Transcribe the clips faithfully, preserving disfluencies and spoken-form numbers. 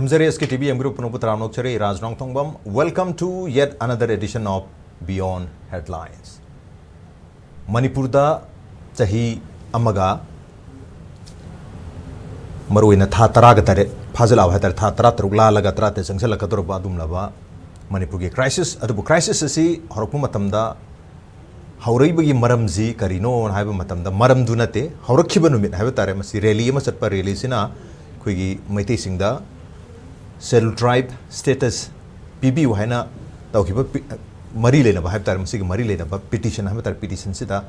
ꯈꯨꯔꯨꯝꯖꯔꯤ, ꯑꯦꯁ ꯀꯦ T V ꯌꯦꯡꯕꯤꯔꯤꯕ ꯄꯨꯝꯅꯃꯛꯄꯨ ꯇꯔꯥꯝꯅ ꯑꯣꯛꯆꯔꯤ꯫ ꯔꯥꯖ ꯅꯣꯡꯊꯣꯡꯕꯝ, welcome to yet another edition of Beyond Headlines. ꯃꯅꯤꯄꯨꯔꯗ ꯆꯍꯤ ꯑꯃꯒ ꯃꯔꯨꯑꯣꯏꯅ ꯊꯥ ꯇꯔꯥꯒ ꯇꯔꯦꯠ ꯐꯥꯖꯤꯜꯂꯛꯑꯕ ꯍꯥꯏꯇꯥꯔꯦ, ꯊꯥ ꯇꯔꯥꯇꯔꯨꯛ ꯂꯥꯜꯂꯒ ꯇꯔꯥꯇꯔꯦꯠ ꯆꯪꯁꯤꯜꯂꯛꯀꯗꯧꯔꯕ ꯑꯗꯨꯝꯂꯕ ꯃꯅꯤꯄꯨꯔꯒꯤ crisis, ꯑꯗꯨꯕꯨ crisis ꯑꯁꯤ ꯍꯧꯔꯛꯄ ꯃꯇꯝꯗ ꯍꯧꯔꯛꯏꯕꯒꯤ ꯃꯔꯝꯁꯤ ꯀꯔꯤꯅꯣ ꯍꯥꯏꯕ ꯃꯇꯝꯗ, ꯃꯔꯝꯗꯨ ꯅꯠꯇꯦ, ꯍꯧꯔꯛꯈꯤꯕ ꯅꯨꯃꯤꯠ ꯍꯥꯏꯕ ꯇꯥꯔꯦ, ꯃꯁꯤ rally ꯑꯃ ꯆꯠꯄ, rally ꯑꯁꯤꯅ ꯑꯩꯈꯣꯏꯒꯤ ꯃꯩꯇꯩꯁꯤꯡꯗ scheduled tribe status ꯄꯤꯕꯤꯌꯨ ꯍꯥꯏꯅ ꯇꯧꯈꯤꯕ ꯄꯤ-, ꯃꯔꯤ ꯂꯩꯅꯕ ꯍꯥꯏꯕ ꯇꯥꯔꯦ, ꯃꯁꯤꯒꯤ ꯃꯔꯤ ꯂꯩꯅꯕ petition ꯍꯥꯏꯕ ꯇꯥꯔꯦ, petition ꯁꯤꯗ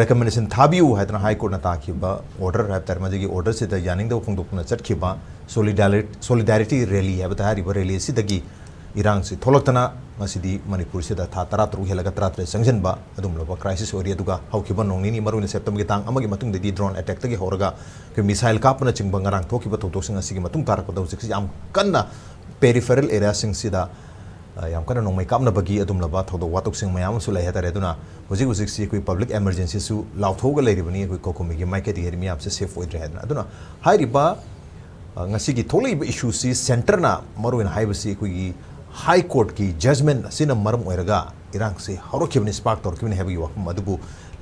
recommendation ꯊꯥꯕꯤꯌꯨ ꯍꯥꯏꯗꯅ High Court ꯅ ꯇꯥꯈꯤꯕ order ꯍꯥꯏꯕ ꯇꯥꯔꯦ, ꯃꯁꯤꯒꯤ order ꯁꯤꯗ ꯌꯥꯅꯤꯡꯗꯕ ꯐꯣꯡꯗꯣꯛꯇꯨꯅ ꯆꯠꯈꯤꯕ solidari-, solidarity rally ꯍꯥꯏꯕ ꯇꯥꯔꯦ, ꯍꯥꯏꯔꯤꯕ rally ꯑꯁꯤꯗꯒꯤ ꯏꯔꯥꯡꯁꯤ ꯊꯣꯛꯂꯛꯇꯅ ꯉꯁꯤꯗꯤ ꯃꯅꯤꯄꯨꯔꯁꯤꯗ ꯊꯥ ꯇꯔꯥꯇꯔꯨꯛ ꯍꯦꯜꯂꯒ ꯇꯔꯥꯇꯔꯦꯠ ꯆꯪꯁꯤꯟꯕ ꯑꯗꯨꯒꯨꯝꯂꯕ crisis ꯑꯣꯏꯔꯤ꯫ ꯑꯗꯨꯒ ꯍꯧꯈꯤꯕ ꯅꯣꯡ ꯅꯤꯅꯤ, ꯃꯔꯨꯑꯣꯏꯅ September ꯒꯤ ꯇꯥꯡ ꯑꯃꯒꯤ ꯃꯇꯨꯡꯗꯗꯤ drone attack ꯇꯒꯤ ꯍꯧꯔꯒ ꯑꯩꯈꯣꯏ missile ꯀꯥꯞꯄꯅꯆꯤꯡꯕ ꯉꯔꯥꯡ ꯊꯣꯛꯈꯤꯕ ꯊꯧꯗꯣꯛꯁꯤꯡ ꯑꯁꯤꯒꯤ ꯃꯇꯨꯡ ꯇꯥꯔꯛꯄꯗ ꯍꯧꯖꯤꯛꯁꯤ ꯌꯥꯝ ꯀꯟꯅ peripheral area ꯁꯤꯡꯁꯤꯗ, ꯑ, ꯌꯥꯝ ꯀꯟꯅ ꯅꯣꯡꯃꯩ ꯀꯥꯞꯅꯕꯒꯤ ꯑꯗꯨꯝꯂꯕ ꯊꯧꯗꯣꯛ ꯋꯥꯊꯣꯛꯁꯤꯡ ꯃꯌꯥꯝ ꯑꯃꯁꯨ ꯂꯩ ꯍꯥꯏꯇꯥꯔꯦ꯫ ꯑꯗꯨꯅ ꯍꯧꯖꯤꯛ ꯍꯧꯖꯤꯛꯁꯤ ꯑꯩꯈꯣꯏ public emergency ꯁꯨ ꯂꯥꯎꯊꯣꯛꯑꯒ ꯂꯩꯔꯤꯕꯅꯤ ꯑꯩꯈꯣꯏ ꯀꯣꯀꯣꯃꯤꯒꯤ ꯃꯥꯏꯀꯩꯗꯒꯤ ꯍꯥꯏꯗꯤ ꯃꯤꯌꯥꯝꯁꯦ safe ꯑꯣꯏꯗ꯭ꯔꯦ ꯍꯥꯏꯗꯅ꯫ ꯑꯗꯨꯅ ꯍꯥꯏꯔꯤꯕ, ꯑ, ꯉꯁꯤꯒꯤ ꯊꯣꯛꯂꯛꯏꯕ issue ꯁꯤ centre ꯅ ꯃꯔꯨꯑꯣꯏꯅ ꯍꯥꯏꯕꯁꯤ ꯑꯩꯈꯣꯏꯒꯤ High Court ꯀꯤ judgment ꯑꯁꯤꯅ ꯃꯔꯝ ꯑꯣꯏꯔꯒ ꯏꯔꯥꯡꯁꯤ ꯍꯧꯔꯛꯈꯤꯕꯅꯤ, spark ꯇꯧꯔꯛꯈꯤꯕꯅꯤ ꯍꯥꯏꯕꯒꯤ ꯋꯥꯐꯝ ꯑꯗꯨꯕꯨ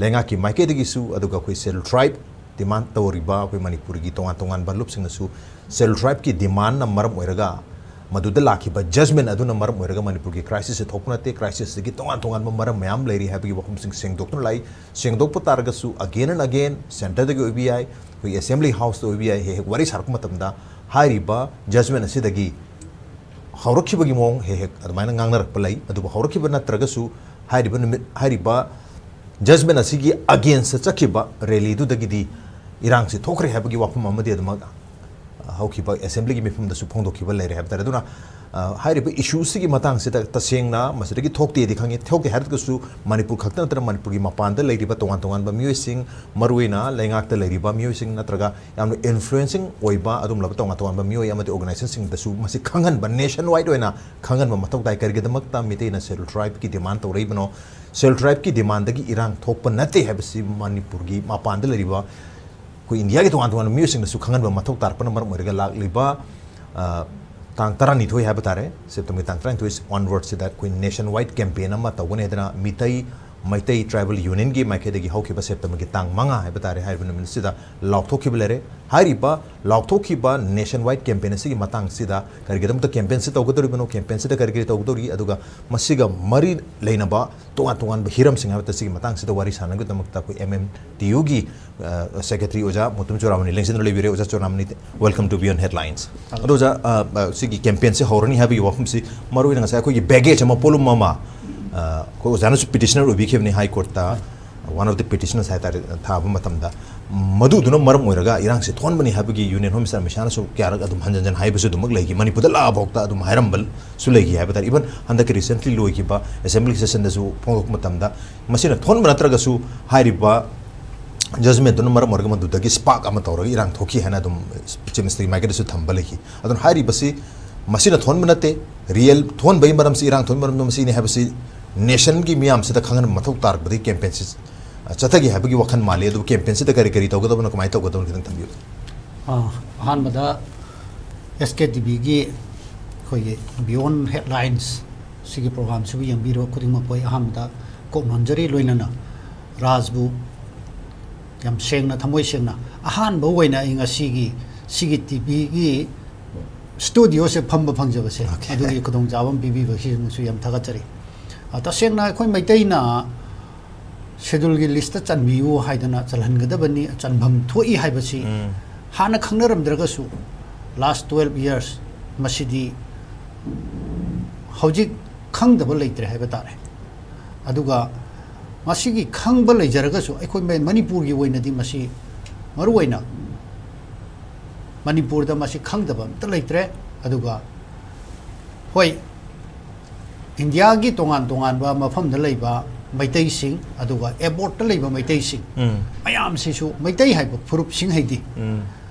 ꯂꯩꯉꯥꯛꯀꯤ ꯃꯥꯏꯀꯩꯗꯒꯤꯁꯨ, ꯑꯗꯨꯒ ꯑꯩꯈꯣꯏ scheduled tribe demand ꯇꯧꯔꯤꯕ ꯑꯩꯈꯣꯏ ꯃꯅꯤꯄꯨꯔꯒꯤ ꯇꯣꯉꯥꯟ ꯇꯣꯉꯥꯟꯕ ꯂꯨꯞꯁꯤꯡꯅꯁꯨ scheduled tribe ꯀꯤ demand ꯅ ꯃꯔꯝ ꯑꯣꯏꯔꯒ, ꯃꯗꯨꯗ ꯂꯥꯛꯈꯤꯕ judgment ꯑꯗꯨꯅ ꯃꯔꯝ ꯑꯣꯏꯔꯒ ꯃꯅꯤꯄꯨꯔꯒꯤ crisis ꯁꯤ ꯊꯣꯛꯄ ꯅꯠꯇꯦ, crisis ꯁꯤꯒꯤ ꯇꯣꯉꯥꯟ ꯇꯣꯉꯥꯟꯕ ꯃꯔꯝ ꯃꯌꯥꯝ ꯂꯩꯔꯤ ꯍꯥꯏꯕꯒꯤ ꯋꯥꯐꯝꯁꯤꯡ ꯁꯦꯡꯗꯣꯛꯇꯨꯅ ꯂꯥꯛꯏ꯫ ꯁꯦꯡꯗꯣꯛꯄ ꯇꯥꯔꯒꯁꯨ again and again centre ꯗꯒꯤ ꯑꯣꯏꯕ ꯌꯥꯏ, ꯑꯩꯈꯣꯏ assembly house ꯇ ꯑꯣꯏꯕ ꯌꯥꯏ, ꯍꯦꯛ ꯍꯦꯛ ꯋꯥꯔꯤ ꯁꯥꯔꯛꯄ ꯃꯇꯝꯗ ꯍꯥꯏꯔꯤꯕ judgment ꯑꯁꯤꯗꯒꯤ ꯍꯧꯔꯛꯈꯤꯕꯒꯤ ꯃꯑꯣꯡ ꯍꯦꯛ ꯍꯦꯛ ꯑꯗꯨꯃꯥꯏꯅ ꯉꯥꯡꯅꯔꯛꯄ ꯂꯩ꯫ ꯑꯗꯨꯕꯨ ꯍꯧꯔꯛꯈꯤꯕ ꯅꯠꯇ꯭ꯔꯒꯁꯨ ꯍꯥꯏꯔꯤꯕ ꯅꯨꯃꯤꯠ, ꯍꯥꯏꯔꯤꯕ judgment ꯑꯁꯤꯒꯤ against ꯇ ꯆꯠꯈꯤꯕ rally ꯗꯨꯗꯒꯤꯗꯤ ꯏꯔꯥꯡꯁꯤ ꯊꯣꯛꯈ꯭ꯔꯦ ꯍꯥꯏꯕꯒꯤ ꯋꯥꯐꯝ ꯑꯃꯗꯤ ꯑꯗꯨꯃꯛ ꯍꯧꯈꯤꯕ assembly ꯒꯤ ꯃꯤꯐꯝꯗ ꯁꯨ ꯐꯣꯡꯗꯣꯛꯈꯤꯕ ꯂꯩꯔꯦ ꯍꯥꯏꯕ ꯇꯥꯔꯦ꯫ ꯑꯗꯨꯅ, ꯑ, ꯍꯥꯏꯔꯤꯕ issue ꯁꯤꯒꯤ ꯃꯇꯥꯡꯁꯤꯗ ꯇꯁꯦꯡꯅ ꯃꯁꯤꯗꯒꯤ ꯊꯣꯛꯇꯦꯗꯤ ꯈꯪꯉꯤ꯫ ꯊꯣꯛꯇꯦ ꯍꯥꯏꯔꯒꯁꯨ ꯃꯅꯤꯄꯨꯔ ꯈꯛꯇ ꯅꯠꯇꯅ ꯃꯅꯤꯄꯨꯔꯒꯤ ꯃꯄꯥꯟꯗ ꯂꯩꯔꯤꯕ ꯇꯣꯉꯥꯟ ꯇꯣꯉꯥꯟꯕ ꯃꯤꯑꯣꯏꯁꯤꯡ, ꯃꯔꯨꯑꯣꯏꯅ ꯂꯩꯉꯥꯛꯇ ꯂꯩꯔꯤꯕ ꯃꯤꯑꯣꯏꯁꯤꯡ ꯅꯠꯇ꯭ꯔꯒ ꯌꯥꯝꯅ influencing ꯑꯣꯏꯕ ꯑꯗꯨꯒꯨꯝꯂꯕ ꯇꯣꯉꯥꯟ ꯇꯣꯉꯥꯟꯕ ꯃꯤꯑꯣꯏ ꯑꯃꯗꯤ organization ꯁꯤꯡꯗꯁꯨ ꯃꯁꯤ ꯈꯪꯍꯟꯕ, nation wide ꯑꯣꯏꯅ ꯈꯪꯍꯟꯕ ꯃꯊꯧ ꯇꯥꯏ꯫ ꯀꯔꯤꯒꯤꯗꯃꯛꯇ ꯃꯤꯇꯩꯅ scheduled tribe ꯀꯤ demand ꯇꯧꯔꯛꯏꯕꯅꯣ? Scheduled tribe ꯀꯤ demand ꯗꯒꯤ ꯏꯔꯥꯡ ꯊꯣꯛꯄ ꯅꯠꯇꯦ ꯍꯥꯏꯕꯁꯤ ꯃꯅꯤꯄꯨꯔꯒꯤ ꯃꯄꯥꯟꯗ ꯂꯩꯔꯤꯕ ꯑꯩꯈꯣꯏ ꯏꯟꯗꯤꯌꯥꯒꯤ ꯇꯣꯉꯥꯟ ꯇꯣꯉꯥꯟꯕ ꯃꯤꯑꯣꯏꯁꯤꯡꯅꯁꯨ ꯈꯪꯍꯟꯕ ꯃꯊꯧ ꯇꯥꯔꯛꯄꯅ ꯃꯔꯝ ꯑꯣꯏꯔꯒ ꯂꯥꯛꯂꯤꯕ, ꯑ, ꯇꯥꯡ ꯇꯔꯥꯅꯤꯊꯣꯏ ꯍꯥꯏꯕ ꯇꯥꯔꯦ, ꯁꯦꯞꯇꯦꯝꯕꯔꯒꯤ ꯇꯥꯡ ꯇꯔꯥꯅꯤꯊꯣꯏ ꯑꯣꯟꯋꯥꯔꯗꯁꯤꯗ ꯑꯩꯈꯣꯏ ꯅꯦꯁꯟ ꯋꯥꯏꯗ ꯀꯦꯝꯄꯦꯟ ꯑꯃ ꯇꯧꯒꯅꯤ ꯍꯥꯏꯗꯅ ꯃꯤꯇꯩ ꯃꯩꯇꯩ ꯇ꯭ꯔꯥꯏꯕꯦꯜ ꯌꯨꯅꯤꯌꯟꯒꯤ ꯃꯥꯏꯀꯩꯗꯒꯤ ꯍꯧꯈꯤꯕ ꯁꯦꯞꯇꯦꯝꯕꯔꯒꯤ ꯇꯥꯡ ꯃꯉꯥ ꯍꯥꯏꯕ ꯇꯥꯔꯦ, ꯍꯥꯏꯔꯤꯕ ꯅꯨꯃꯤꯠꯁꯤꯗ ꯂꯥꯎꯊꯣꯛꯈꯤꯕ ꯂꯩꯔꯦ꯫ ꯍꯥꯏꯔꯤꯕ ꯂꯥꯎꯊꯣꯛꯈꯤꯕ ꯅꯦꯁꯟ ꯋꯥꯏꯗ ꯀꯦꯝꯄꯦꯟ ꯑꯁꯤꯒꯤ ꯃꯇꯥꯡꯁꯤꯗ ꯀꯔꯤꯒꯤꯗꯃꯛꯇ ꯀꯦꯝꯄꯦꯟꯁꯤ ꯇꯧꯒꯗꯧꯔꯤꯕꯅꯣ, ꯀꯦꯝꯄꯦꯟꯁꯤꯗ ꯀꯔꯤ ꯀꯔꯤ ꯇꯧꯒꯗꯧꯔꯤ, ꯑꯗꯨꯒ ꯃꯁꯤꯒ ꯃꯔꯤ ꯂꯩꯅꯕ ꯇꯣꯉꯥꯟ ꯇꯣꯉꯥꯟꯕ ꯍꯤꯔꯝꯁꯤꯡ ꯍꯥꯏꯕ ꯁꯤꯒꯤ ꯃꯇꯥꯡꯁꯤꯗ ꯋꯥꯔꯤ ꯁꯥꯟꯅꯕꯒꯤꯗꯃꯛꯇ ꯑꯩꯈꯣꯏ ꯑꯦꯝ ꯑꯦꯝ ꯇꯤ ꯌꯨꯒꯤ ꯁꯦꯀ꯭ꯔꯦꯇꯔꯤ ꯑꯣꯖꯥ ꯃꯨꯇꯨꯝ ꯆꯨꯔꯥꯃꯅꯤ ꯂꯦꯡꯁꯤꯟꯗꯨꯅ ꯂꯩꯕꯤꯔꯦ꯫ ꯑꯣꯖꯥ ꯆꯨꯔꯥꯃꯅꯤ, welcome to Beyond Headlines꯫ ꯑꯗꯣ ꯑꯣꯖꯥ, ꯑ, ꯑ, ꯁꯤꯒꯤ ꯀꯦꯝꯄꯦꯟꯁꯦ ꯍꯧꯔꯅꯤ ꯍꯥꯏꯕꯒꯤ ꯋꯥꯐꯝꯁꯤ ꯃꯔꯨꯑꯣꯏꯅ ꯉꯁꯥꯏ ꯑꯩꯈꯣꯏꯒꯤ ꯕꯦꯒꯦꯖ ꯑꯃ, ꯄꯣꯠꯂꯨꯝ ꯑꯃ, ꯑ, ꯑꯩꯈꯣꯏ ꯑꯣꯖꯥꯅꯁꯨ ꯄꯤꯇꯤꯁꯅꯔ ꯑꯣꯏꯕꯤꯈꯤꯕꯅꯤ ꯍꯥꯏ ꯀꯣꯔꯠꯇ, one of the petitioners ꯍꯥꯏꯇꯥꯔꯦ, ꯊꯥꯕ ꯃꯇꯝꯗ ꯃꯗꯨꯗꯨꯅ ꯃꯔꯝ ꯑꯣꯏꯔꯒ ꯏꯔꯥꯡꯁꯦ ꯊꯣꯛꯍꯟꯕꯅꯤ ꯍꯥꯏꯕꯒꯤ ꯌꯨꯅꯤꯌꯟ ꯍꯣꯝ ꯃꯤꯅꯤꯁꯇꯔ ꯑꯃꯤꯠ ꯁꯥꯍꯅꯁꯨ ꯀꯌꯥꯔꯛ ꯑꯗꯨꯝ ꯍꯟꯖꯟ ꯍꯟꯖꯟ ꯍꯥꯏꯕꯁꯨ ꯑꯗꯨꯃꯛ ꯂꯩꯈꯤ꯫ ꯃꯅꯤꯄꯨꯔꯗ ꯂꯥꯛꯑꯐꯥꯎꯗ ꯑꯗꯨꯝ ꯍꯥꯏꯔꯝꯕꯁꯨ ꯂꯩꯈꯤ ꯍꯥꯏꯕ ꯇꯥꯔꯦ꯫ ꯏꯚꯟ ꯍꯟꯗꯛꯀꯤ ꯔꯤꯁꯦꯟꯠꯂꯤ ꯂꯣꯏꯈꯤꯕ ꯑꯦꯁꯦꯝꯕ꯭ꯂꯤ ꯁꯦꯁꯟꯗꯁꯨ ꯐꯣꯡꯗꯣꯛꯄ ꯃꯇꯝꯗ ꯃꯁꯤꯅ ꯊꯣꯛꯍꯟꯕ ꯅꯠꯇ꯭ꯔꯒꯁꯨ ꯍꯥꯏꯔꯤꯕ ꯖꯖꯃꯦꯟꯗꯨꯅ ꯃꯔꯝ ꯑꯣꯏꯔꯒ ꯃꯗꯨꯗꯒꯤ ꯁ꯭ꯄꯥꯔꯛ ꯑꯃ ꯇꯧꯔꯒ ꯏꯔꯥꯡ ꯊꯣꯛꯈꯤ ꯍꯥꯏꯅ ꯑꯗꯨꯝ ꯆꯤꯐ ꯃꯤꯅꯤꯁꯇꯔꯒꯤ ꯃꯥꯏꯀꯩꯗꯁꯨ ꯊꯝꯕ ꯂꯩꯈꯤ꯫ ꯑꯗꯨꯅ ꯍꯥꯏꯔꯤꯕꯁꯤ ꯃꯁꯤꯅ ꯊꯣꯛꯍꯟꯕ ꯅꯠꯇꯦ, ꯔꯤꯌꯦꯜ ꯊꯣꯛꯍꯟꯕꯒꯤ ꯃꯔꯝꯁꯤ, ꯏꯔꯥꯡ ꯊꯣꯛꯍꯟꯕꯒꯤ ꯃꯔꯝꯗꯣ ꯃꯁꯤꯅꯤ ꯍꯥꯏꯕꯁꯤ ꯅꯦꯁꯟꯒꯤ ꯃꯤꯌꯥꯝꯁꯤꯗ ꯈꯪꯍꯟꯕ ꯃꯊꯧ ꯇꯥꯔꯛꯄꯗꯒꯤ ꯀꯦꯝꯄꯦꯟꯁꯤ ꯆꯠꯊꯒꯦ ꯍꯥꯏꯕꯒꯤ ꯋꯥꯈꯜ ꯃꯥꯜꯂꯤ꯫ ꯑꯗꯨꯕꯨ ꯀꯦꯝꯄꯦꯟꯁꯤꯗ ꯀꯔꯤ ꯀꯔꯤ ꯇꯧꯒꯗꯕꯅꯣ, ꯀꯃꯥꯏꯅ ꯇꯧꯒꯗꯕꯅꯣ ꯈꯤꯇꯪ ꯊꯝꯕꯤꯌꯨ꯫ ꯑꯥ, ꯑꯍꯥꯟꯕꯗ ꯑꯦꯁ ꯀꯦ ꯇꯤ ꯚꯤꯒꯤ ꯑꯩꯈꯣꯏꯒꯤ ꯕꯤꯌꯣꯟ ꯍꯦꯗꯂꯥꯏꯟꯁ ꯁꯤꯒꯤ ꯄ꯭ꯔꯣꯒ꯭ꯔꯥꯝꯁꯤꯕꯨ ꯌꯦꯡꯕꯤꯔꯤꯕ ꯈꯨꯗꯤꯡꯃꯛꯄꯨ ꯑꯩ ꯑꯍꯥꯟꯕꯗ ꯀꯣꯛ ꯅꯣꯟꯖꯔꯤ, ꯂꯣꯏꯅꯅ ꯔꯥꯖꯕꯨ ꯌꯥꯝ ꯁꯦꯡꯅ, ꯊꯃꯣꯏ ꯁꯦꯡꯅ ꯑꯍꯥꯟꯕ ꯑꯣꯏꯅ ꯑꯩ ꯉꯁꯤꯒꯤ ꯁꯤꯒꯤ ꯇꯤ ꯚꯤꯒꯤ ꯁ꯭ꯇꯨꯗꯤꯑꯣꯁꯦ ꯐꯝꯕ ꯐꯪꯖꯕꯁꯦ, ꯑꯣꯀꯦ꯫ ꯑꯗꯨꯒꯤ ꯈꯨꯗꯣꯡꯆꯥꯕ ꯑꯃ ꯄꯤꯕꯤꯕꯁꯤꯃꯁꯨ ꯌꯥꯝ ꯊꯥꯒꯠꯆꯔꯤ꯫ ꯑ, ꯇꯁꯦꯡꯅ ꯑꯩꯈꯣꯏ ꯃꯩꯇꯩꯅ ꯁꯦꯗꯨꯜꯒꯤ ꯂꯤꯁꯇ ꯆꯟꯕꯤꯌꯨ ꯍꯥꯏꯗꯅ ꯆꯜꯍꯟꯒꯗꯕꯅꯤ, ꯆꯟꯐꯝ ꯊꯣꯛꯏ ꯍꯥꯏꯕꯁꯤ ꯎꯝ꯫ ꯍꯥꯟꯅ ꯈꯪꯅꯔꯝꯗ꯭ꯔꯒꯁꯨ ꯂꯥꯁ ꯇ꯭ꯋꯦꯜꯐ ꯌꯔꯁ ꯃꯁꯤꯗꯤ ꯍꯧꯖꯤꯛ ꯈꯪꯗꯕ ꯂꯩꯇ꯭ꯔꯦ ꯍꯥꯏꯕ ꯇꯥꯔꯦ꯫ ꯑꯗꯨꯒ ꯃꯁꯤꯒꯤ ꯈꯪꯕ ꯂꯩꯖꯔꯒꯁꯨ ꯑꯩꯈꯣꯏ ꯃ-, ꯃꯅꯤꯄꯨꯔꯒꯤ ꯑꯣꯏꯅꯗꯤ ꯃꯁꯤ ꯃꯔꯨꯑꯣꯏꯅ ꯃꯅꯤꯄꯨꯔꯗ ꯃꯁꯤ ꯈꯪꯗꯕ ꯑꯝꯇ ꯂꯩꯇ꯭ꯔꯦ꯫ ꯑꯗꯨꯒ ꯍꯣꯏ, ꯏꯟꯗꯤꯌꯥꯒꯤ ꯇꯣꯉꯥꯟ ꯇꯣꯉꯥꯟꯕ ꯃꯐꯝꯗ ꯂꯩꯕ ꯃꯩꯇꯩꯁꯤꯡ, ꯑꯗꯨꯒ ꯑꯦꯕꯣꯔꯠꯇ ꯂꯩꯕ ꯃꯩꯇꯩꯁꯤꯡ ꯎꯝ꯫ ꯃꯌꯥꯝꯁꯤꯁꯨ ꯃꯩꯇꯩ ꯍꯥꯏꯕ ꯐꯨꯔꯨꯞꯁꯤꯡ ꯍꯥꯏꯗꯤ ꯎꯝ꯫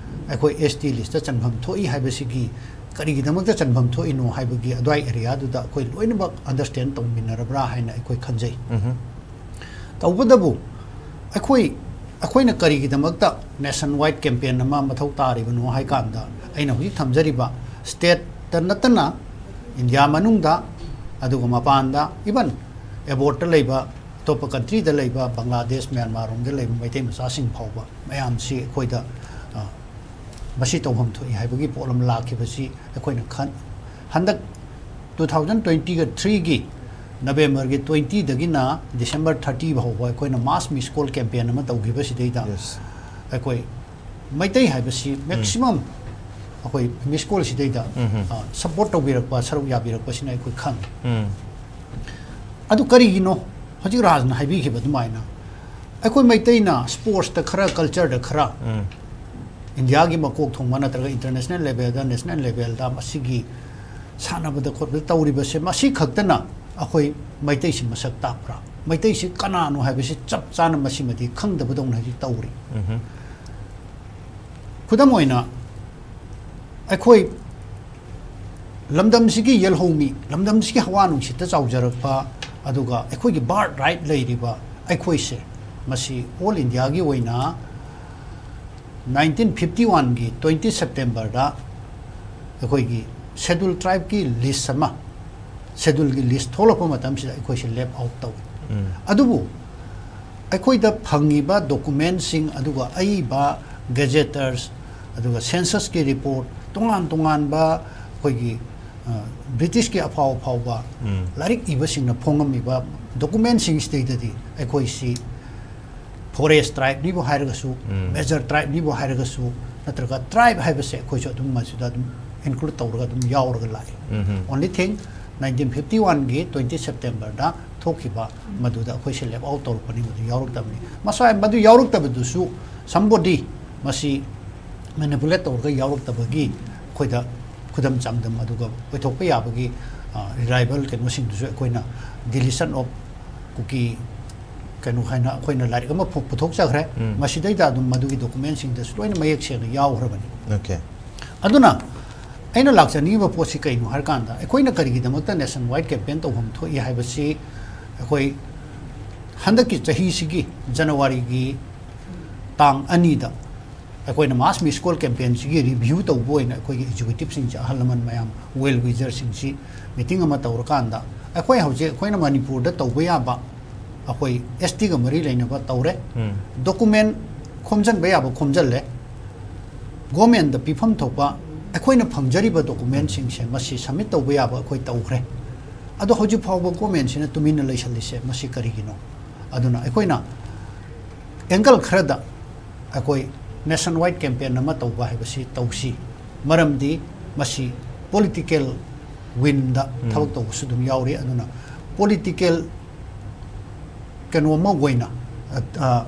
ꯑꯩꯈꯣꯏ ꯑꯦꯁ ꯇꯤ ꯂꯤꯁꯇ ꯆꯟꯐꯝ ꯊꯣꯛꯏ ꯍꯥꯏꯕꯁꯤꯒꯤ ꯀꯔꯤꯒꯤꯗꯃꯛꯇ ꯆꯟꯐꯝ ꯊꯣꯛꯏꯅꯣ ꯍꯥꯏꯕꯒꯤ ꯑꯗꯨꯋꯥꯏ ꯑꯦꯔꯤꯌꯥꯗꯨꯗ ꯑꯩꯈꯣꯏ ꯂꯣꯏꯅꯃꯛ ꯑꯟꯗꯔꯁꯇꯦꯟ ꯇꯧꯃꯤꯟꯅꯔꯕ꯭ꯔꯥ ꯍꯥꯏꯅ ꯑꯩꯈꯣꯏ ꯈꯟꯖꯩ꯫ ꯎꯝ꯫ ꯇꯧꯕꯇꯕꯨ ꯑꯩꯈꯣꯏ, ꯑꯩꯈꯣꯏꯅ ꯀꯔꯤꯒꯤꯗꯃꯛꯇ ꯅꯦꯁꯟ ꯋꯥꯏꯗ ꯀꯦꯝꯄꯦꯟ ꯑꯃ ꯃꯊꯧ ꯇꯥꯔꯤꯕꯅꯣ ꯍꯥꯏ ꯀꯥꯟꯗ, ꯑꯩꯅ ꯍꯧꯖꯤꯛ ꯊꯝꯖꯔꯤꯕ ꯁ꯭ꯇꯦꯠ ꯇ ꯅꯠꯇꯅ ꯏꯟꯗꯤꯌꯥ ꯃꯅꯨꯡꯗ, ꯑꯗꯨꯒ ꯃꯄꯥꯟꯗ, even abroad ꯇ ꯂꯩꯕ, ꯑꯇꯣꯞꯄ country ꯗ ꯂꯩꯕ, ꯕꯪꯒ꯭ꯂꯥꯗꯦꯁ, ꯃ꯭ꯌꯥꯟꯃꯥꯔ ꯔꯣꯝꯗ ꯂꯩꯕ ꯃꯩꯇꯩ ꯃꯆꯥꯁꯤꯡ ꯐꯥꯎꯕ ꯃꯌꯥꯝꯁꯤ ꯑꯩꯈꯣꯏꯗ, ꯑ, ꯃꯁꯤ ꯇꯧꯐꯝ ꯊꯣꯛꯏ ꯍꯥꯏꯕꯒꯤ ꯄꯣꯠ ꯑꯃ ꯂꯥꯛꯈꯤꯕꯁꯤ ꯑꯩꯈꯣꯏꯅ ꯈꯟ-, ꯍꯟꯗꯛ two thousand twenty ꯒ three ꯒꯤ November ꯒꯤ twenty ꯗꯒꯤꯅ December thirty ꯐꯥꯎꯕ ꯑꯩꯈꯣꯏꯅ mass miss call campaign ꯑꯃ ꯇꯧꯈꯤꯕꯁꯤꯗꯩꯗ, Yes. ꯑꯩꯈꯣꯏ ꯃꯩꯇꯩ ꯍꯥꯏꯕꯁꯤ maximum ꯑꯩꯈꯣꯏ miss call ꯁꯤꯗꯩꯗ, ꯎꯝ꯫ ꯑ, support ꯇꯧꯕꯤꯔꯛꯄ, ꯁꯔꯨꯛ ꯌꯥꯕꯤꯔꯛꯄꯁꯤꯅ ꯑꯩꯈꯣꯏ ꯈꯪꯉꯤ꯫ ꯎꯝ꯫ ꯑꯗꯨ ꯀꯔꯤꯒꯤꯅꯣ? ꯍꯧꯖꯤꯛ ꯔꯥꯖꯅ ꯍꯥꯏꯕꯤꯈꯤꯕ ꯑꯗꯨꯃꯥꯏꯅ ꯑꯩꯈꯣꯏ ꯃꯩꯇꯩꯅ sports ꯇ ꯈꯔ, culture ꯗ ꯈꯔ, ꯎꯝ꯫ ꯏꯟꯗꯤꯌꯥꯒꯤ ꯃꯀꯣꯛ ꯊꯣꯡꯕ ꯅꯠꯇ꯭ꯔꯒ international level ꯗ, national level ꯗ ꯃꯁꯤꯒꯤ ꯁꯥꯟꯅꯕꯗ ꯈꯣꯠꯄꯗ ꯇꯧꯔꯤꯕꯁꯦ, ꯃꯁꯤ ꯈꯛꯇꯅ ꯑꯩꯈꯣꯏ ꯃꯩꯇꯩꯁꯤ ꯃꯁꯛ ꯇꯥꯛꯄ꯭ꯔꯥ? ꯃꯩꯇꯩꯁꯤ ꯀꯅꯥꯅꯣ ꯍꯥꯏꯕꯁꯤ ꯆꯞ ꯆꯥꯅ ꯃꯁꯤꯃꯗꯤ ꯈꯪꯗꯕꯗꯧꯅ ꯍꯧꯖꯤꯛ ꯇꯧꯔꯤ꯫ ꯎꯝꯍꯨꯝ꯫ ꯈꯨꯗꯝ ꯑꯣꯏꯅ, ꯑꯩꯈꯣꯏ ꯂꯝꯗꯝꯁꯤꯒꯤ ꯌꯦꯜꯍꯧꯃꯤ, ꯂꯝꯗꯝꯁꯤꯒꯤ ꯍꯋꯥ ꯅꯨꯡꯁꯤꯠꯇ ꯆꯥꯎꯖꯔꯛꯄ, ꯑꯗꯨꯒ ꯑꯩꯈꯣꯏꯒꯤ birth right ꯂꯩꯔꯤꯕ ꯑꯩꯈꯣꯏꯁꯦ, ꯃꯁꯤ all India ꯒꯤ ꯑꯣꯏꯅ nineteen fifty one ꯒꯤ twenty September ꯗ ꯑꯩꯈꯣꯏꯒꯤ Scheduled Tribe ꯀꯤ list ꯑꯃ, Schedule ꯒꯤ list ꯊꯣꯛꯂꯛꯄ ꯃꯇꯝꯁꯤꯗ ꯑꯩꯈꯣꯏꯁꯦ left out ꯇꯧꯏ꯫ ꯎꯝ꯫ ꯑꯗꯨꯕꯨ ꯑꯩꯈꯣꯏꯗ ꯐꯪꯉꯤꯕ document ꯁꯤꯡ, ꯑꯗꯨꯒ ꯑꯏꯕ gazetteers, ꯑꯗꯨꯒ census ꯀꯤ report, ꯇꯣꯉꯥꯟ ꯇꯣꯉꯥꯟꯕ ꯑꯩꯈꯣꯏꯒꯤ, ꯑ, British ꯀꯤ ꯑꯐꯥꯎ ꯑꯐꯥꯎꯕ ꯎꯝ꯫ ꯂꯥꯏꯔꯤꯛ ꯏꯕꯁꯤꯡꯅ ꯐꯣꯡꯉꯝꯃꯤꯕ document ꯁꯤꯡꯁꯤꯗꯩꯗꯗꯤ ꯑꯩꯈꯣꯏꯁꯤ forest tribe ꯅꯤꯕꯨ ꯍꯥꯏꯔꯒꯁꯨ, ꯎꯝ꯫ Major tribe ꯅꯤꯕꯨ ꯍꯥꯏꯔꯒꯁꯨ, ꯅꯠꯇ꯭ꯔꯒ tribe ꯍꯥꯏꯕꯁꯦ ꯑꯩꯈꯣꯏꯁꯨ ꯑꯗꯨꯝ ꯃꯁꯤꯗ ꯑꯗꯨꯝ include ꯇꯧꯔꯒ ꯑꯗꯨꯝ ꯌꯥꯎꯔꯒ ꯂꯥꯛꯏ꯫ ꯎꯝꯍꯨꯝ꯫ Only thing, nineteen fifty one ꯒꯤ twenty September ꯗ ꯊꯣꯛꯈꯤꯕ ꯃꯗꯨꯗ ꯑꯩꯈꯣꯏꯁꯦ left out ꯇꯧꯔꯛꯄꯅꯤ, ꯃꯗꯨ ꯌꯥꯎꯔꯛꯇꯕꯅꯤ꯫ ꯃꯁꯥ-, ꯃꯗꯨ ꯌꯥꯎꯔꯛꯇꯕꯗꯨꯁꯨ somebody ꯃꯁꯤ manipulate ꯇꯧꯔꯒ ꯌꯥꯎꯔꯛꯇꯕꯒꯤ ꯑꯩꯈꯣꯏꯗ ꯈꯨꯗꯝ ꯆꯥꯡꯗꯝ ꯑꯗꯨꯒ ꯑꯣꯏꯊꯣꯛꯄ ꯌꯥꯕꯒꯤ, ꯑ, reliable ꯀꯩꯅꯣꯁꯤꯡꯗꯨꯁꯨ ꯑꯩꯈꯣꯏꯅ deletion of ꯀꯨꯀꯤ ꯀꯩꯅꯣ ꯍꯥꯏꯅ ꯑꯩꯈꯣꯏꯅ ꯂꯥꯏꯔꯤꯛ ꯑꯃ ꯄꯨ-, ꯄꯨꯊꯣꯛꯆꯈ꯭ꯔꯦ꯫ ꯎꯝ꯫ ꯃꯁꯤꯗꯩꯗ ꯑꯗꯨꯝ ꯃꯗꯨꯒꯤ document ꯁꯤꯡꯗꯁꯨ ꯂꯣꯏꯅ ꯃꯌꯦꯛ ꯁꯦꯡꯅ ꯌꯥꯎꯈ꯭ꯔꯕꯅꯤ꯫ Okay꯫ ꯑꯗꯨꯅ ꯑꯩꯅ ꯂꯥꯛꯆꯅꯤꯡꯉꯤꯕ ꯄꯣꯠꯁꯤ ꯀꯩꯅꯣ ꯍꯥꯏꯔꯀꯥꯟꯗ, ꯑꯩꯈꯣꯏꯅ ꯀꯔꯤꯒꯤꯗꯃꯛꯇ nationwide campaign ꯇꯧꯐꯝ ꯊꯣꯛꯏ ꯍꯥꯏꯕꯁꯤ ꯑꯩꯈꯣꯏ ꯍꯟꯗꯛꯀꯤ ꯆꯍꯤꯁꯤꯒꯤ January ꯒꯤ ꯇꯥꯡ ꯑꯅꯤꯗ ꯑꯩꯈꯣꯏꯅ mass missed call campaignꯁꯤꯒꯤ review ꯇꯧꯕ ꯑꯣꯏꯅ ꯑꯩꯈꯣꯏꯒꯤ executiveꯁꯤꯡꯁꯦ, ꯑꯍꯜ ꯂꯃꯟ ꯃꯌꯥꯝ, well wisherꯁꯤꯡꯁꯤ meeting ꯑꯃ ꯇꯧꯔꯀꯥꯟꯗ, ꯑꯩꯈꯣꯏ ꯍꯧꯖꯤꯛ ꯑꯩꯈꯣꯏꯅ ꯃꯅꯤꯄꯨꯔꯗ ꯇꯧꯕ ꯌꯥꯕ ꯑꯩꯈꯣꯏ STꯒ ꯃꯔꯤ ꯂꯩꯅꯕ ꯇꯧꯔꯦ꯫ Document ꯈꯣꯝꯖꯤꯟꯕ ꯌꯥꯕ ꯈꯣꯝꯖꯤꯜꯂꯦ꯫ Governmentꯇ ꯄꯤꯐꯝ ꯊꯣꯛꯄ ꯑꯩꯈꯣꯏꯅ ꯐꯪꯖꯔꯤꯕ documentꯁꯤꯡꯁꯦ ꯃꯁꯤ submit ꯇꯧꯕ ꯌꯥꯕ ꯑꯩꯈꯣꯏ ꯇꯧꯈ꯭ꯔꯦ꯫ ꯑꯗꯣ ꯍꯧꯖꯤꯛ ꯐꯥꯎꯕ governmentꯁꯤꯅ ꯇꯨꯃꯤꯟꯅ ꯂꯩꯁꯜꯂꯤꯁꯦ ꯃꯁꯤ ꯀꯔꯤꯒꯤꯅꯣ? ꯑꯗꯨꯅ ꯑꯩꯈꯣꯏꯅ angle ꯈꯔꯗ ꯑꯩꯈꯣꯏ nationwide campaign ꯑꯃ ꯇꯧꯕ ꯍꯥꯏꯕꯁꯤ ꯇꯧꯁꯤ꯫ ꯃꯔꯝꯗꯤ ꯃꯁꯤ political winꯗ ꯊꯕꯛ ꯇꯧꯕꯁꯨ ꯑꯗꯨꯝ ꯌꯥꯎꯔꯤ꯫ ꯑꯗꯨꯅ political ꯀꯩꯅꯣ ꯑꯃ ꯑꯣꯏꯅ, ꯑ, ꯑ,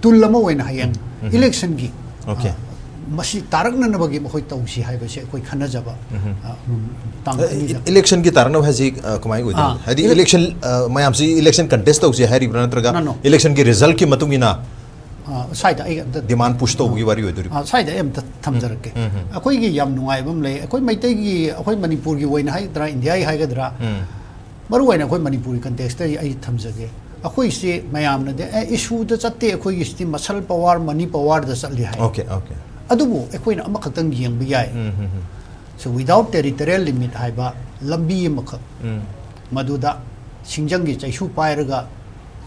tool ꯑꯃ ꯑꯣꯏꯅ ꯍꯌꯦꯡ electionꯒꯤ, Okay. ꯑ, ꯃꯁꯤ ꯇꯥꯔꯛꯅꯅꯕꯒꯤ ꯃꯈꯣꯏ ꯇꯧꯁꯤ ꯍꯥꯏꯕꯁꯤ ꯑꯩꯈꯣꯏ ꯈꯟꯅꯖꯕ, ꯑ, ꯇꯥꯡ ꯑꯅꯤꯗ꯫ Electionꯒꯤ ꯇꯥꯔꯛꯅꯕ ꯍꯥꯏꯁꯤ, ꯑ, ꯀꯃꯥꯏꯅ ꯑꯣꯏꯗꯣꯏꯅꯣ? ꯑꯥ, ꯍꯥꯏꯗꯤ ele- election, ꯑ, ꯃꯌꯥꯝꯁꯤ election contest ꯇꯧꯁꯤ ꯍꯥꯏꯔꯤꯕ꯭ꯔꯥ, ꯅꯠꯇ꯭ꯔꯒ No, no. Electionꯒꯤ resultꯀꯤ ꯃꯇꯨꯡ ꯏꯟꯅ ꯑ, ꯁ꯭ꯋꯥꯏꯗ ꯑꯩ ꯑꯝꯇ demand push ꯇꯧꯕꯒꯤ ꯋꯥꯔꯤ ꯑꯣꯏꯗꯣꯔꯤꯕ꯭ꯔꯥ? ꯑ, ꯁ꯭ꯋꯥꯏꯗ ꯑꯩ ꯑꯝꯇ ꯊꯝꯖꯔꯛꯀꯦ꯫ ꯑꯩꯈꯣꯏꯒꯤ ꯌꯥꯝ ꯅꯨꯡꯉꯥꯏꯕ ꯑꯃ ꯂꯩ꯫ ꯑꯩꯈꯣꯏ ꯃꯩꯇꯩꯒꯤ, ꯑꯩꯈꯣꯏ ꯃꯅꯤꯄꯨꯔꯒꯤ ꯑꯣꯏꯅ ꯍꯥꯏꯒꯗ꯭ꯔꯥ, ꯏꯟꯗꯤꯌꯥꯒꯤ ꯍꯥꯏꯒꯗ꯭ꯔꯥ, ꯃꯔꯨ ꯑꯣꯏꯅ ꯑꯩꯈꯣꯏ ꯃꯅꯤꯄꯨꯔꯒꯤ contextꯇ ꯑꯩ ꯊꯝꯖꯒꯦ꯫ ꯑꯩꯈꯣꯏꯁꯤ ꯃꯌꯥꯝꯅꯗꯤ, "ꯑꯦ, issueꯗ ꯆꯠꯇꯦ, ꯑꯩꯈꯣꯏꯒꯤꯁꯤꯗꯤ muscle power, money powerꯗ ꯆꯠꯂꯤ" ꯍꯥꯏ꯫ Okay, okay. ꯑꯗꯨꯕꯨ ꯑꯩꯈꯣꯏꯅ ꯑꯃꯈꯛꯇꯪ ꯌꯦꯡꯕ ꯌꯥꯏ꯫ So, without territorial limit ꯍꯥꯏꯕ ꯂꯝꯕꯤ ꯑꯃꯈꯛ, ꯃꯗꯨꯗ ꯁꯤꯡꯖꯪꯒꯤ ꯆꯩꯁꯨ ꯄꯥꯏꯔꯒ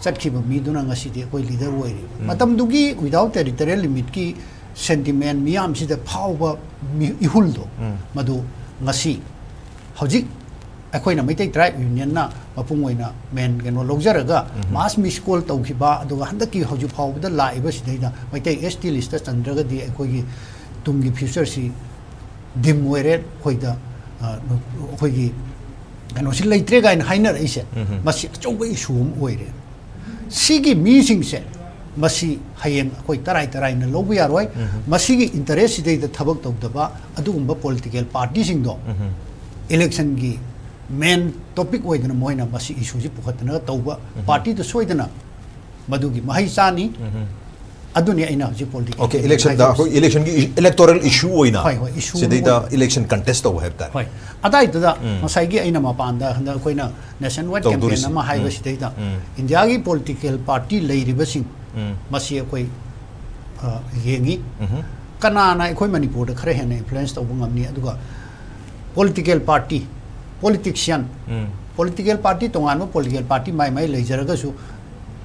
ꯆꯠꯈꯤꯕ ꯃꯤꯗꯨꯅ ꯉꯁꯤꯗꯤ ꯑꯩꯈꯣꯏ leader ꯑꯣꯏꯔꯤꯕ꯫ ꯃꯇꯝꯗꯨꯒꯤ without territorial limitꯀꯤ sentiment ꯃꯤꯌꯥꯝꯁꯤꯗ ꯐꯥꯎꯕ ꯃꯤ-, ꯏꯍꯨꯜꯗꯣ, ꯃꯗꯨ ꯉꯁꯤ ꯍꯧꯖꯤꯛ ꯑꯩꯈꯣꯏꯅ ꯃꯩꯇꯩ Tribe Unionꯅ ꯃꯄꯨꯡ ꯑꯣꯏꯅ main ꯀꯩꯅꯣ ꯂꯧꯖꯔꯒ mass missed call ꯇꯧꯈꯤꯕ, ꯑꯗꯨꯒ ꯍꯟꯗꯛꯀꯤ ꯍꯧꯖꯤꯛ ꯐꯥꯎꯕꯗ ꯂꯥꯛꯏꯕꯁꯤꯗꯩꯗ ꯃꯩꯇꯩ ST listꯇ ꯆꯟꯗ꯭ꯔꯒꯗꯤ ꯑꯩꯈꯣꯏꯒꯤ ꯇꯨꯡꯒꯤ futureꯁꯤ dim ꯑꯣꯏꯔꯦ, ꯑꯩꯈꯣꯏꯗ, ꯑ, ꯑꯩꯈꯣꯏꯒꯤ ꯀꯩꯅꯣꯁꯤ ꯂꯩꯇ꯭ꯔꯦ ꯀꯥꯏꯅ ꯍꯥꯏꯅꯔꯛꯏꯁꯦ, ꯃꯁꯤ ꯑꯆꯧꯕ issue ꯑꯃ ꯑꯣꯏꯔꯦ꯫ ꯁꯤꯒꯤ ꯃꯤꯁꯤꯡꯁꯦ ꯃꯁꯤ ꯍꯌꯦꯡ ꯑꯩꯈꯣꯏ ꯇꯔꯥꯏ ꯇꯔꯥꯏꯅ ꯂꯧꯕ ꯌꯥꯔꯣꯏ꯫ ꯃꯁꯤꯒꯤ interest ꯁꯤꯗꯩꯗ ꯊꯕꯛ ꯇꯧꯗꯕ ꯑꯗꯨꯒꯨꯝꯕ political partyꯁꯤꯡꯗꯣ electionꯒꯤ main topic ꯑꯣꯏꯗꯅ ꯃꯣꯏꯅ ꯃꯁꯤ issueꯁꯤ ꯄꯨꯈꯠꯇꯅ ꯇꯧꯕ partyꯗ ꯁꯣꯏꯗꯅ ꯃꯗꯨꯒꯤ ꯃꯍꯩ ꯆꯥꯅꯤ꯫ ꯑꯗꯨꯅꯤ ꯑꯩꯅ ꯍꯧꯖꯤꯛ political Okay, campaign electionꯗ ꯍꯥꯏꯖꯔꯤꯁꯤ꯫ ꯑꯩꯈꯣꯏ electionꯒꯤ issue, electoral issue ꯑꯣꯏꯅ ꯍꯣꯏ, ꯍꯣꯏ, issue ꯑꯃ ꯁꯤꯗꯩꯗ ꯑꯣꯏꯅ꯫ Election contest ꯇꯧꯕ ꯍꯥꯏꯕ ꯇꯥꯔꯦ꯫ ꯍꯣꯏ꯫ ꯑꯗꯥꯏꯗꯨꯗ ꯉꯁꯥꯏꯒꯤ ꯑꯩꯅ ꯃꯄꯥꯟꯗ ꯍꯟꯗꯛ ꯑꯩꯈꯣꯏꯅ nationwide campaign ꯇꯧꯗꯣꯔꯤꯁꯤ꯫ ꯑꯃ ꯍꯥꯏꯕꯁꯤꯗꯩꯗ ꯏꯟꯗꯤꯌꯥꯒꯤ political party ꯂꯩꯔꯤꯕꯁꯤꯡ ꯃꯁꯤ ꯑꯩꯈꯣꯏ ꯑ, ꯌꯦꯡꯉꯤ꯫ ꯀꯅꯥꯅ ꯑꯩꯈꯣꯏ ꯃꯅꯤꯄꯨꯔꯗ ꯈꯔ ꯍꯦꯟꯅ ꯏꯟꯐ꯭ꯂꯨꯌꯦꯟꯁ ꯇꯧꯕ ꯉꯝꯅꯤ? ꯑꯗꯨꯒ ꯄꯣꯂꯤꯇꯤꯀꯦꯜ ꯄꯥꯔꯇꯤ, ꯄꯣꯂꯤꯇꯤꯛꯁꯤꯌꯟ, ꯄꯣꯂꯤꯇꯤꯀꯦꯜ ꯄꯥꯔꯇꯤ, ꯇꯣꯉꯥꯟꯕ ꯄꯣꯂꯤꯇꯤꯀꯦꯜ ꯄꯥꯔꯇꯤ ꯃꯥꯏ ꯃꯥꯏ ꯂꯩꯖꯔꯒꯁꯨ,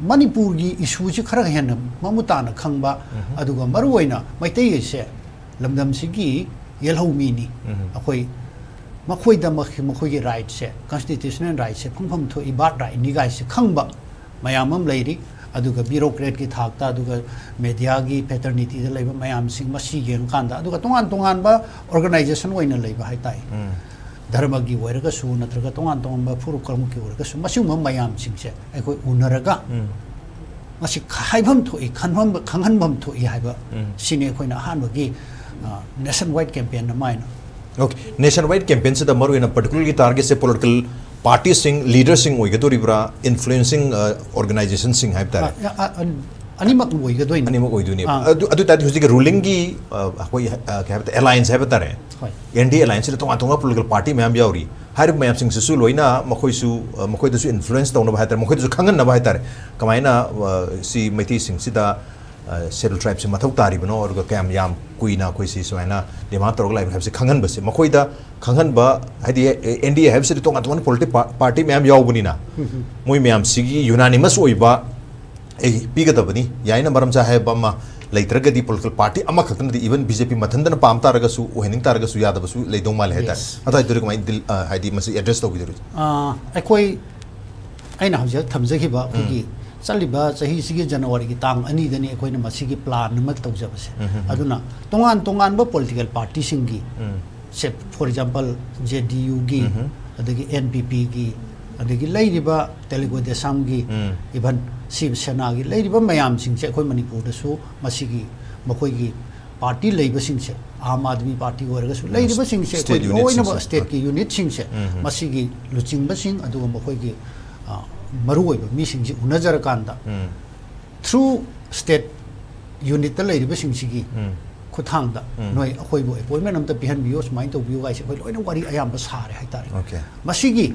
ꯃꯅꯤꯄꯨꯔꯒꯤ ꯏꯁꯨꯁꯤ ꯈꯔ ꯍꯦꯟꯅ ꯃꯃꯨꯠ ꯇꯥꯅ ꯈꯪꯕ, ꯑꯗꯨꯒ ꯃꯔꯨꯑꯣꯏꯅ ꯃꯩꯇꯩ ꯑꯁꯦ ꯂꯝꯗꯝꯁꯤꯒꯤ ꯌꯦꯜꯍꯧꯃꯤꯅꯤ꯫ ꯑꯩꯈꯣꯏ ꯃꯈꯣꯏꯗ ꯃꯈ-, ꯃꯈꯣꯏꯒꯤ ꯔꯥꯏꯠꯁꯦ, ꯀꯟꯁꯇꯤꯇ꯭ꯌꯨꯁꯅꯦꯜ ꯔꯥꯏꯠꯁꯦ ꯐꯪꯐꯝ ꯊꯣꯛꯏ, ꯕꯥꯔꯠ ꯔꯥꯏꯠꯅꯤ ꯀꯥꯏꯁꯦ ꯈꯪꯕ ꯃꯌꯥꯝ ꯑꯃ ꯂꯩꯔꯤ꯫ ꯑꯗꯨꯒ ꯕ꯭ꯌꯨꯔꯣꯀ꯭ꯔꯦꯠꯀꯤ ꯊꯥꯛꯇ, ꯑꯗꯨꯒ ꯃꯦꯗꯤꯌꯥꯒꯤ ꯐꯦꯇꯔꯅꯤꯇꯤꯗ ꯂꯩꯕ ꯃꯌꯥꯝꯁꯤꯡ ꯃꯁꯤ ꯌꯦꯡꯀꯥꯟꯗ, ꯑꯗꯨꯒ ꯇꯣꯉꯥꯟ ꯇꯣꯉꯥꯟꯕ ꯑꯣꯔꯒꯅꯥꯏꯖꯦꯁꯟ ꯑꯣꯏꯅ ꯂꯩꯕ ꯍꯥꯏꯇꯥꯔꯦ, ꯙꯔꯃꯒꯤ ꯑꯣꯏꯔꯒꯁꯨ ꯅꯠꯇ꯭ꯔꯒ ꯇꯣꯉꯥꯟ ꯇꯣꯉꯥꯟꯕ ꯐꯨꯔꯨꯞ ꯀꯥꯡꯂꯨꯞꯀꯤ ꯑꯣꯏꯔꯒꯁꯨ, ꯃꯁꯤꯒꯨꯝꯕ ꯃꯌꯥꯝꯁꯤꯡꯁꯦ ꯑꯩꯈꯣꯏ ꯎꯅꯔꯒ ꯃꯁꯤ ꯍꯥꯏꯐꯝ ꯊꯣꯛꯏ, ꯈꯟꯐꯝ, ꯈꯪꯍꯟꯐꯝ ꯊꯣꯛꯏ ꯍꯥꯏꯕ ꯁꯤꯅꯤ ꯑꯩꯈꯣꯏꯅ ꯑꯍꯥꯟꯕꯒꯤ ꯅꯦꯁꯟ ꯋꯥꯏꯗ ꯀꯦꯝꯄꯦꯟ ꯑꯃ ꯍꯥꯏꯅ꯫ ꯑꯣꯀꯦ, ꯅꯦꯁꯟ ꯋꯥꯏꯗ ꯀꯦꯝꯄꯦꯟꯁꯤꯗ ꯃꯔꯨꯑꯣꯏꯅ ꯄꯔꯇꯤꯀꯨꯂꯔꯒꯤ ꯇꯥꯔꯒꯦꯠꯁꯦ ꯄꯣꯂꯤꯇꯤꯀꯦꯜ ꯄꯥꯔꯇꯤꯁꯤꯡ, ꯂꯤꯗꯔꯁꯤꯡ ꯑꯣꯏꯒꯗꯣꯔꯤꯕ꯭ꯔꯥ, ꯏꯟꯐ꯭ꯂꯨꯌꯦꯟꯁꯤꯡ ꯑꯣꯔꯒꯅꯥꯏꯖꯦꯁꯟꯁꯤꯡ ꯍꯥꯏꯕ ꯇꯥꯔꯦ? ꯑ, ꯑ, ꯑ, ꯑꯅꯤꯃꯛ ꯑꯣꯏꯒꯗꯣꯏꯅꯤ꯫ ꯑꯅꯤꯃꯛ ꯑꯣꯏꯗꯣꯏꯅꯦꯕ꯫ ꯑꯥ꯫ ꯑꯗꯨ ꯑꯗꯨ ꯇꯥꯔꯗꯤ ꯍꯧꯖꯤꯛꯀꯤ ꯔꯨꯂꯤꯡꯒꯤ, ꯑ, ꯑꯩꯈꯣꯏ, ꯑ, ꯀꯩ ꯍꯥꯏꯕ ꯇꯥꯔꯦ, ꯑꯦꯂꯥꯏꯟꯁ ꯍꯥꯏꯕ ꯇꯥꯔꯦ, ꯍꯣꯏ꯫ ꯑꯦꯟ ꯗꯤ ꯑꯦ ꯑꯦꯂꯥꯏꯟꯁꯁꯤꯗ ꯇꯣꯉꯥꯟ ꯇꯣꯉꯥꯟꯕ ꯄꯣꯂꯤꯇꯤꯀꯦꯜ ꯄꯥꯔꯇꯤ ꯃꯌꯥꯝ ꯌꯥꯎꯔꯤ꯫ ꯍꯥꯏꯔꯤꯕ ꯃꯌꯥꯝꯁꯤꯡꯁꯤꯁꯨ ꯂꯣꯏꯅ ꯃꯈꯣꯏꯁꯨ, ꯑ, ꯃꯈꯣꯏꯗꯁꯨ ꯏꯟꯐ꯭ꯂꯨꯌꯦꯟꯁ ꯇꯧꯅꯕ ꯍꯥꯏ ꯇꯥꯔꯦ, ꯃꯈꯣꯏꯗꯁꯨ ꯈꯪꯍꯟꯅꯕ ꯍꯥꯏ ꯇꯥꯔꯦ, ꯀꯃꯥꯏꯅ, ꯑ, ꯁꯤ ꯃꯩꯇꯩꯁꯤꯡꯁꯤꯗ ꯁꯦꯗꯨꯜ ꯇ꯭ꯔꯥꯏꯕꯁꯤ ꯃꯊꯧ ꯇꯥꯔꯤꯕꯅꯣ, ꯑꯗꯨꯒ ꯀꯌꯥꯝ ꯌꯥꯝ ꯀꯨꯏꯅ ꯑꯩꯈꯣꯏꯁꯤ ꯁꯨꯃꯥꯏꯅ ꯗꯤꯃꯥꯟ ꯇꯧꯔꯒ ꯂꯥꯛꯏꯕꯅꯣ ꯍꯥꯏꯕꯁꯤ ꯈꯪꯍꯟꯕꯁꯦ, ꯃꯈꯣꯏꯗ ꯈꯪꯍꯟꯕ ꯍꯥꯏꯗꯤ, ꯑꯦꯟ ꯗꯤ ꯑꯦ ꯍꯥꯏꯕꯁꯤꯗꯤ ꯇꯣꯉꯥꯟ ꯇꯣꯉꯥꯟꯕ ꯄꯣꯂꯤꯇꯤꯀꯦꯜ ꯄꯥꯔꯇꯤ ꯃꯌꯥꯝ ꯌꯥꯎꯕꯅꯤꯅ, ꯃꯣꯏ ꯃꯌꯥꯝꯁꯤꯒꯤ ꯌꯨꯅꯥꯅꯤꯃꯁ ꯑꯣꯏꯕ, ꯑꯦ, ꯄꯤꯒꯗꯕꯅꯤ, ꯌꯥꯏꯅ ꯃꯔꯝ ꯆꯥꯏ ꯍꯥꯏꯕ ꯑꯃ ꯂꯩꯇ꯭ꯔꯒꯗꯤ, ꯄꯣꯂꯤꯇꯤꯀꯦꯜ ꯄꯥꯔꯇꯤ ꯑꯃꯈꯛꯇꯅꯗꯤ, ꯏꯚꯟ ꯕꯤ ꯖꯦ ꯄꯤ ꯃꯊꯟꯇꯅ ꯄꯥꯝ ꯇꯥꯔꯒꯁꯨ, ꯑꯣꯏꯍꯟꯅꯤꯡ ꯇꯥꯔꯒꯁꯨ ꯌꯥꯗꯕꯁꯨ ꯂꯩꯗꯧ ꯃꯥꯜꯂꯦ ꯍꯥꯏꯇꯥꯔꯦ꯫ Yes. ꯑꯗꯨ ꯍꯥꯏꯗꯨꯗꯤ ꯀꯃꯥꯏꯅ ꯗꯤꯜ, ꯑ, ꯍꯥꯏꯗꯤ ꯃꯁꯤ ꯑꯦꯗ꯭ꯔꯦꯁ ꯇꯧꯕꯤꯗꯣꯔꯤ? ꯑ, ꯑꯩꯈꯣꯏ, ꯑꯩꯅ ꯍꯧꯖꯤꯛ ꯊꯝꯖꯈꯤꯕ ꯑꯩꯈꯣꯏꯒꯤ ꯆꯠꯂꯤꯕ ꯆꯍꯤꯁꯤꯒꯤ ꯖꯅꯋꯥꯔꯤꯒꯤ ꯇꯥꯡ ꯑꯅꯤꯗꯅꯤ ꯑꯩꯈꯣꯏꯅ ꯃꯁꯤꯒꯤ ꯄ꯭ꯂꯥꯟ ꯑꯃ ꯇꯧꯖꯕꯁꯦ꯫ ꯑꯗꯨꯅ ꯇꯣꯉꯥꯟ ꯇꯣꯉꯥꯟꯕ ꯄꯣꯂꯤꯇꯤꯀꯦꯜ ꯄꯥꯔꯇꯤꯁꯤꯡꯒꯤ, ꯁꯦ, ꯐꯣꯔ ꯑꯦꯛꯖꯥꯝꯄꯜ, ꯖꯦ ꯗꯤ ꯌꯨꯒꯤ, ꯑꯗꯒꯤ ꯑꯦꯟ ꯄꯤ ꯄꯤꯒꯤ, ꯑꯗꯒꯤ ꯂꯩꯔꯤꯕ ꯇꯦꯂꯨꯒꯨ ꯗꯦꯁꯝꯒꯤ, ꯏꯚꯟ ꯁꯤꯕ ꯁꯦꯅꯥꯒꯤ ꯂꯩꯔꯤꯕ ꯃꯌꯥꯝꯁꯤꯡꯁꯦ ꯑꯩꯈꯣꯏ ꯃꯅꯤꯄꯨꯔꯗꯁꯨ ꯃꯁꯤꯒꯤ, ꯃꯈꯣꯏꯒꯤ ꯄꯥꯔꯇꯤ ꯂꯩꯕꯁꯤꯡꯁꯦ, ꯑꯥꯝ ꯑꯥꯗꯃꯤ ꯄꯥꯔꯇꯤ ꯑꯣꯏꯔꯒꯁꯨ, ꯂꯩꯔꯤꯕꯁꯤꯡꯁꯦ ꯑꯩꯈꯣꯏ ꯁ꯭ꯇꯦꯠ ꯂꯣꯏꯅꯃꯛ ꯌꯨꯅꯤꯠꯁꯤꯡꯁꯦ꯫ ꯁ꯭ꯇꯦꯠꯀꯤ ꯌꯨꯅꯤꯠꯁꯤꯡꯁꯦ, ꯃꯁꯤꯒꯤ ꯂꯨꯆꯤꯡꯕꯁꯤꯡ ꯑꯗꯨꯒ ꯃꯈꯣꯏꯒꯤ, ꯑ, ꯃꯔꯨꯑꯣꯏꯕ ꯃꯤꯁꯤꯡꯁꯤ ꯎꯅꯖꯔꯀꯥꯟꯗ, ꯊ꯭ꯔꯨ ꯁ꯭ꯇꯦꯠ ꯌꯨꯅꯤꯠꯇ ꯂꯩꯔꯤꯕꯁꯤꯡꯁꯤꯒꯤ ꯈꯨꯠꯊꯥꯡꯗ ꯅꯣꯏ ꯑꯩꯈꯣꯏꯕꯨ ꯑꯦꯄꯣꯏꯟꯃꯦꯟ ꯑꯝꯇ ꯄꯤꯍꯟꯕꯤꯌꯨ, ꯁꯨꯃꯥꯏꯅ ꯇꯧꯕꯤꯌꯨ ꯍꯥꯏꯁꯦ ꯑꯩꯈꯣꯏ ꯂꯣꯏꯅ ꯋꯥꯔꯤ ꯑꯌꯥꯝꯕ ꯁꯥꯔꯦ ꯍꯥꯏꯇꯥꯔꯦ꯫ ꯑꯣꯀꯦ꯫ ꯃꯁꯤꯒꯤ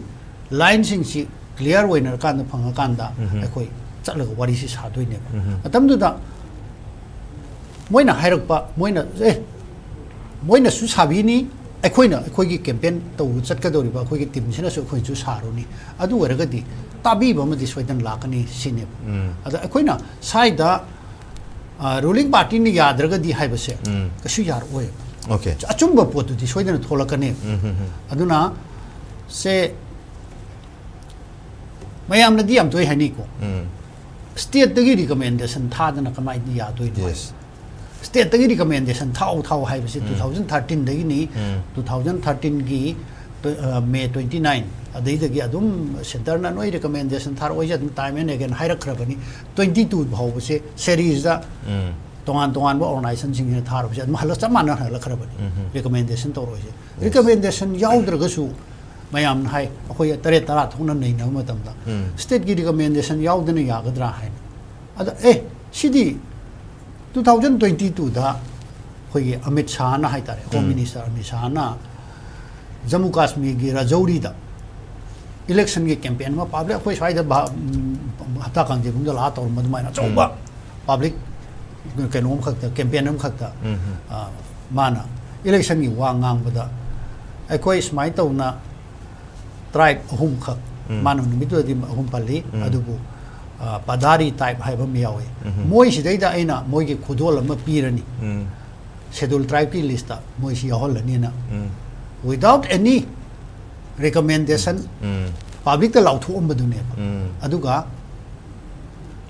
ꯂꯥꯏꯟꯁꯤꯡꯁꯤ ꯀ꯭ꯂꯤꯌꯥꯔ ꯑꯣꯏꯅꯔꯀꯥꯟꯗ, ꯐꯪꯉꯀꯥꯟꯗ ꯑꯩꯈꯣꯏ ꯆꯠꯂꯒ ꯋꯥꯔꯤꯁꯤ ꯁꯥꯗꯣꯏꯅꯦꯕ꯫ ꯃꯇꯝꯗꯨꯗ ꯃꯣꯏꯅ ꯍꯥꯏꯔꯛꯄ, ꯃꯣꯏꯅ ꯑꯦ ꯃꯣꯏꯅꯁꯨ ꯁꯥꯕꯤꯅꯤ, ꯑꯩꯈꯣꯏꯅ ꯑꯩꯈꯣꯏꯒꯤ ꯀꯦꯝꯄꯦꯟ ꯇꯧꯕ ꯆꯠꯀꯗꯧꯔꯤꯕ ꯑꯩꯈꯣꯏꯒꯤ ꯇꯤꯝꯁꯤꯅꯁꯨ ꯑꯩꯈꯣꯏꯅꯁꯨ ꯁꯥꯔꯨꯅꯤ꯫ ꯑꯗꯨ ꯑꯣꯏꯔꯒꯗꯤ ꯇꯥꯕꯤꯕ ꯑꯃꯗꯤ ꯁꯣꯏꯗꯅ ꯂꯥꯛꯀꯅꯤ ꯁꯤꯅꯦꯕ꯫ ꯑꯗ ꯑꯩꯈꯣꯏꯅ ꯁ꯭ꯋꯥꯏꯗ ꯔꯨꯂꯤꯡ ꯄꯥꯔꯇꯤꯅ ꯌꯥꯗ꯭ꯔꯒꯗꯤ ꯍꯥꯏꯕꯁꯦ ꯀꯩꯁꯨ ꯌꯥꯔꯛꯑꯣꯏꯕ꯫ ꯑꯣꯀꯦ꯫ ꯑꯆꯨꯝꯕ ꯄꯣꯠꯇꯨꯗꯤ ꯁꯣꯏꯗꯅ ꯊꯣꯛꯂꯛꯀꯅꯦꯕ꯫ ꯑꯗꯨꯅ ꯁꯦ ꯃꯌꯥꯝꯅꯗꯤ ꯌꯥꯝ ꯇꯣꯏ ꯍꯥꯏꯅꯩꯀꯣ, ꯁ꯭ꯇꯦꯠꯇꯒꯤ ꯔꯤꯀꯃꯦꯟꯗꯦꯁꯟ ꯊꯥꯗꯅ ꯀꯃꯥꯏꯅ ꯌꯥꯗꯣꯏꯅꯣ ꯍꯥꯏ꯫ ꯌꯦꯁ꯫ ꯁ꯭ꯇꯦꯠꯇꯒꯤ ꯔꯤꯀꯃꯦꯟꯗꯦꯁꯟ ꯊꯥꯎ ꯊꯥꯎ ꯍꯥꯏꯕꯁꯤ ꯇꯨ ꯊꯥꯎꯖꯟ ꯊꯥꯔꯇꯤꯟꯗꯒꯤꯅꯤ꯫ ꯇꯨ ꯊꯥꯎꯖꯟ ꯊꯥꯔꯇꯤꯟꯒꯤ ꯃꯦ ꯇ꯭ꯋꯦꯟꯇꯤ ꯅꯥꯏꯟ ꯑꯗꯩꯗꯒꯤ ꯑꯗꯨꯝ ꯁꯦꯟꯇꯔꯅ ꯅꯣꯏ ꯔꯤꯀꯃꯦꯟꯗꯦꯁꯟ ꯊꯥꯔꯛꯑꯣꯏꯁꯦ ꯑꯗꯨꯝ ꯇꯥꯏꯝ ꯑꯦꯟ ꯑꯦꯒꯦꯟ ꯍꯥꯏꯔꯛꯈ꯭ꯔꯕꯅꯤ꯫ ꯇ꯭ꯋꯦꯟꯇꯤ ꯇꯨ ꯐꯥꯎꯕꯁꯦ ꯁꯦꯔꯤꯁꯇ ꯇꯣꯉꯥꯟ ꯇꯣꯉꯥꯟꯕ ꯑꯣꯔꯒꯅꯥꯏꯖꯦꯁꯟꯁꯤꯡꯁꯤꯅ ꯊꯥꯔꯨꯕꯁꯦ ꯑꯗꯨꯝ ꯍꯜꯂ ꯆꯞ ꯃꯥꯟꯅꯅ ꯍꯜꯂꯛꯈ꯭ꯔꯕꯅꯤ꯫ ꯔꯤꯀꯃꯦꯟꯗꯦꯁꯟ ꯇꯧꯔꯛꯑꯣꯏꯁꯦ꯫ ꯔꯤꯀꯃꯦꯟꯗꯦꯁꯟ ꯌꯥꯎꯗ꯭ꯔꯒꯁꯨ ꯃꯌꯥꯝꯅ ꯍꯥꯏ, ꯑꯩꯈꯣꯏ ꯇꯔꯦꯠ ꯇꯔꯥ ꯊꯣꯛꯅ ꯅꯩꯅꯕ ꯃꯇꯝꯗ ꯁ꯭ꯇꯦꯠꯀꯤ ꯔꯤꯀꯃꯦꯟꯗꯦꯁꯟ ꯌꯥꯎꯗꯅ ꯌꯥꯒꯗ꯭ꯔꯥ ꯍꯥꯏꯅ꯫ ꯑꯗ ꯑꯦ ꯁꯤꯗꯤ ꯇꯨ ꯊꯥꯎꯖꯟ ꯇ꯭ꯋꯦꯟꯇꯤ ꯇꯨꯗ ꯑꯩꯈꯣꯏꯒꯤ ꯑꯃꯤꯠ ꯁꯥꯍꯅ ꯍꯥꯏꯇꯥꯔꯦ, ꯍꯣꯝ ꯃꯤꯅꯤꯁꯇꯔ ꯑꯃꯤꯠ ꯁꯥꯍꯅ ꯖꯃꯨ ꯀꯥꯁꯃꯤꯔꯒꯤ ꯔꯥꯖꯧꯔꯤꯗ ꯏꯂꯦꯛꯁꯟꯒꯤ ꯀꯦꯝꯄꯦꯟ ꯑꯃ ꯄꯥꯕ꯭ꯂꯤꯛ ꯑꯩꯈꯣꯏ ꯁ꯭ꯋꯥꯏꯗ ꯚꯥ-, ꯎꯝ, ꯍꯞꯇꯥ ꯀꯥꯡꯖꯩꯕꯨꯡꯗ ꯂꯥꯛꯑ ꯇꯧꯔꯝꯕ ꯑꯗꯨꯃꯥꯏꯅ ꯑꯆꯧꯕ ꯄꯥꯕ꯭ꯂꯤꯛ ꯀꯩꯅꯣ ꯑꯃꯈꯛꯇ, ꯀꯦꯝꯄꯦꯟ ꯑꯃꯈꯛꯇ, ꯑ, ꯃꯥꯅ ꯏꯂꯦꯛꯁꯟꯒꯤ ꯋꯥ ꯉꯥꯡꯕꯗ ꯑꯩꯈꯣꯏ ꯁꯨꯃꯥꯏꯅ ꯇꯧꯅ ꯇ꯭ꯔꯥꯏꯕ ꯑꯍꯨꯝꯈꯛ, ꯃꯥꯅ ꯅꯨꯃꯤꯠꯇꯨꯗꯗꯤ ꯑꯍꯨꯝ ꯄꯜꯂꯤ, ꯑꯗꯨꯕꯨ, ꯑ, ꯄꯥꯗꯥꯔꯤ ꯇ꯭ꯔꯥꯏꯕ ꯍꯥꯏꯕ ꯑꯃ ꯌꯥꯎꯋꯤ꯫ ꯃꯣꯏꯁꯤꯗꯩꯗ ꯑꯩꯅ ꯃꯣꯏꯒꯤ ꯈꯨꯗꯣꯜ ꯑꯃ ꯄꯤꯔꯅꯤ꯫ ꯁꯦꯗꯨꯜ ꯇ꯭ꯔꯥꯏꯕꯀꯤ ꯂꯤꯁꯇ ꯃꯣꯏꯁꯤ ꯌꯥꯎꯍꯜꯂꯅꯤꯅ without any recommendation ꯄꯥꯕ꯭ꯂꯤꯛꯇ ꯂꯥꯎꯊꯣꯛꯑꯝꯕꯗꯨꯅꯦꯕ꯫ ꯑꯗꯨꯒ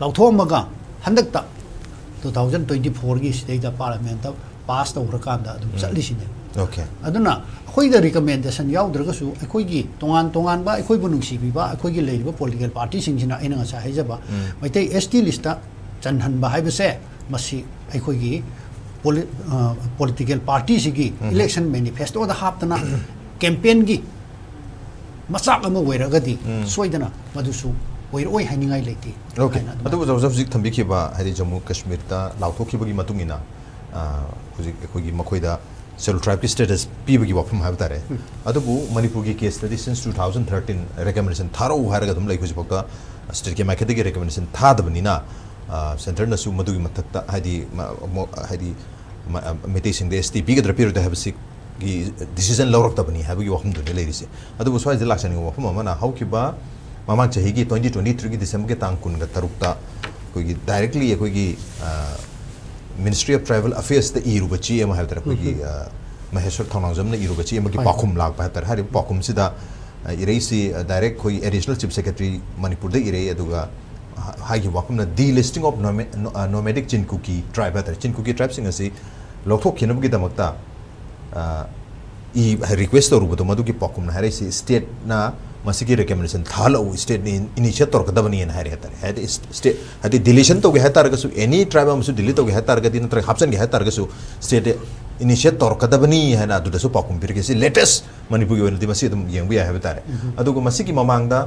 ꯂꯥꯎꯊꯣꯛꯑꯝꯃꯒ ꯍꯟꯗꯛꯇ ꯇꯨ ꯊꯥꯎꯖꯟ ꯇ꯭ꯋꯦꯟꯇꯤ ꯐꯣꯔꯒꯤ ꯁꯤꯗꯩꯗ ꯄꯥꯔꯂꯤꯌꯥꯃꯦꯟꯇ ꯄꯥꯁ ꯇꯧꯈ꯭ꯔꯀꯥꯟꯗ ꯑꯗꯨꯝ ꯆꯠꯂꯤꯁꯤꯅꯦ꯫ ꯑꯣꯀꯦ꯫ ꯑꯗꯨꯅ ꯑꯩꯈꯣꯏꯗ ꯔꯤꯀꯃꯦꯟꯗꯦꯁꯟ ꯌꯥꯎꯗ꯭ꯔꯒꯁꯨ ꯑꯩꯈꯣꯏꯒꯤ ꯇꯣꯉꯥꯟ ꯇꯣꯉꯥꯟꯕ ꯑꯩꯈꯣꯏꯕꯨ ꯅꯨꯡꯁꯤꯕꯤꯕ ꯑꯩꯈꯣꯏꯒꯤ ꯂꯩꯔꯤꯕ ꯄꯣꯂꯤꯇꯤꯀꯦꯜ ꯄꯥꯔꯇꯤꯁꯤꯡꯁꯤꯅ, ꯑꯩꯅ ꯉꯁꯥꯏ ꯍꯥꯏꯖꯕ ꯃꯩꯇꯩ ꯑꯦꯁ ꯇꯤ ꯂꯤꯁꯇ ꯆꯟꯍꯟꯕ ꯍꯥꯏꯕꯁꯦ ꯃꯁꯤ ꯑꯩꯈꯣꯏꯒꯤ ꯄꯣꯂꯤ-, ꯑ, ꯄꯣꯂꯤꯇꯤꯀꯦꯜ ꯄꯥꯔꯇꯤꯁꯤꯒꯤ ꯏꯂꯦꯛꯁꯟ ꯃꯦꯅꯤꯐꯦꯁꯇꯣꯗ ꯍꯥꯞꯇꯅ ꯀꯦꯝꯄꯦꯟꯒꯤ ꯃꯆꯥꯛ ꯑꯃ ꯑꯣꯏꯔꯒꯗꯤ ꯁꯣꯏꯗꯅ ꯃꯗꯨꯁꯨ ꯑꯣꯏꯔꯛꯑꯣꯏ ꯍꯥꯏꯅꯤꯡꯉꯥꯏ ꯂꯩꯇꯦ ꯑꯣꯀꯦ꯫ ꯍꯥꯏꯅ ꯑꯗꯨꯃꯥꯏꯅ ꯑꯗꯨꯕꯨ ꯖꯣꯁꯦꯐ ꯍꯧꯖꯤꯛ ꯊꯝꯕꯤꯈꯤꯕ, ꯍꯥꯏꯗꯤ ꯖꯝꯃꯨ ꯀꯥꯁꯃꯤꯔꯗ ꯂꯥꯎꯊꯣꯛꯈꯤꯕꯒꯤ ꯃꯇꯨꯡ ꯏꯟꯅ, ꯑ, ꯍꯧꯖꯤꯛ ꯑꯩꯈꯣꯏꯒꯤ ꯃꯈꯣꯏꯗ ꯁꯦꯗꯨꯜ ꯇ꯭ꯔꯥꯏꯕꯀꯤ ꯁ꯭ꯇꯦꯇꯁ ꯄꯤꯕꯒꯤ ꯋꯥꯐꯝ ꯍꯥꯏꯕ ꯇꯥꯔꯦ꯫ ꯑꯗꯨꯕꯨ ꯃꯅꯤꯄꯨꯔꯒꯤ ꯀꯦꯁꯇꯗꯤ since two thousand thirteen recommendation ꯊꯥꯔꯛꯎ ꯍꯥꯏꯔꯒ ꯑꯗꯨꯝ ꯂꯩ, ꯍꯧꯖꯤꯛꯐꯥꯎꯗ ꯁ꯭ꯇꯦꯠꯀꯤ ꯃꯥꯏꯀꯩꯗꯒꯤ ꯔꯤꯀꯃꯦꯟꯗꯦꯁꯟ ꯊꯥꯗꯕꯅꯤꯅ, ꯁꯦꯟꯇꯔꯅꯁꯨ ꯃꯗꯨꯒꯤ ꯃꯊꯛꯇ ꯍꯥꯏꯗꯤ ꯃ- ꯃꯣ- ꯍꯥꯏꯗꯤ ꯃ- ꯃꯩꯇꯩꯁꯤꯡꯗ ꯑꯦꯁ ꯇꯤ ꯄꯤꯒꯗ꯭ꯔꯥ ꯄꯤꯔꯣꯏꯗ꯭ꯔꯥ ꯍꯥꯏꯕꯁꯤꯒꯤ ꯗꯤꯁꯤꯖꯟ ꯂꯧꯔꯛꯇꯕꯅꯤ ꯍꯥꯏꯕꯒꯤ ꯋꯥꯐꯝꯗꯨꯅꯤ ꯂꯩꯔꯤꯁꯦ꯫ ꯑꯗꯨꯕꯨ ꯁ꯭ꯋꯥꯏꯁꯤꯗ ꯂꯥꯛꯆꯅꯤꯡꯕ ꯋꯥꯐꯝ ꯑꯃꯅ, ꯍꯧꯈꯤꯕ ꯃꯃꯥꯡ ꯆꯍꯤꯒꯤ ꯇ꯭ꯋꯦꯟꯇꯤ ꯇ꯭ꯋꯦꯟꯇꯤ ꯊ꯭ꯔꯤꯒꯤ ꯗꯤꯁꯦꯝꯕꯔꯒꯤ ꯇꯥꯡ ꯀꯨꯟꯒ ꯇꯔꯨꯛꯇ ꯑꯩꯈꯣꯏꯒꯤ ꯗꯥꯏꯔꯦꯛꯂꯤ ꯑꯩꯈꯣꯏꯒꯤ ꯃꯤꯅꯤꯁꯇ꯭ꯔꯤ ꯑꯣꯐ ꯇ꯭ꯔꯥꯏꯕꯦꯜ ꯑꯐꯦꯌꯔꯁꯇ ꯏꯔꯨꯕ ꯆꯦ ꯑꯃ ꯍꯥꯏꯕ ꯇꯥꯔꯦ, ꯑꯩꯈꯣꯏꯒꯤ ꯃꯍꯦꯁ꯭ꯋꯔ ꯊꯧꯅꯥꯎꯖꯝꯅ ꯏꯔꯨꯕ ꯆꯦ ꯑꯃꯒꯤ ꯄꯥꯎꯈꯨꯝ ꯂꯥꯛꯄ ꯍꯥꯏꯕ ꯇꯥꯔꯦ꯫ ꯍꯥꯏꯔꯤꯕ ꯄꯥꯎꯈꯨꯝꯁꯤꯗ ꯏꯔꯩꯁꯤ ꯗꯥꯏꯔꯦꯛ ꯑꯩꯈꯣꯏ ꯑꯦꯗꯤꯁꯅꯦꯜ ꯆꯤꯐ ꯁꯦꯀ꯭ꯔꯦꯇꯔꯤ ꯃꯅꯤꯄꯨꯔꯗ ꯏꯔꯩ꯫ ꯑꯗꯨꯒ ꯍꯥꯏꯈꯤꯕ ꯋꯥꯐꯝꯅ ꯗꯤ ꯂꯤꯁꯇꯤꯡ ꯑꯣꯐ ꯅꯣꯃꯦꯗꯤꯛ ꯆꯤꯟ ꯀꯨꯀꯤ ꯇ꯭ꯔꯥꯏꯕ ꯍꯥꯏ ꯇꯥꯔꯦ, ꯆꯤꯟ ꯀꯨꯀꯤ ꯇ꯭ꯔꯥꯏꯕꯁꯤꯡ ꯑꯁꯤ ꯂꯧꯊꯣꯛꯈꯤꯅꯕꯒꯤꯗꯃꯛꯇ ꯏ ꯔꯤꯀ꯭ꯋꯦꯁ ꯇꯧꯔꯨꯕꯗꯣ ꯃꯗꯨꯒꯤ ꯄꯥꯎꯈꯨꯝꯅ ꯍꯥꯏꯔꯛꯏꯁꯤ ꯁ꯭ꯇꯦꯠꯅ ꯃꯁꯤꯒꯤ ꯔꯤꯀꯃꯦꯟꯗꯦꯁꯟ ꯊꯥꯍꯜꯂꯛꯎ, ꯁ꯭ꯇꯦꯠꯅ ꯏꯅꯤꯁꯤꯌꯦꯠ ꯇꯧꯔꯛꯀꯗꯕꯅꯤ ꯍꯥꯏꯅ ꯍꯥꯏꯔꯦ ꯍꯥꯏ ꯇꯥꯔꯦ꯫ ꯍꯥꯏꯗꯤ ꯁ꯭ꯇꯦꯠ ꯍꯥꯏꯗꯤ ꯗꯤꯂꯤꯁꯟ ꯇꯧꯒꯦ ꯍꯥꯏ ꯇꯥꯔꯒꯁꯨ, ꯑꯦꯅꯤ ꯇ꯭ꯔꯥꯏꯕ ꯑꯃꯁꯨ ꯗꯤꯂꯤꯠ ꯇꯧꯒꯦ ꯍꯥꯏ ꯇꯥꯔꯒꯗꯤ ꯅꯠꯇ꯭ꯔꯒ ꯍꯥꯞꯆꯤꯟꯒꯦ ꯍꯥꯏ ꯇꯥꯔꯒꯁꯨ ꯁ꯭ꯇꯦꯠ ꯏꯅꯤꯁꯤꯌꯦꯠ ꯇꯧꯔꯛꯀꯗꯕꯅꯤ ꯍꯥꯏꯅ ꯑꯗꯨꯗꯁꯨ ꯄꯥꯎꯈꯨꯝ ꯄꯤꯔꯛꯈꯤ꯫ ꯁꯤ ꯂꯦꯇꯦꯁ ꯃꯅꯤꯄꯨꯔꯒꯤ ꯑꯣꯏꯅꯗꯤ ꯃꯁꯤ ꯑꯗꯨꯝ ꯌꯦꯡꯕ ꯌꯥꯏ ꯍꯥꯏꯕ ꯇꯥꯔꯦ꯫ ꯑꯗꯨꯒ ꯃꯁꯤꯒꯤ ꯃꯃꯥꯡꯗ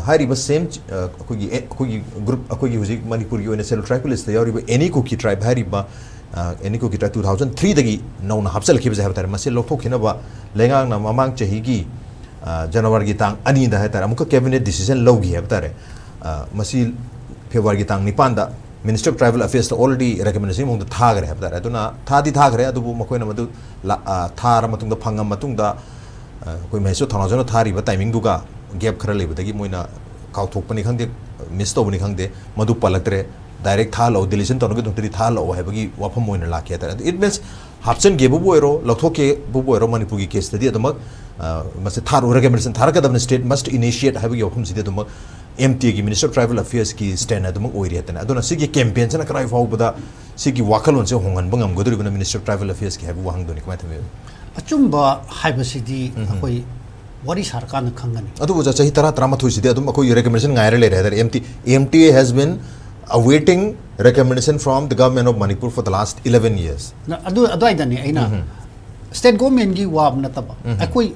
ꯍꯥꯏꯔꯤꯕ ꯁꯦꯝ ꯑꯩꯈꯣꯏꯒꯤ ꯑꯩꯈꯣꯏꯒꯤ ꯒ꯭ꯔꯨꯞ ꯑꯩꯈꯣꯏꯒꯤ ꯍꯧꯖꯤꯛ ꯃꯅꯤꯄꯨꯔꯒꯤ ꯑꯣꯏꯅ ꯁꯦꯗꯨꯜ ꯇ꯭ꯔꯥꯏꯕꯀꯤ ꯂꯤꯁꯇ ꯌꯥꯎꯔꯤꯕ ꯑꯦꯅꯤ ꯀꯨꯀꯤ ꯇ꯭ꯔꯥꯏꯕ ꯍꯥꯏꯔꯤꯕ ꯑꯦꯅꯤ ꯀꯨꯀꯤ ꯇ꯭ꯔꯥꯏꯕ ꯇꯨ ꯊꯥꯎꯖꯟ ꯊ꯭ꯔꯤꯗꯒꯤ ꯅꯧꯅ ꯍꯥꯞꯆꯤꯜꯂꯛꯈꯤꯕꯁꯦ ꯍꯥꯏꯕ ꯇꯥꯔꯦ꯫ ꯃꯁꯤ ꯂꯧꯊꯣꯛꯈꯤꯅꯕ ꯂꯩꯉꯥꯛꯅ ꯃꯃꯥꯡ ꯆꯍꯤꯒꯤ ꯖꯅꯋꯥꯔꯤꯒꯤ ꯇꯥꯡ ꯑꯅꯤꯗ ꯍꯥꯏ ꯇꯥꯔꯦ ꯑꯃꯨꯛꯀ ꯀꯦꯕꯤꯅꯦꯠ ꯗꯤꯁꯤꯖꯟ ꯂꯧꯈꯤ ꯍꯥꯏꯕ ꯇꯥꯔꯦ꯫ ꯃꯁꯤ ꯐꯦꯕ꯭ꯔꯨꯋꯥꯔꯤꯒꯤ ꯇꯥꯡ ꯅꯤꯄꯥꯟꯗ ꯃꯤꯅꯤꯁꯇ꯭ꯔꯤ ꯑꯣꯐ ꯇ꯭ꯔꯥꯏꯕꯦꯜ ꯑꯐꯦꯌꯔꯁꯇ ꯑꯣꯜꯔꯦꯗꯤ ꯔꯤꯀꯃꯦꯟꯗꯦꯁꯟ ꯃꯑꯣꯡꯗ ꯊꯥꯈ꯭ꯔꯦ ꯍꯥꯏꯕ ꯇꯥꯔꯦ꯫ ꯑꯗꯨꯅ ꯊꯥꯗꯤ ꯊꯥꯈ꯭ꯔꯦ, ꯑꯗꯨꯕꯨ ꯃꯈꯣꯏꯅ ꯃꯗꯨ ꯊꯥꯔ ꯃꯇꯨꯡꯗ, ꯐꯪꯉ ꯃꯇꯨꯡꯗ ꯑꯩꯈꯣꯏ ꯃꯍꯦꯁꯣꯔ ꯊꯧꯅꯥꯖꯅ ꯊꯥꯔꯤꯕ ꯇꯥꯏꯃꯤꯡꯗꯨꯒ ꯒꯦꯞ ꯈꯔ ꯂꯩꯕꯗꯒꯤ ꯃꯣꯏꯅ ꯀꯥꯎꯊꯣꯛꯄꯅꯤ ꯈꯪꯗꯦ, ꯃꯤꯁ ꯇꯧꯕꯅꯤ ꯈꯪꯗꯦ, ꯃꯗꯨ ꯄꯜꯂꯛꯇ꯭ꯔꯦ꯫ ꯗꯥꯏꯔꯦꯛ ꯊꯥꯍꯜꯂꯛꯑꯣ, ꯗꯤꯂꯤꯁꯟ ꯇꯧꯅꯒꯗꯧꯗꯤ ꯊꯥꯍꯜꯂꯛꯑꯣ ꯍꯥꯏꯕꯒꯤ ꯋꯥꯐꯝ ꯑꯣꯏꯅ ꯂꯥꯛꯈꯤ ꯍꯥꯏ ꯇꯥꯔꯦ꯫ It means ꯍꯥꯞꯆꯤꯟꯒꯦꯕꯨ ꯑꯣꯏꯔꯣ, ꯂꯧꯊꯣꯛꯀꯦꯕꯨ ꯑꯣꯏꯔꯣ, ꯃꯅꯤꯄꯨꯔꯒꯤ ꯀꯦꯁꯇꯗꯤ ꯑꯗꯨꯃꯛ ꯃꯁꯤ ꯊꯥꯔꯛꯑꯣ, ꯔꯤꯀꯃꯦꯟꯗꯦꯁꯟ ꯊꯥꯔꯛꯀꯗꯕꯅꯤ, state must initiate ꯍꯥꯏꯕꯒꯤ ꯋꯥꯐꯝꯁꯤꯗꯤ ꯑꯗꯨꯃꯛ ꯑꯦꯝ ꯇꯤ ꯑꯦꯒꯤ ꯃꯤꯅꯤꯁꯇꯔ ꯑꯣꯐ ꯇ꯭ꯔꯥꯏꯕꯦꯜ ꯑꯐꯦꯌꯔꯁꯀꯤ ꯁ꯭ꯇꯦꯟ ꯑꯗꯨꯃꯛ ꯑꯣꯏꯔꯤ ꯍꯥꯏ ꯇꯥꯔꯦ꯫ ꯑꯗꯨꯅ ꯁꯤꯒꯤ ꯀꯦꯝꯄꯦꯟꯁꯤꯅ ꯀꯗꯥꯏ ꯐꯥꯎꯕꯗ ꯁꯤꯒꯤ ꯋꯥꯈꯜꯂꯣꯟꯁꯦ ꯍꯣꯡꯍꯟꯕ ꯉꯝꯒꯗꯧꯔꯤꯕꯅ ꯃꯤꯅꯤꯁꯇꯔ ꯑꯣꯐ ꯇ꯭ꯔꯥꯏꯕꯦꯜ ꯑꯐꯦꯌꯔꯁꯀꯤ ꯍꯥꯏꯕ ꯋꯥꯍꯪꯗꯨꯅꯤ꯫ ꯀꯃꯥꯏꯅ ꯊꯝꯕꯤꯕ? ꯑꯆꯨꯝꯕ ꯍꯥꯏꯕꯁꯤꯗꯤ ꯑꯩꯈꯣꯏ ꯋꯥꯔꯤ ꯁꯥꯔꯀꯥꯟꯗ ꯈꯪꯒꯅꯤ꯫ ꯑꯗꯨꯕꯨ ꯑꯣꯖꯥ, ꯆꯍꯤ ꯇꯔꯥ ꯇꯔꯥꯃꯥꯊꯣꯏꯁꯤꯗꯤ ꯑꯗꯨꯝ ꯑꯩꯈꯣꯏꯒꯤ ꯔꯤꯀꯃꯦꯟꯗꯦꯁꯟ ꯉꯥꯏꯔ ꯂꯩꯔꯦ ꯍꯥꯏ ꯇꯥꯔꯦ꯫ M T, M T A has been awaiting recommendation from the government of Manipur for the last eleven years. ꯑꯗꯨ ꯑꯗꯨꯋꯥꯏꯗꯅꯤ ꯑꯩꯅ ꯁ꯭ꯇꯦꯠ ꯒꯣꯔꯃꯦꯟꯒꯤ ꯋꯥ ꯅꯠꯇꯕ ꯑꯩꯈꯣꯏ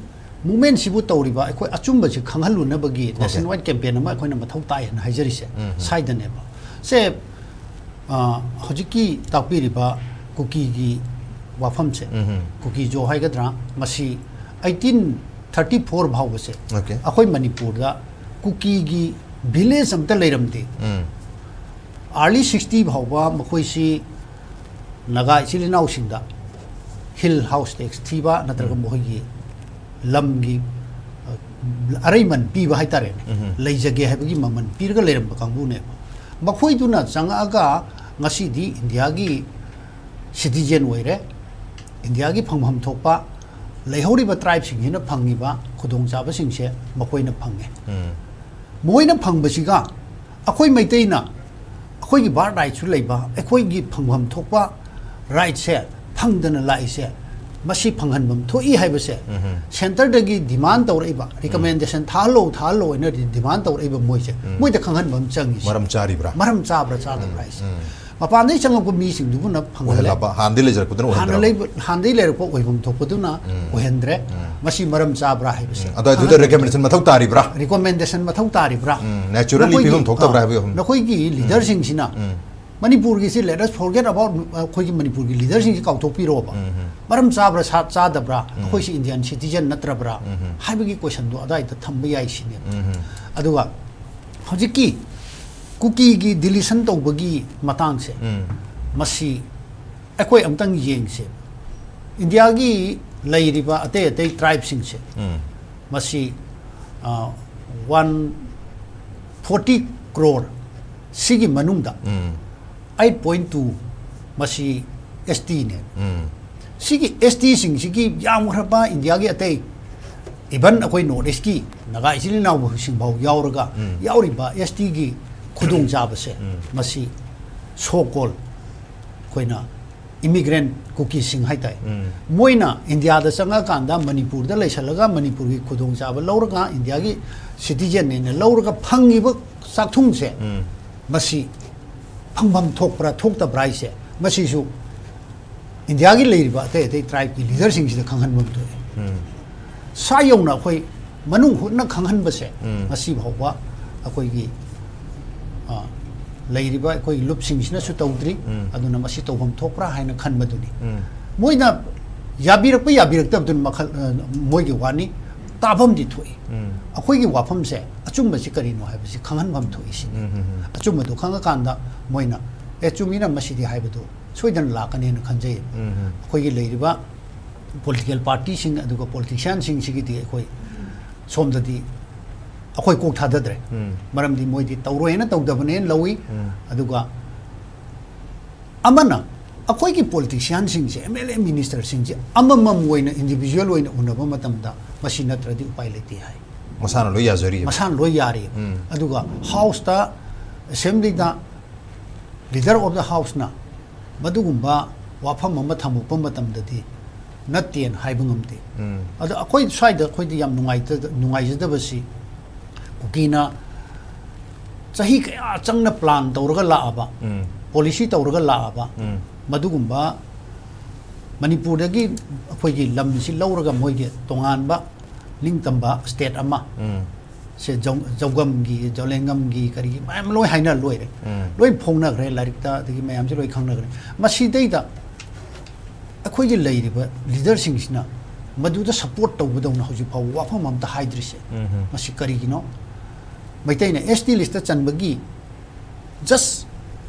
ꯃꯨꯞꯃꯦꯟꯁꯤꯕꯨ ꯇꯧꯔꯤꯕ ꯑꯩꯈꯣꯏ ꯑꯆꯨꯝꯕꯁꯤ ꯈꯪꯍꯜꯂꯨꯅꯕꯒꯤ ꯅꯦꯁꯟ ꯋꯥꯏꯗ ꯀꯦꯝꯄꯦꯟ ꯑꯃ ꯑꯩꯈꯣꯏꯅ ꯃꯊꯧ ꯇꯥꯏ ꯍꯥꯏꯅ ꯍꯥꯏꯖꯔꯤꯁꯦ ꯁ꯭ꯋꯥꯏꯗꯅꯦꯕ꯫ ꯁꯦ ꯍꯧꯖꯤꯛꯀꯤ ꯇꯥꯛꯄꯤꯔꯤꯕ ꯀꯨꯀꯤꯒꯤ ꯋꯥꯐꯝꯁꯦ, ꯀꯨꯀꯤ ꯖꯣ ꯍꯥꯏꯒꯗ꯭ꯔꯥ, ꯃꯁꯤ ꯑꯩꯇꯤꯟ ꯊꯥꯔꯇꯤ ꯐꯣꯔ ꯐꯥꯎꯕꯁꯦ ꯑꯩꯈꯣꯏ ꯃꯅꯤꯄꯨꯔꯗ ꯀꯨꯀꯤꯒꯤ ꯚꯤꯂꯦꯖ ꯑꯝꯇ ꯂꯩꯔꯝꯗꯦ꯫ ꯑꯥꯔꯂꯤ ꯁꯤꯛꯁꯇꯤ ꯐꯥꯎꯕ ꯃꯈꯣꯏꯁꯤ ꯅꯥꯒꯥ ꯏꯆꯤꯜ ꯏꯅꯥꯎꯁꯤꯡꯗ ꯍꯤꯜ ꯍꯥꯎꯁ ꯇꯦꯛꯁ ꯊꯤꯕ ꯅꯠꯇ꯭ꯔꯒ ꯃꯈꯣꯏꯒꯤ ꯂꯝꯒꯤ, ꯑ, ꯑꯔꯩꯃꯟ ꯄꯤꯕ ꯍꯥꯏꯇꯥꯔꯦꯅꯦ, ꯎꯝ꯫ ꯂꯩꯖꯒꯦ ꯍꯥꯏꯕꯒꯤ ꯃꯃꯜ ꯄꯤꯔꯒ ꯂꯩꯔꯝꯕ ꯀꯥꯡꯕꯨꯅꯦꯕ꯫ ꯃꯈꯣꯏꯗꯨꯅ ꯆꯪꯉꯛꯑꯒ ꯉꯁꯤꯗꯤ ꯏꯟꯗꯤꯌꯥꯒꯤ ꯁꯤꯇꯤꯖꯦꯟ ꯑꯣꯏꯔꯦ, ꯏꯟꯗꯤꯌꯥꯒꯤ ꯐꯪꯐꯝ ꯊꯣꯛꯄ ꯂꯩꯍꯧꯔꯤꯕ ꯇ꯭ꯔꯥꯏꯕꯁꯤꯡꯁꯤꯅ ꯐꯪꯉꯤꯕ ꯈꯨꯗꯣꯡꯆꯥꯕꯁꯤꯡꯁꯦ ꯃꯈꯣꯏꯅ ꯐꯪꯉꯦ꯫ ꯎꯝ꯫ ꯃꯣꯏꯅ ꯐꯪꯕꯁꯤꯒ ꯑꯩꯈꯣꯏ ꯃꯩꯇꯩꯅ ꯑꯩꯈꯣꯏꯒꯤ ꯕꯥꯔꯠ ꯔꯥꯏꯠꯁꯨ ꯂꯩꯕ, ꯑꯩꯈꯣꯏꯒꯤ ꯐꯪꯐꯝ ꯊꯣꯛꯄ ꯔꯥꯏꯠꯁꯦ ꯐꯪꯗꯅ ꯂꯥꯛꯏꯁꯦ, ꯃꯁꯤ ꯐꯪꯍꯟꯐꯝ ꯊꯣꯛꯏ ꯍꯥꯏꯕꯁꯦ, ꯎꯝ꯫ ꯁꯦꯟꯇꯔꯗꯒꯤ ꯗꯤꯃꯥꯟ ꯇꯧꯔꯛꯏꯕ, ꯔꯤꯀꯃꯦꯟꯗꯦꯁꯟ ꯊꯥꯍꯜꯂꯣ, ꯊꯥꯍꯜꯂꯣ ꯍꯥꯏꯅ ꯗꯤꯃꯥꯟ ꯇꯧꯔꯛꯏꯕ ꯃꯣꯏꯁꯦ, ꯎꯝ꯫ ꯃꯣꯏꯗ ꯈꯪꯍꯟꯕ ꯑꯃ ꯆꯪꯉꯤꯁꯦ꯫ ꯃꯔꯝ ꯆꯥꯔꯤꯕ꯭ꯔꯥ? ꯃꯔꯝ ꯆꯥꯕ꯭ꯔꯥ ꯆꯥꯗꯕ꯭ꯔꯥ ꯍꯥꯏꯁꯦ꯫ ꯎꯝ꯫ ꯃꯄꯥꯟꯗꯒꯤ ꯆꯪꯉꯛꯄ ꯃꯤꯁꯤꯡꯗꯨꯕꯨꯅ ꯐꯪꯍꯜꯂꯦ꯫ ꯑꯣꯏꯍꯜꯂꯕ, ꯍꯥꯟꯅꯗꯒꯤ ꯂꯩꯖꯔꯛꯄꯗꯨꯅ ꯍꯥꯟꯅ ꯑꯣꯏꯍꯟꯗ꯭ꯔꯕ? ꯂꯩꯕ-, ꯍꯥꯟꯅꯗꯒꯤ ꯂꯩꯔꯛꯄ ꯑꯣꯏꯐꯝ ꯊꯣꯛꯄꯗꯨꯅ ꯎꯝ꯫ ꯑꯣꯏꯍꯟꯗ꯭ꯔꯦ꯫ ꯎꯝ꯫ ꯃꯁꯤ ꯃꯔꯝ ꯆꯥꯕ꯭ꯔꯥ ꯍꯥꯏꯕꯁꯦ ꯎꯝ꯫ ꯑꯗꯣ ꯑꯗꯨꯗ ꯈꯪꯍꯟꯕ ꯔꯤꯀꯃꯦꯟꯗꯦꯁꯟ ꯃꯊꯧ ꯇꯥꯔꯤꯕ꯭ꯔꯥ? ꯔꯤꯀꯃꯦꯟꯗꯦꯁꯟ ꯃꯊꯧ ꯇꯥꯔꯤꯕ꯭ꯔꯥ? ꯎꯝ, ꯅꯦꯆꯔꯦꯜꯂꯤ ꯅꯈꯣꯏꯒꯤ, ꯄꯤꯐꯝ ꯊꯣꯛꯇꯕ꯭ꯔꯥ ꯑ, ꯍꯥꯏꯕꯒꯤ ꯋꯥꯐꯝ꯫ ꯅꯈꯣꯏꯒꯤ ꯎꯝ꯫ ꯂꯤꯗꯔꯁꯤꯡꯁꯤꯅ ꯎꯝ꯫ ꯃꯅꯤꯄꯨꯔꯒꯤꯁꯤ let us forget about, ꯑ, ꯑꯩꯈꯣꯏꯒꯤ ꯃꯅꯤꯄꯨꯔꯒꯤ ꯂꯤꯗꯔꯁꯤꯡꯁꯤ ꯀꯥꯎꯊꯣꯛꯄꯤꯔꯣꯕ꯫ ꯎꯝ ꯍꯝ꯫ ꯃꯔꯝ ꯆꯥꯕ꯭ꯔꯥ ꯁꯥ-, ꯆꯥꯗꯕ꯭ꯔꯥ? ꯎꯝ꯫ ꯑꯩꯈꯣꯏꯁꯤ ꯏꯟꯗꯤꯌꯥꯟ ꯁꯤꯇꯤꯖꯦꯟ ꯅꯠꯇ꯭ꯔꯕ꯭ꯔꯥ? ꯎꯝ ꯍꯝ꯫ ꯍꯥꯏꯕꯒꯤ ꯀꯣꯏꯁꯟꯗꯣ ꯑꯗꯥꯏꯗ ꯊꯝꯕ ꯌꯥꯏ ꯁꯤꯅꯦꯕ꯫ ꯎꯝ ꯍꯝ꯫ ꯑꯗꯨꯒ ꯍꯧꯖꯤꯛꯀꯤ ꯀꯨꯀꯤꯒꯤ ꯗꯤꯂꯤꯁꯟ ꯇꯧꯕꯒꯤ ꯃꯇꯥꯡꯁꯦ, ꯎꯝ꯫ ꯃꯁꯤ ꯑꯩꯈꯣꯏ ꯑꯝꯇꯪ ꯌꯦꯡꯁꯦ꯫ ꯏꯟꯗꯤꯌꯥꯒꯤ ꯂꯩꯔꯤꯕ ꯑꯇꯩ ꯑꯇꯩ ꯇ꯭ꯔꯥꯏꯕꯁꯤꯡꯁꯦ, ꯎꯝ꯫ ꯃꯁꯤ, ꯑ, ꯋꯥꯟ ꯐꯣꯔꯇꯤ ꯀ꯭ꯔꯣꯔ ꯁꯤꯒꯤ ꯃꯅꯨꯡꯗ ꯎꯝ꯫ ꯑꯩꯠ ꯄꯣꯏꯟ ꯇꯨ ꯃꯁꯤ ꯑꯦꯁ ꯇꯤꯅꯦ꯫ ꯎꯝ꯫ ꯁꯤꯒꯤ ꯑꯦꯁ ꯇꯤꯁꯤꯡꯁꯤꯒꯤ ꯌꯥꯝꯈ꯭ꯔꯕ ꯏꯟꯗꯤꯌꯥꯒꯤ ꯑꯇꯩ, ꯏꯚꯟ ꯑꯩꯈꯣꯏ ꯅꯣꯔꯠ ꯏꯁꯀꯤ ꯅꯥꯒꯥ ꯏꯆꯤꯜ ꯏꯅꯥꯎꯁꯤꯡꯐꯥꯎ ꯌꯥꯎꯔꯒ ꯎꯝ꯫ ꯌꯥꯎꯔꯤꯕ ꯑꯦꯁ ꯇꯤꯒꯤ ꯈꯨꯗꯣꯡꯆꯥꯕꯁꯦ ꯎꯝ꯫ ꯃꯁꯤ so called ꯑꯩꯈꯣꯏꯅ ꯏꯃꯤꯒ꯭ꯔꯦꯟ ꯀꯨꯀꯤꯁꯤꯡ ꯍꯥꯏꯇꯥꯔꯦ, ꯎꯝ꯫ ꯃꯣꯏꯅ ꯏꯟꯗꯤꯌꯥꯗ ꯆꯪꯉꯀꯥꯟꯗ ꯃꯅꯤꯄꯨꯔꯗ ꯂꯩꯁꯜꯂꯒ ꯃꯅꯤꯄꯨꯔꯒꯤ ꯈꯨꯗꯣꯡꯆꯥꯕ ꯂꯧꯔꯒ ꯏꯟꯗꯤꯌꯥꯒꯤ ꯁꯤꯇꯤꯖꯦꯟꯅꯦꯅ ꯂꯧꯔꯒ ꯐꯪꯉꯤꯕ ꯆꯥꯛꯊꯨꯡꯁꯦ ꯎꯝ꯫ ꯃꯁꯤ ꯐꯪꯐꯝ ꯊꯣꯛꯄ꯭ꯔꯥ ꯊꯣꯛꯇꯕ꯭ꯔꯥ ꯍꯥꯏꯁꯦ, ꯃꯁꯤꯁꯨ ꯏꯟꯗꯤꯌꯥꯒꯤ ꯂꯩꯔꯤꯕ ꯑꯇꯩ ꯑꯇꯩ ꯇ꯭ꯔꯥꯏꯕꯀꯤ ꯂꯤꯗꯔꯁꯤꯡꯁꯤꯗ ꯈꯪꯍꯟꯐꯝ ꯊꯣꯛꯑꯦ꯫ ꯎꯝ꯫ ꯁꯥ ꯌꯧꯅ ꯑꯩꯈꯣꯏ ꯃꯅꯨꯡ ꯍꯨꯠꯅ ꯈꯪꯍꯟꯕꯁꯦ ꯎꯝ꯫ ꯉꯁꯤ ꯐꯥꯎꯕ ꯑꯩꯈꯣꯏꯒꯤ, ꯑ, ꯂꯩꯔꯤꯕ ꯑꯩꯈꯣꯏꯒꯤ ꯂꯨꯞꯁꯤꯡꯁꯤꯅꯁꯨ ꯇꯧꯗ꯭ꯔꯤ꯫ ꯎꯝ꯫ ꯑꯗꯨꯅ ꯃꯁꯤ ꯇꯧꯐꯝ ꯊꯣꯛꯄ꯭ꯔꯥ ꯍꯥꯏꯅ ꯈꯟꯕꯗꯨꯅꯤ꯫ ꯎꯝ꯫ ꯃꯣꯏꯅ ꯌꯥꯕꯤꯔꯛꯄ ꯌꯥꯕꯤꯔꯛꯇꯕꯗꯨꯅ ꯃꯈꯜ, ꯑ, ꯃꯣꯏꯒꯤ ꯋꯥꯅꯤ꯫ ꯇꯥꯐꯝꯗꯤ ꯊꯣꯛꯏ꯫ ꯑꯩꯈꯣꯏꯒꯤ ꯋꯥꯐꯝꯁꯦ ꯑꯆꯨꯝꯕꯁꯤ ꯀꯔꯤꯅꯣ ꯍꯥꯏꯕꯁꯤ ꯈꯪꯍꯟꯐꯝ ꯊꯣꯛꯏ ꯁꯤꯅꯤ꯫ ꯑꯆꯨꯝꯕꯗꯣ ꯈꯪꯉꯀꯥꯟꯗ ꯃꯣꯏꯅ, "ꯑꯦ, ꯆꯨꯝꯃꯤꯅ ꯃꯁꯤꯗꯤ" ꯍꯥꯏꯕꯗꯨ ꯁꯣꯏꯗꯅ ꯂꯥꯛꯀꯅꯦꯅ ꯈꯟꯖꯩ꯫ ꯑꯩꯈꯣꯏꯒꯤ ꯂꯩꯔꯤꯕ ꯄꯣꯂꯤꯇꯤꯀꯦꯜ ꯄꯥꯔꯇꯤꯁꯤꯡ ꯑꯗꯨꯒ ꯄꯣꯂꯤꯇꯤꯁꯤꯌꯥꯟꯁꯤꯡꯁꯤꯒꯤꯗꯤ ꯑꯩꯈꯣꯏ ꯁꯣꯝꯗꯗꯤ ꯑꯩꯈꯣꯏ ꯀꯣꯛ ꯊꯥꯗꯗ꯭ꯔꯦ꯫ ꯃꯔꯝꯗꯤ ꯃꯣꯏꯗꯤ ꯇꯧꯔꯣꯏꯅ ꯇꯧꯗꯕꯅꯦꯅ ꯂꯧꯏ꯫ ꯑꯗꯨꯒ ꯑꯃꯅ, ꯑꯩꯈꯣꯏꯒꯤ ꯄꯣꯂꯤꯇꯤꯁꯤꯌꯥꯟꯁꯤꯡꯁꯦ, ꯑꯦꯝ ꯑꯦꯜ ꯑꯦ, ꯃꯤꯅꯤꯁꯇꯔꯁꯤꯡꯁꯦ ꯑꯃꯃꯝ ꯑꯣꯏꯅ, ꯏꯟꯗꯤꯕꯤꯖꯨꯋꯦꯜ ꯑꯣꯏꯅ ꯎꯅꯕ ꯃꯇꯝꯗ ꯃꯁꯤ ꯅꯠꯇ꯭ꯔꯗꯤ ꯎꯄꯥꯏ ꯂꯩꯇꯦ ꯍꯥꯏ꯫ ꯃꯁꯥꯅ ꯂꯣꯏ ꯌꯥꯖꯔꯤ꯫ ꯃꯁꯥꯅ ꯂꯣꯏ ꯌꯥꯔꯤ꯫ ꯑꯗꯨꯒ ꯍꯥꯎꯁꯇ, ꯑꯦꯁꯦꯝꯕ꯭ꯂꯤꯗ leader of the houseꯅ ꯃꯗꯨꯒꯨꯝꯕ ꯋꯥꯐꯝ ꯑꯃ ꯊꯝꯃꯛꯄ ꯃꯇꯝꯗꯗꯤ ꯅꯠꯇꯦꯅ ꯍꯥꯏꯕ ꯉꯝꯗꯦ꯫ ꯑꯗꯣ ꯑꯩꯈꯣꯏ ꯁ꯭ꯋꯥꯏꯗ ꯑꯩꯈꯣꯏꯗꯤ ꯌꯥꯝ ꯅꯨꯡꯉꯥꯏꯇ-, ꯅꯨꯡꯉꯥꯏꯖꯗꯕꯁꯤ, ꯀꯨꯀꯤꯅ ꯆꯍꯤ ꯀꯌꯥ ꯆꯪꯅ ꯄ꯭ꯂꯥꯟ ꯇꯧꯔꯒ ꯂꯥꯛꯑꯕ, ꯄꯣꯂꯤꯁꯤ ꯇꯧꯔꯒ ꯂꯥꯛꯑꯕ, ꯃꯗꯨꯒꯨꯝꯕ ꯃꯅꯤꯄꯨꯔꯗꯒꯤ ꯑꯩꯈꯣꯏꯒꯤ ꯂꯝꯁꯤ ꯂꯧꯔꯒ ꯃꯣꯏꯒꯤ ꯇꯣꯉꯥꯟꯕ ꯅꯤꯡꯇꯝꯕ ꯁ꯭ꯇꯦꯠ ꯑꯃ, ꯁꯦ ꯖꯧ-, ꯖꯧꯒꯝꯒꯤ, ꯖꯧꯂꯦꯡꯒꯝꯒꯤ, ꯀꯔꯤꯒꯤ ꯃꯌꯥꯝ ꯂꯣꯏ ꯍꯥꯏꯅ ꯂꯣꯏꯔꯦ꯫ ꯂꯣꯏ ꯐꯣꯡꯅꯈ꯭ꯔꯦ, ꯂꯥꯏꯔꯤꯛꯇ, ꯑꯗꯒꯤ ꯃꯌꯥꯝꯁꯦ ꯂꯣꯏ ꯈꯪꯅꯈ꯭ꯔꯦ꯫ ꯃꯁꯤꯗꯩꯗ ꯑꯩꯈꯣꯏꯒꯤ ꯂꯩꯔꯤꯕ ꯂꯤꯗꯔꯁꯤꯡꯁꯤꯅ ꯃꯗꯨꯗ ꯁꯞꯄꯣꯔꯠ ꯇꯧꯕꯗꯧꯅ ꯍꯧꯖꯤꯛ ꯐꯥꯎꯕ ꯋꯥꯐꯝ ꯑꯝꯇ ꯍꯥꯏꯗ꯭ꯔꯤꯁꯦ, ꯃꯁꯤ ꯀꯔꯤꯒꯤꯅꯣ? ꯃꯩꯇꯩꯅ ꯑꯦꯁ ꯇꯤ ꯂꯤꯁꯇ ꯆꯟꯕꯒꯤ just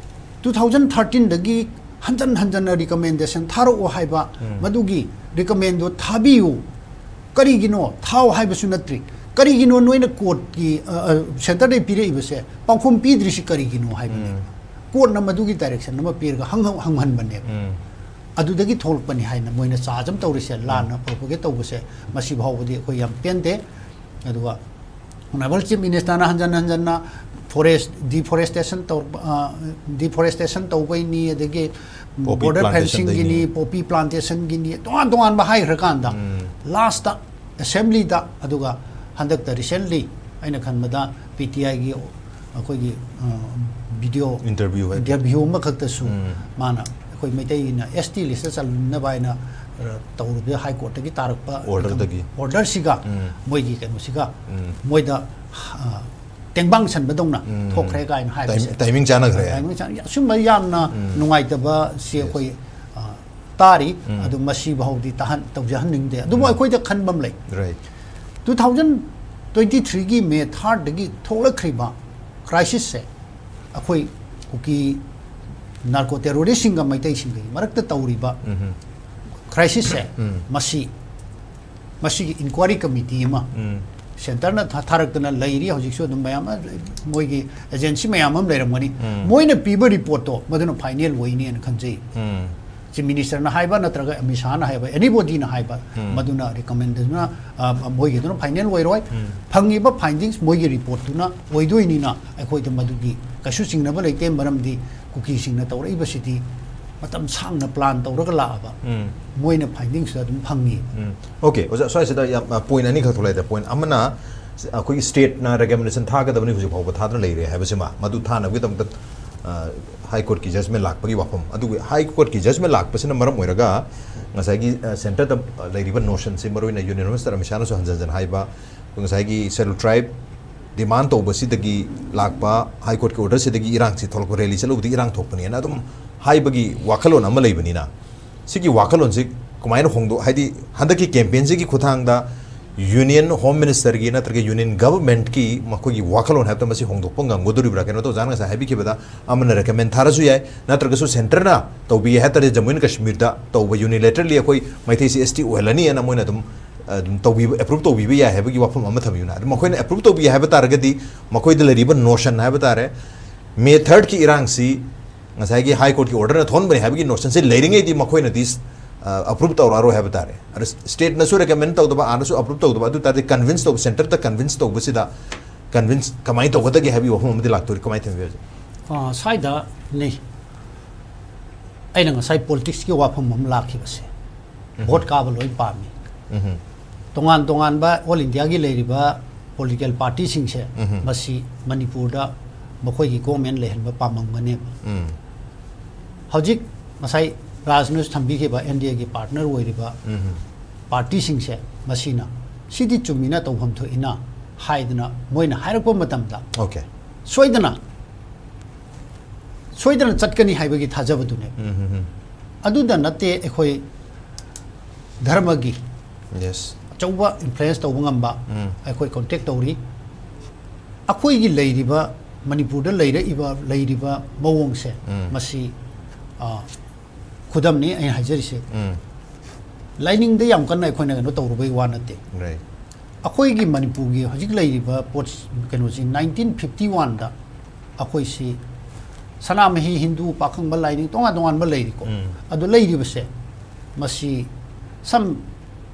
two thousand thirteenꯗꯒꯤ ꯍꯟꯖꯟ ꯍꯟꯖꯟꯅ recommendation ꯊꯥꯔꯛꯑꯣ ꯍꯥꯏꯕ, ꯃꯗꯨꯒꯤ recommendꯗꯣ ꯊꯥꯕꯤꯌꯨ, ꯀꯔꯤꯒꯤꯅꯣ ꯊꯥꯎ ꯍꯥꯏꯕꯁꯨ ꯅꯠꯇ꯭ꯔꯤ, ꯀꯔꯤꯒꯤꯅꯣ ꯅꯣꯏꯅ ꯀꯣꯔꯠꯀꯤ, ꯑ, ꯑ, ꯁꯦꯟꯇꯔꯗꯒꯤ ꯄꯤꯔꯛꯏꯕꯁꯦ ꯄꯥꯎꯈꯨꯝ ꯄꯤꯗ꯭ꯔꯤꯁꯤ ꯀꯔꯤꯒꯤꯅꯣ ꯍꯥꯏꯕꯅꯦꯕ꯫ ꯀꯣꯔꯠꯅ ꯃꯗꯨꯒꯤ ꯗꯥꯏꯔꯦꯛꯁꯟ ꯑꯃ ꯄꯤꯔꯒ ꯍꯪ-, ꯍꯪꯍꯟꯕꯅꯦꯕ꯫ ꯑꯗꯨꯗꯒꯤ ꯊꯣꯛꯂꯛꯄꯅꯤ ꯍꯥꯏꯅ ꯃꯣꯏꯅ ꯆꯥꯔꯖ ꯑꯃ ꯇꯧꯔꯤꯁꯦ, ꯂꯥꯟꯅ ꯄ꯭ꯔꯣꯄꯒꯦꯠ ꯇꯧꯕꯁꯦ, ꯃꯁꯤ ꯐꯥꯎꯕꯗꯤ ꯑꯩꯈꯣꯏ ꯌꯥꯝ ꯄꯦꯟꯗꯦ꯫ ꯑꯗꯨꯒ ꯑꯣꯅꯔꯦꯕꯜ ꯆꯤꯐ ꯃꯤꯅꯤꯁꯇꯔꯅ ꯍꯟꯖꯟ ꯍꯟꯖꯟꯅ ꯐꯣꯔꯦꯁ, ꯗꯤꯐꯣꯔꯦꯁꯇꯦꯁꯟ ꯇꯧ-, ꯑ, ꯗꯤꯐꯣꯔꯦꯁꯇꯦꯁꯟ ꯇꯧꯕꯩꯅꯤ, ꯑꯗꯒꯤ ꯄꯣꯄꯤ ꯕꯣꯔꯗꯔ ꯄ꯭ꯂꯥꯟꯇꯦꯁꯟꯗꯩꯅꯤ꯫ ꯐꯦꯟꯁꯤꯡꯒꯤꯅꯤ, ꯄꯣꯄꯤ ꯄ꯭ꯂꯥꯟꯇꯦꯁꯟꯒꯤꯅꯤ, ꯇꯣꯉꯥꯟ ꯇꯣꯉꯥꯟꯕ ꯍꯥꯏꯈ꯭ꯔꯀꯥꯟꯗ, ꯂꯥꯁꯇ ꯑꯦꯁꯦꯝꯕ꯭ꯂꯤꯗ, ꯑꯗꯨꯒ ꯍꯟꯗꯛꯇ recently ꯑꯩꯅ ꯈꯟꯕꯗ ꯄꯤ ꯇꯤ ꯑꯥꯏꯒꯤ ꯑꯩꯈꯣꯏꯒꯤ, ꯑ, ꯚꯤꯗꯤꯑꯣ Interview ꯍꯥꯏ- interview ꯑꯃꯈꯛꯇꯁꯨ ꯃꯥꯅ ꯑꯩꯈꯣꯏ ꯃꯩꯇꯩꯒꯤꯅ ꯑꯦꯁ ꯇꯤ ꯂꯤꯁꯇ ꯆꯜꯅꯕ ꯍꯥꯏꯅ, ꯑ, ꯇꯧꯔꯨꯕ ꯍꯥꯏ ꯀꯣꯔꯠꯇꯒꯤ ꯇꯥꯔꯛꯄ Orderꯗꯒꯤ꯫ Orderꯁꯤꯒ ꯃꯣꯏꯒꯤ ꯀꯩꯅꯣꯁꯤꯒ ꯃꯣꯏꯗ, ꯑ, ꯇꯦꯡꯕꯥꯡ ꯁꯟꯕꯗꯧꯅ ꯊꯣꯛꯈ꯭ꯔꯦ ꯀꯥꯏꯅ ꯍꯥꯏꯕꯁꯦ꯫ ꯇꯥꯏꯃꯤꯡ ꯆꯥꯅꯈ꯭ꯔꯦ꯫ ꯇꯥꯏꯃꯤꯡ ꯆꯥꯅ-, ꯑꯁꯨꯝꯕ ꯌꯥꯝꯅ ꯅꯨꯡꯉꯥꯏꯇꯕꯁꯤ ꯑꯩꯈꯣꯏ, ꯑ, ꯇꯥꯔꯤ꯫ ꯑꯗꯨ ꯃꯁꯤ ꯐꯥꯎꯗꯤ ꯇꯥꯍꯟ-, ꯇꯧꯖꯍꯟꯅꯤꯡꯗꯦ꯫ ꯑꯗꯨꯕꯨ ꯑꯩꯈꯣꯏꯗ ꯈꯟꯕ ꯑꯃ ꯂꯩ꯫ Right꯫ ꯇꯨ ꯊꯥꯎꯖꯟ ꯇ꯭ꯋꯦꯟꯇꯤ ꯊ꯭ꯔꯤꯒꯤ ꯃꯦ ꯊꯥꯔꯠꯇꯒꯤ ꯊꯣꯛꯂꯛꯈ꯭ꯔꯤꯕ ꯀ꯭ꯔꯥꯏꯁꯤꯁꯁꯦ, ꯑꯩꯈꯣꯏ ꯀꯨꯀꯤ ꯅꯥꯔꯀꯣ ꯇꯦꯔꯣꯔꯤꯁꯁꯤꯡꯒ ꯃꯩꯇꯩꯁꯤꯡꯒꯤ ꯃꯔꯛꯇ ꯇꯧꯔꯤꯕ ꯀ꯭ꯔꯥꯏꯁꯤꯁꯁꯦ, ꯎꯝ꯫ ꯃꯁꯤ, ꯃꯁꯤꯒꯤ ꯏꯟꯀ꯭ꯋꯥꯏꯔꯤ ꯀꯃꯤꯇꯤ ꯑꯃ ꯎꯝ꯫ ꯁꯦꯟꯇꯔꯅ ꯊꯥ-, ꯊꯥꯔꯛꯇꯅ ꯂꯩꯔꯤ꯫ ꯍꯧꯖꯤꯛꯁꯨ ꯑꯗꯨꯝ ꯃꯌꯥꯝ ꯑꯃ, ꯃꯣꯏꯒꯤ ꯑꯦꯖꯦꯟꯁꯤ ꯃꯌꯥꯝ ꯑꯃ ꯂꯩꯔꯝꯒꯅꯤ꯫ ꯎꯝ꯫ ꯃꯣꯏꯅ ꯄꯤꯕ ꯔꯤꯄꯣꯔꯠꯇꯣ ꯃꯗꯨꯅ ꯐꯥꯏꯅꯦꯜ ꯑꯣꯏꯅꯤꯅ ꯈꯟꯖꯩ꯫ ꯎꯝ꯫ ꯆꯤꯐ ꯃꯤꯅꯤꯁꯇꯔꯅ ꯍꯥꯏꯕ ꯅꯠꯇ꯭ꯔꯒ ꯑꯃꯤꯠ ꯁꯥꯍꯅ ꯍꯥꯏꯕ, ꯑꯦꯅꯤꯕꯣꯗꯤꯅ ꯍꯥꯏꯕ, ꯎꯝ꯫ ꯃꯗꯨꯅ ꯔꯤꯀꯃꯦꯟꯗꯦꯁꯟꯅ, ꯑ, ꯃꯣꯏꯒꯤꯗꯨꯅ ꯐꯥꯏꯅꯦꯜ ꯑꯣꯏꯔꯣꯏ꯫ ꯎꯝ꯫ ꯐꯪꯉꯤꯕ ꯐꯥꯏꯟꯗꯤꯡꯁ ꯃꯣꯏꯒꯤ ꯔꯤꯄꯣꯔꯠꯇꯨꯅ ꯑꯣꯏꯗꯣꯏꯅꯤꯅ ꯑꯩꯈꯣꯏꯗ ꯃꯗꯨꯒꯤ ꯀꯩꯁꯨ ꯆꯤꯡꯅꯕ ꯂꯩꯇꯦ꯫ ꯃꯔꯝꯗꯤ ꯀꯨꯀꯤꯁꯤꯡꯅ ꯇꯧꯔꯛꯏꯕꯁꯤꯗꯤ ꯃꯇꯝ ꯁꯥꯡꯅ ꯄ꯭ꯂꯥꯟ ꯇꯧꯔꯒ ꯂꯥꯛꯑꯕ, ꯎꯝ꯫ ꯃꯣꯏꯅ ꯐꯥꯏꯟꯗꯤꯡꯁꯇ ꯑꯗꯨꯝ ꯐꯪꯉꯤ꯫ ꯎꯝ꯫ ꯑꯣꯀꯦ, ꯑꯣꯖꯥ, ꯁ꯭ꯋꯥꯏꯁꯤꯗ ꯌꯥꯝ, ꯑ, ꯄꯣꯏꯟ ꯑꯅꯤꯈꯛ ꯊꯣꯛꯂꯛꯑꯦ꯫ ꯄꯣꯏꯟ ꯑꯃꯅ, ꯑꯩꯈꯣꯏꯒꯤ ꯁ꯭ꯇꯦꯠꯅ ꯔꯤꯀꯃꯦꯟꯗꯦꯁꯟ ꯊꯥꯒꯗꯕꯅꯤ, ꯍꯧꯖꯤꯛ ꯐꯥꯎꯕ ꯊꯥꯗꯅ ꯂꯩꯔꯦ ꯍꯥꯏꯕꯁꯤꯃ, ꯃꯗꯨ ꯊꯥꯅꯕꯒꯤꯗꯃꯛꯇ, ꯑ, ꯍꯥꯏ ꯀꯣꯔꯠꯀꯤ ꯖꯖꯃꯦꯟ ꯂꯥꯛꯄꯒꯤ ꯋꯥꯐꯝ꯫ ꯑꯗꯨꯒ ꯍꯥꯏ ꯀꯣꯔꯠꯀꯤ ꯖꯖꯃꯦꯟ ꯂꯥꯛꯄꯁꯤꯅ ꯃꯔꯝ ꯑꯣꯏꯔꯒ ꯉꯁꯥꯏꯒꯤ, ꯑ, ꯁꯦꯟꯇꯔꯗ ꯂꯩꯔꯤꯕ ꯅꯣꯁꯟꯁꯤ, ꯃꯔꯨꯑꯣꯏꯅ ꯌꯨꯅꯤꯌꯟ ꯃꯤꯅꯤꯁꯇꯔ ꯑꯃꯤꯠ ꯁꯥꯍꯅꯁꯨ ꯍꯟꯖꯟ ꯍꯟꯖꯟ ꯍꯥꯏꯕ, ꯉꯁꯥꯏꯒꯤ ꯁꯦꯗꯨꯜ ꯇ꯭ꯔꯥꯏꯕ ꯗꯤꯃꯥꯟ ꯇꯧꯕꯁꯤꯗꯒꯤ ꯂꯥꯛꯄ ꯍꯥꯏ ꯀꯣꯔꯠꯀꯤ ꯑꯣꯔꯗꯔꯁꯤꯗꯒꯤ ꯏꯔꯥꯡꯁꯤ ꯊꯣꯛꯂꯛꯄ, ꯔꯦꯂꯤ ꯆꯠꯂꯨꯕꯗꯒꯤ ꯏꯔꯥꯡ ꯊꯣꯛꯄꯅꯦꯅ ꯑꯗꯨꯝ ꯍꯥꯏꯕꯒꯤ ꯋꯥꯈꯜꯂꯣꯟ ꯑꯃ ꯂꯩꯕꯅꯤꯅ, ꯁꯤꯒꯤ ꯋꯥꯈꯜꯂꯣꯟꯁꯤ ꯀꯃꯥꯏꯅ ꯍꯣꯡꯗꯣꯛ-, ꯍꯥꯏꯗꯤ ꯍꯟꯗꯛꯀꯤ ꯀꯦꯝꯄꯦꯟꯁꯤꯒꯤ ꯈꯨꯠꯊꯥꯡꯗ ꯌꯨꯅꯤꯌꯟ ꯍꯣꯝ ꯃꯤꯅꯤꯁꯇꯔꯒꯤ ꯅꯠꯇ꯭ꯔꯒ ꯌꯨꯅꯤꯌꯟ ꯒꯚꯔꯟꯃꯦꯟꯠꯀꯤ ꯃꯈꯣꯏꯒꯤ ꯋꯥꯈꯜꯂꯣꯟ ꯍꯥꯏꯕꯗ ꯃꯁꯤ ꯍꯣꯡꯗꯣꯛꯄ ꯉꯝꯒꯗꯣꯔꯤꯕ꯭ꯔꯥ? ꯀꯩꯅꯣ ꯇꯧꯖꯥꯅ ꯉꯁꯥꯏ ꯍꯥꯏꯕꯤꯈꯤꯕꯗ, ꯑꯃꯅ ꯔꯦꯀꯃꯦꯟ ꯊꯥꯔꯁꯨ ꯌꯥꯏ, ꯅꯠꯇ꯭ꯔꯒꯁꯨ ꯁꯦꯟꯇꯔꯅ ꯇꯧꯕꯤꯒꯦ ꯍꯥꯏ ꯇꯥꯔꯗꯤ ꯖꯃꯨ ꯑꯦꯟ ꯀꯁꯃꯤꯔꯗ ꯇꯧꯕ ꯌꯨꯅꯤꯂꯦꯇꯔꯦꯜꯂꯤ ꯑꯩꯈꯣꯏ ꯃꯩꯇꯩꯁꯤ ꯑꯦꯁ ꯇꯤ ꯑꯣꯏꯍꯜꯂꯅꯤ ꯍꯥꯏꯅ ꯃꯣꯏꯅ ꯑꯗꯨꯝ, ꯑꯗꯨꯝ ꯇꯧꯕꯤꯕ, ꯑꯦꯄ꯭ꯔꯨꯞ ꯇꯧꯕꯤꯕ ꯌꯥꯏ ꯍꯥꯏꯕꯒꯤ ꯋꯥꯐꯝ ꯑꯃ ꯊꯝꯕꯤꯌꯨꯅ꯫ ꯑꯗꯨ ꯃꯈꯣꯏꯅ ꯑꯦꯄ꯭ꯔꯨꯞ ꯇꯧꯕꯤ ꯍꯥꯏꯕ ꯇꯥꯔꯒꯗꯤ ꯃꯈꯣꯏꯗ ꯂꯩꯔꯤꯕ ꯅꯣꯁꯟ ꯍꯥꯏꯕ ꯇꯥꯔꯦ, ꯃꯦ ꯊꯥꯔꯠꯀꯤ ꯏꯔꯥꯡꯁꯤ ꯉꯁꯥꯏꯒꯤ ꯍꯥꯏ ꯀꯣꯔꯠꯀꯤ ꯑꯣꯔꯗꯔꯅ ꯊꯣꯛꯍꯟꯕꯅꯤ ꯍꯥꯏꯕꯒꯤ ꯅꯣꯁꯟꯁꯦ ꯂꯩꯔꯤꯉꯩꯗꯤ ꯃꯈꯣꯏꯅꯗꯤ, ꯑ, ꯑꯦꯄ꯭ꯔꯨꯞ ꯇꯧꯔꯛꯑꯔꯣꯏ ꯍꯥꯏꯕ ꯇꯥꯔꯦ꯫ ꯑꯗꯣ ꯁ꯭ꯇꯦꯠꯅꯁꯨ ꯔꯦꯀꯃꯦꯟ ꯇꯧꯗꯕ, ꯑꯥꯗꯁꯨ ꯑꯦꯄ꯭ꯔꯨꯞ ꯇꯧꯗꯕ, ꯑꯗꯨ ꯇꯥꯔꯗꯤ ꯀꯟꯚꯤꯟꯁ ꯇꯧꯕ, ꯁꯦꯟꯇꯔꯗ ꯀꯟꯚꯤꯟꯁ ꯇꯧꯕꯁꯤꯗ ꯀꯟꯚꯤꯟꯁ ꯀꯃꯥꯏꯅ ꯇꯧꯒꯗꯒꯦ ꯍꯥꯏꯕꯒꯤ ꯋꯥꯐꯝ ꯑꯃꯗꯤ ꯂꯥꯛꯇꯣꯔꯤ꯫ ꯀꯃꯥꯏꯅ ꯊꯝꯕꯤꯌꯨ ꯍꯧꯖꯤꯛ? ꯑ, ꯁ꯭ꯋꯥꯏꯗꯅꯤ ꯑꯩꯅ ꯉꯁꯥꯏ ꯄꯣꯂꯤꯇꯤꯛꯁꯀꯤ ꯋꯥꯐꯝ ꯑꯃ ꯂꯥꯛꯈꯤꯕꯁꯦ꯫ ꯎꯝ꯫ ꯚꯣꯠ ꯀꯥꯕ ꯂꯣꯏ ꯄꯥꯝꯃꯤ꯫ ꯎꯝ꯫ ꯇꯣꯉꯥꯟ ꯇꯣꯉꯥꯟꯕ ꯑꯣꯜ ꯏꯟꯗꯤꯌꯥꯒꯤ ꯂꯩꯔꯤꯕ ꯄꯣꯂꯤꯇꯤꯀꯦꯜ ꯄꯥꯔꯇꯤꯁꯤꯡꯁꯦ, ꯎꯝ꯫ ꯃꯁꯤ ꯃꯅꯤꯄꯨꯔꯗ ꯃꯈꯣꯏꯒꯤ ꯒꯣꯔꯃꯦꯟ ꯂꯩꯍꯟꯕ ꯄꯥꯝꯃꯝꯒꯅꯦꯕ꯫ ꯎꯝ꯫ ꯍꯧꯖꯤꯛ ꯉꯁꯥꯏ ꯔꯥꯖꯅꯁꯨ ꯊꯝꯕꯤꯈꯤꯕ ꯑꯦꯟ ꯗꯤ ꯑꯦꯒꯤ ꯄꯥꯔꯠꯅꯔ ꯑꯣꯏꯔꯤꯕ ꯎꯝ꯫ ꯄꯥꯔꯇꯤꯁꯤꯡꯁꯦ, ꯃꯁꯤꯅ ꯁꯤꯗꯤ ꯆꯨꯝꯃꯤꯅ ꯇꯧꯐꯝ ꯊꯣꯛꯏꯅ ꯍꯥꯏꯗꯅ ꯃꯣꯏꯅ ꯍꯥꯏꯔꯛꯄ ꯃꯇꯝꯗ, ꯑꯣꯀꯦ꯫ ꯁꯣꯏꯗꯅ, ꯁꯣꯏꯗꯅ ꯆꯠꯀꯅꯤ ꯍꯥꯏꯕꯒꯤ ꯊꯥꯖꯕꯗꯨꯅꯦ꯫ ꯎꯝ, ꯎꯝ, ꯎꯝ꯫ ꯑꯗꯨꯗ ꯅꯠꯇꯦ, ꯑꯩꯈꯣꯏ ꯙꯔꯃꯒꯤ ꯌꯦꯁ꯫ ꯑꯆꯧꯕ ꯏꯟꯐ꯭ꯂꯨꯌꯦꯟꯁ ꯇꯧꯕ ꯉꯝꯕ ꯑꯩꯈꯣꯏ ꯀꯣꯟꯇꯦꯛ ꯇꯧꯔꯤ꯫ ꯑꯩꯈꯣꯏꯒꯤ ꯂꯩꯔꯤꯕ, ꯃꯅꯤꯄꯨꯔꯗ ꯂꯩꯔꯛꯏꯕ, ꯂꯩꯔꯤꯕ ꯃꯑꯣꯡꯁꯦ, ꯃꯁꯤ, ꯑ, ꯈꯨꯗꯝꯅꯤ ꯑꯩꯅ ꯍꯥꯏꯖꯔꯤꯁꯦ꯫ ꯂꯥꯏꯅꯤꯡꯗ ꯌꯥꯝ ꯀꯟꯅ ꯑꯩꯈꯣꯏꯅ ꯀꯩꯅꯣ ꯇꯧꯔꯨꯕꯩ ꯋꯥ ꯅꯠꯇꯦ꯫ Right. ꯑꯩꯈꯣꯏꯒꯤ ꯃꯅꯤꯄꯨꯔꯒꯤ ꯍꯧꯖꯤꯛ ꯂꯩꯔꯤꯕ ꯄꯣꯠ, ꯀꯩꯅꯣꯁꯤ, ꯅꯥꯏꯟꯇꯤꯟ ꯐꯤꯐꯇꯤ ꯋꯥꯟꯗ ꯑꯩꯈꯣꯏꯁꯤ ꯁꯅꯥꯃꯍꯤ, ꯍꯤꯟꯗꯨ, ꯄꯥꯈꯪꯕ ꯂꯥꯏꯅꯤꯡ ꯇꯣꯉꯥꯟ ꯇꯣꯉꯥꯟꯕ ꯂꯩꯔꯤꯀꯣ꯫ ꯎꯝ. ꯑꯗꯨ ꯂꯩꯔꯤꯕꯁꯦ, ꯃꯁꯤ some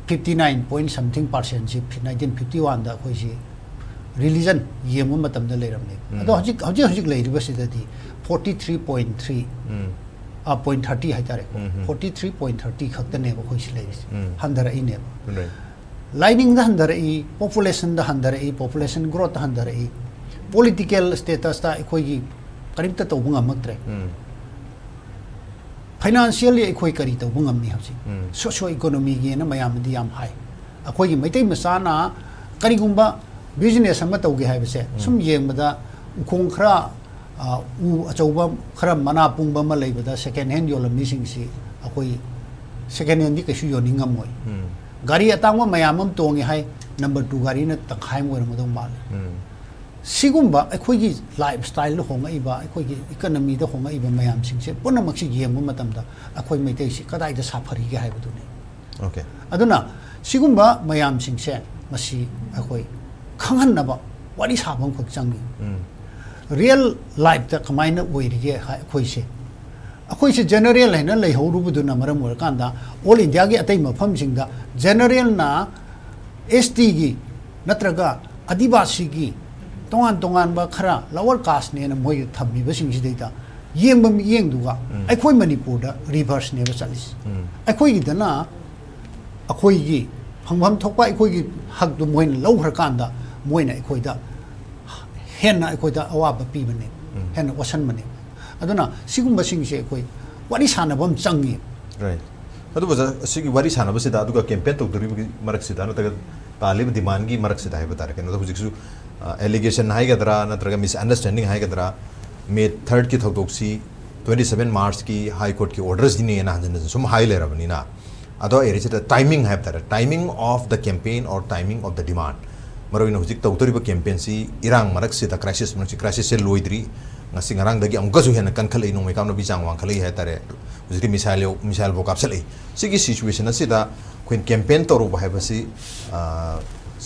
fifty nine point something percentꯁꯤ nineteen fifty oneꯗ ꯑꯩꯈꯣꯏꯁꯤ religion ꯌꯦꯡꯕ ꯃꯇꯝꯗ ꯂꯩꯔꯝꯃꯦ꯫ ꯎꯝ. ꯑꯗꯣ ꯍꯧꯖꯤꯛ, ꯍꯧꯖꯤꯛ ꯍꯧꯖꯤꯛ ꯂꯩꯔꯤꯕꯁꯤꯗꯗꯤ forty three point three, ꯎꯝ. ꯑ, point thirty ꯍꯥꯏꯇꯥꯔꯦ꯫ ꯎꯝ, ꯎꯝ. Forty three point thirty ꯈꯛꯇꯅꯦꯕ ꯑꯩꯈꯣꯏꯁꯤ ꯂꯩꯔꯤꯁꯦ꯫ ꯎꯝ. ꯍꯟꯊꯔꯛꯏꯅꯦꯕ꯫ Right. ꯂꯥꯏꯅꯤꯡꯗ ꯍꯟꯊꯔꯛꯏ, ꯄꯣꯄꯨꯂꯦꯁꯟꯗ ꯍꯟꯊꯔꯛꯏ, ꯄꯣꯄꯨꯂꯦꯁꯟ ꯒ꯭ꯔꯣꯠꯇ ꯍꯟꯊꯔꯛꯏ, ꯄꯣꯂꯤꯇꯤꯀꯦꯜ ꯁ꯭ꯇꯦꯇꯁꯇ ꯑꯩꯈꯣꯏꯒꯤ ꯀꯔꯤꯝꯇ ꯇꯧꯕ ꯉꯝꯃꯛꯇ꯭ꯔꯦ꯫ ꯎꯝ. ꯐꯥꯏꯅꯥꯟꯁꯤꯌꯦꯜꯂꯤ ꯑꯩꯈꯣꯏ ꯀꯔꯤ ꯇꯧꯕ ꯉꯝꯃꯤ ꯍꯧꯖꯤꯛ? ꯎꯝ. ꯁꯣꯁꯤꯌꯣ ꯏꯀꯣꯅꯣꯃꯤꯒꯤꯅ ꯃꯌꯥꯝꯅꯗꯤ ꯌꯥꯝ ꯍꯥꯏ꯫ ꯑꯩꯈꯣꯏꯒꯤ ꯃꯩꯇꯩ ꯃꯆꯥꯅ ꯀꯔꯤꯒꯨꯝꯕ ꯕꯤꯖꯤꯅꯦꯁ ꯑꯃ ꯇꯧꯒꯦ ꯍꯥꯏꯕꯁꯦ, ꯎꯝ. ꯁꯨꯝ ꯌꯦꯡꯕꯗ ꯎꯈꯣꯡ ꯈꯔ, ꯑ, ꯎ ꯑꯆꯧꯕ ꯈꯔ ꯃꯅꯥ ꯄꯨꯡꯕ ꯑꯃ ꯂꯩꯕꯗ ꯁꯦꯀꯦꯟ ꯍꯦꯟ ꯌꯣꯜꯂꯝꯃꯤꯁꯤꯡꯁꯤ ꯑꯩꯈꯣꯏ ꯁꯦꯀꯦꯟ ꯍꯦꯟꯗꯤ ꯀꯩꯁꯨ ꯌꯣꯟꯅꯤꯡꯉꯝꯃꯣꯏ꯫ ꯎꯝ. ꯒꯥꯔꯤ ꯑꯇꯥꯡꯕ ꯃꯌꯥꯝ ꯑꯃ ꯇꯣꯡꯉꯦ ꯍꯥꯏ, ꯅꯝꯕꯔ ꯇꯨ ꯒꯥꯔꯤꯅ ꯇꯪꯈꯥꯏ ꯑꯃ ꯑꯣꯏꯔꯝꯒꯗꯧ ꯃꯥꯜꯂꯦ꯫ ꯎꯝ. ꯁꯤꯒꯨꯝꯕ ꯑꯩꯈꯣꯏꯒꯤ ꯂꯥꯏꯐ ꯁ꯭ꯇꯥꯏꯜꯗ ꯍꯣꯡꯉꯛꯏꯕ, ꯑꯩꯈꯣꯏꯒꯤ ꯏꯀꯅꯃꯤꯗ ꯍꯣꯡꯉꯛꯏꯕ ꯃꯌꯥꯝꯁꯤꯡꯁꯦ ꯄꯨꯝꯅꯃꯛꯁꯤ ꯌꯦꯡꯕ ꯃꯇꯝꯗ ꯑꯩꯈꯣꯏ ꯃꯩꯇꯩꯁꯤ ꯀꯗꯥꯏꯗ ꯁꯥꯐꯔꯤꯒꯦ ꯍꯥꯏꯕꯗꯨꯅꯤ꯫ Okay. ꯑꯗꯨꯅ ꯁꯤꯒꯨꯝꯕ ꯃꯌꯥꯝꯁꯤꯡꯁꯦ ꯃꯁꯤ ꯑꯩꯈꯣꯏ ꯈꯪꯍꯟꯅꯕ ꯋꯥꯔꯤ ꯁꯥꯕ ꯑꯃꯈꯛ ꯆꯪꯉꯤ꯫ ꯎꯝ. ꯔꯤꯌꯦꯜ ꯂꯥꯏꯐꯇ ꯀꯃꯥꯏꯅ ꯑꯣꯏꯔꯤꯒꯦ ꯍꯥꯏ ꯑꯩꯈꯣꯏꯁꯦ, ꯑꯩꯈꯣꯏꯁꯦ ꯖꯦꯅꯔꯦꯜ ꯍꯥꯏꯅ ꯂꯩꯍꯧꯔꯨꯕꯗꯨꯅ ꯃꯔꯝ ꯑꯣꯏꯔꯀꯥꯟꯗ ꯑꯣꯜ ꯏꯟꯗꯤꯌꯥꯒꯤ ꯑꯇꯩ ꯃꯐꯝꯁꯤꯡꯗ ꯖꯦꯅꯔꯦꯜꯅ ꯑꯦꯁ ꯇꯤꯒꯤ ꯅꯠꯇ꯭ꯔꯒ ꯑꯗꯤꯕꯥꯁꯤꯒꯤ ꯇꯣꯉꯥꯟ ꯇꯣꯉꯥꯟꯕ ꯈꯔ ꯂꯋꯔ ꯀꯥꯁꯅꯦꯅ ꯃꯣꯏ ꯊꯝꯃꯤꯕꯁꯤꯡꯁꯤꯗꯩꯗ ꯌꯦꯡꯕ ꯃꯤꯠꯌꯦꯡꯗꯨꯒ ꯎꯝ. ꯑꯩꯈꯣꯏ ꯃꯅꯤꯄꯨꯔꯗ ꯔꯤꯚꯔꯁꯅꯦꯕ ꯆꯠꯂꯤꯁꯦ꯫ ꯎꯝ. ꯑꯩꯈꯣꯏꯒꯤꯗꯅ ꯑꯩꯈꯣꯏꯒꯤ ꯐꯪꯐꯝ ꯊꯣꯛꯄ ꯑꯩꯈꯣꯏꯒꯤ ꯍꯛꯇꯨ ꯃꯣꯏꯅ ꯂꯧꯈ꯭ꯔꯀꯥꯟꯗ ꯃꯣꯏꯅ ꯑꯩꯈꯣꯏꯗ ꯍꯦꯟꯅ ꯑꯩꯈꯣꯏꯗ ꯑꯋꯥꯕ ꯄꯤꯕꯅꯦ, ꯎꯝ. ꯍꯦꯟꯅ ꯋꯥꯁꯟꯕꯅꯦ꯫ ꯑꯗꯨꯅ ꯁꯤꯒꯨꯝꯕꯁꯤꯡꯁꯦ ꯑꯩꯈꯣꯏ ꯋꯥꯔꯤ ꯁꯥꯟꯅꯕ ꯑꯃ ꯆꯪꯉꯤ꯫ Right. ꯑꯗꯨꯕꯨ ꯑꯣꯖꯥ, ꯑꯁꯤꯒꯤ ꯋꯥꯔꯤ ꯁꯥꯟꯅꯕꯁꯤꯗ ꯑꯗꯨꯒ ꯀꯦꯝꯄꯦꯟ ꯇꯧꯗꯣꯔꯤꯕꯒꯤ ꯃꯔꯛꯁꯤꯗ ꯅꯠꯇ꯭ꯔꯒ ꯇꯥꯜꯂꯤꯕ ꯗꯤꯃꯥꯟꯒꯤ ꯃꯔꯛꯁꯤꯗ ꯍꯥꯏꯕ ꯇꯥꯔꯦ, ꯀꯩꯅꯣꯗ ꯍꯧꯖꯤꯛꯁꯨ, ꯑ, ꯑꯦꯂꯤꯒꯦꯁꯟ ꯍꯥꯏꯒꯗ꯭ꯔꯥ ꯅꯠꯇ꯭ꯔꯒ ꯃꯤꯁꯑꯟꯗꯔꯁ꯭ꯇꯦꯟꯗꯤꯡ ꯍꯥꯏꯒꯗ꯭ꯔꯥ, ꯃꯦ ꯊꯥꯔꯠꯀꯤ ꯊꯧꯗꯣꯛꯁꯤ twenty seven ꯃꯥꯔꯆꯀꯤ ꯍꯥꯏ ꯀꯣꯔꯠꯀꯤ ꯑꯣꯔꯗꯔꯁꯤꯅꯦꯅ ꯍꯟꯖꯤꯟ ꯍꯟꯖꯤꯟ ꯁꯨꯝ ꯍꯥꯏ ꯂꯩꯔꯕꯅꯤꯅ, ꯑꯗꯣ ꯑꯦꯔꯤꯁꯤꯗ timing ꯍꯥꯏꯕ ꯇꯥꯔꯦ, timing of the campaign or timing of the demand꯫ ꯃꯔꯨ ꯑꯣꯏꯅ ꯍꯧꯖꯤꯛ ꯇꯧꯗꯧꯔꯤꯕ campaignꯁꯤ ꯏꯔꯥꯡ ꯃꯔꯛꯁꯤꯗ, crisis ꯃꯔꯛꯁꯤ, crisisꯁꯦ ꯂꯣꯏꯗ꯭ꯔꯤ꯫ ꯉꯁꯤ ꯉꯔꯥꯡꯗꯒꯤ ꯑꯃꯨꯛꯀꯁꯨ ꯍꯦꯟꯅ ꯀꯟꯈꯠꯂꯛꯏ, ꯅꯣꯡꯃꯩ ꯀꯥꯞꯅꯕꯒꯤ ꯆꯥꯡ ꯋꯥꯡꯈꯠꯂꯛꯏ ꯍꯥꯏ ꯇꯥꯔꯦ꯫ ꯍꯧꯖꯤꯛꯇꯤ missile, missileꯐꯥꯎ ꯀꯥꯞꯁꯤꯜꯂꯛꯏ꯫ ꯁꯤꯒꯤ situation ꯑꯁꯤꯗ ꯑꯩꯈꯣꯏꯅ campaign ꯇꯧꯔꯨꯕ ꯍꯥꯏꯕꯁꯤ, ꯑ,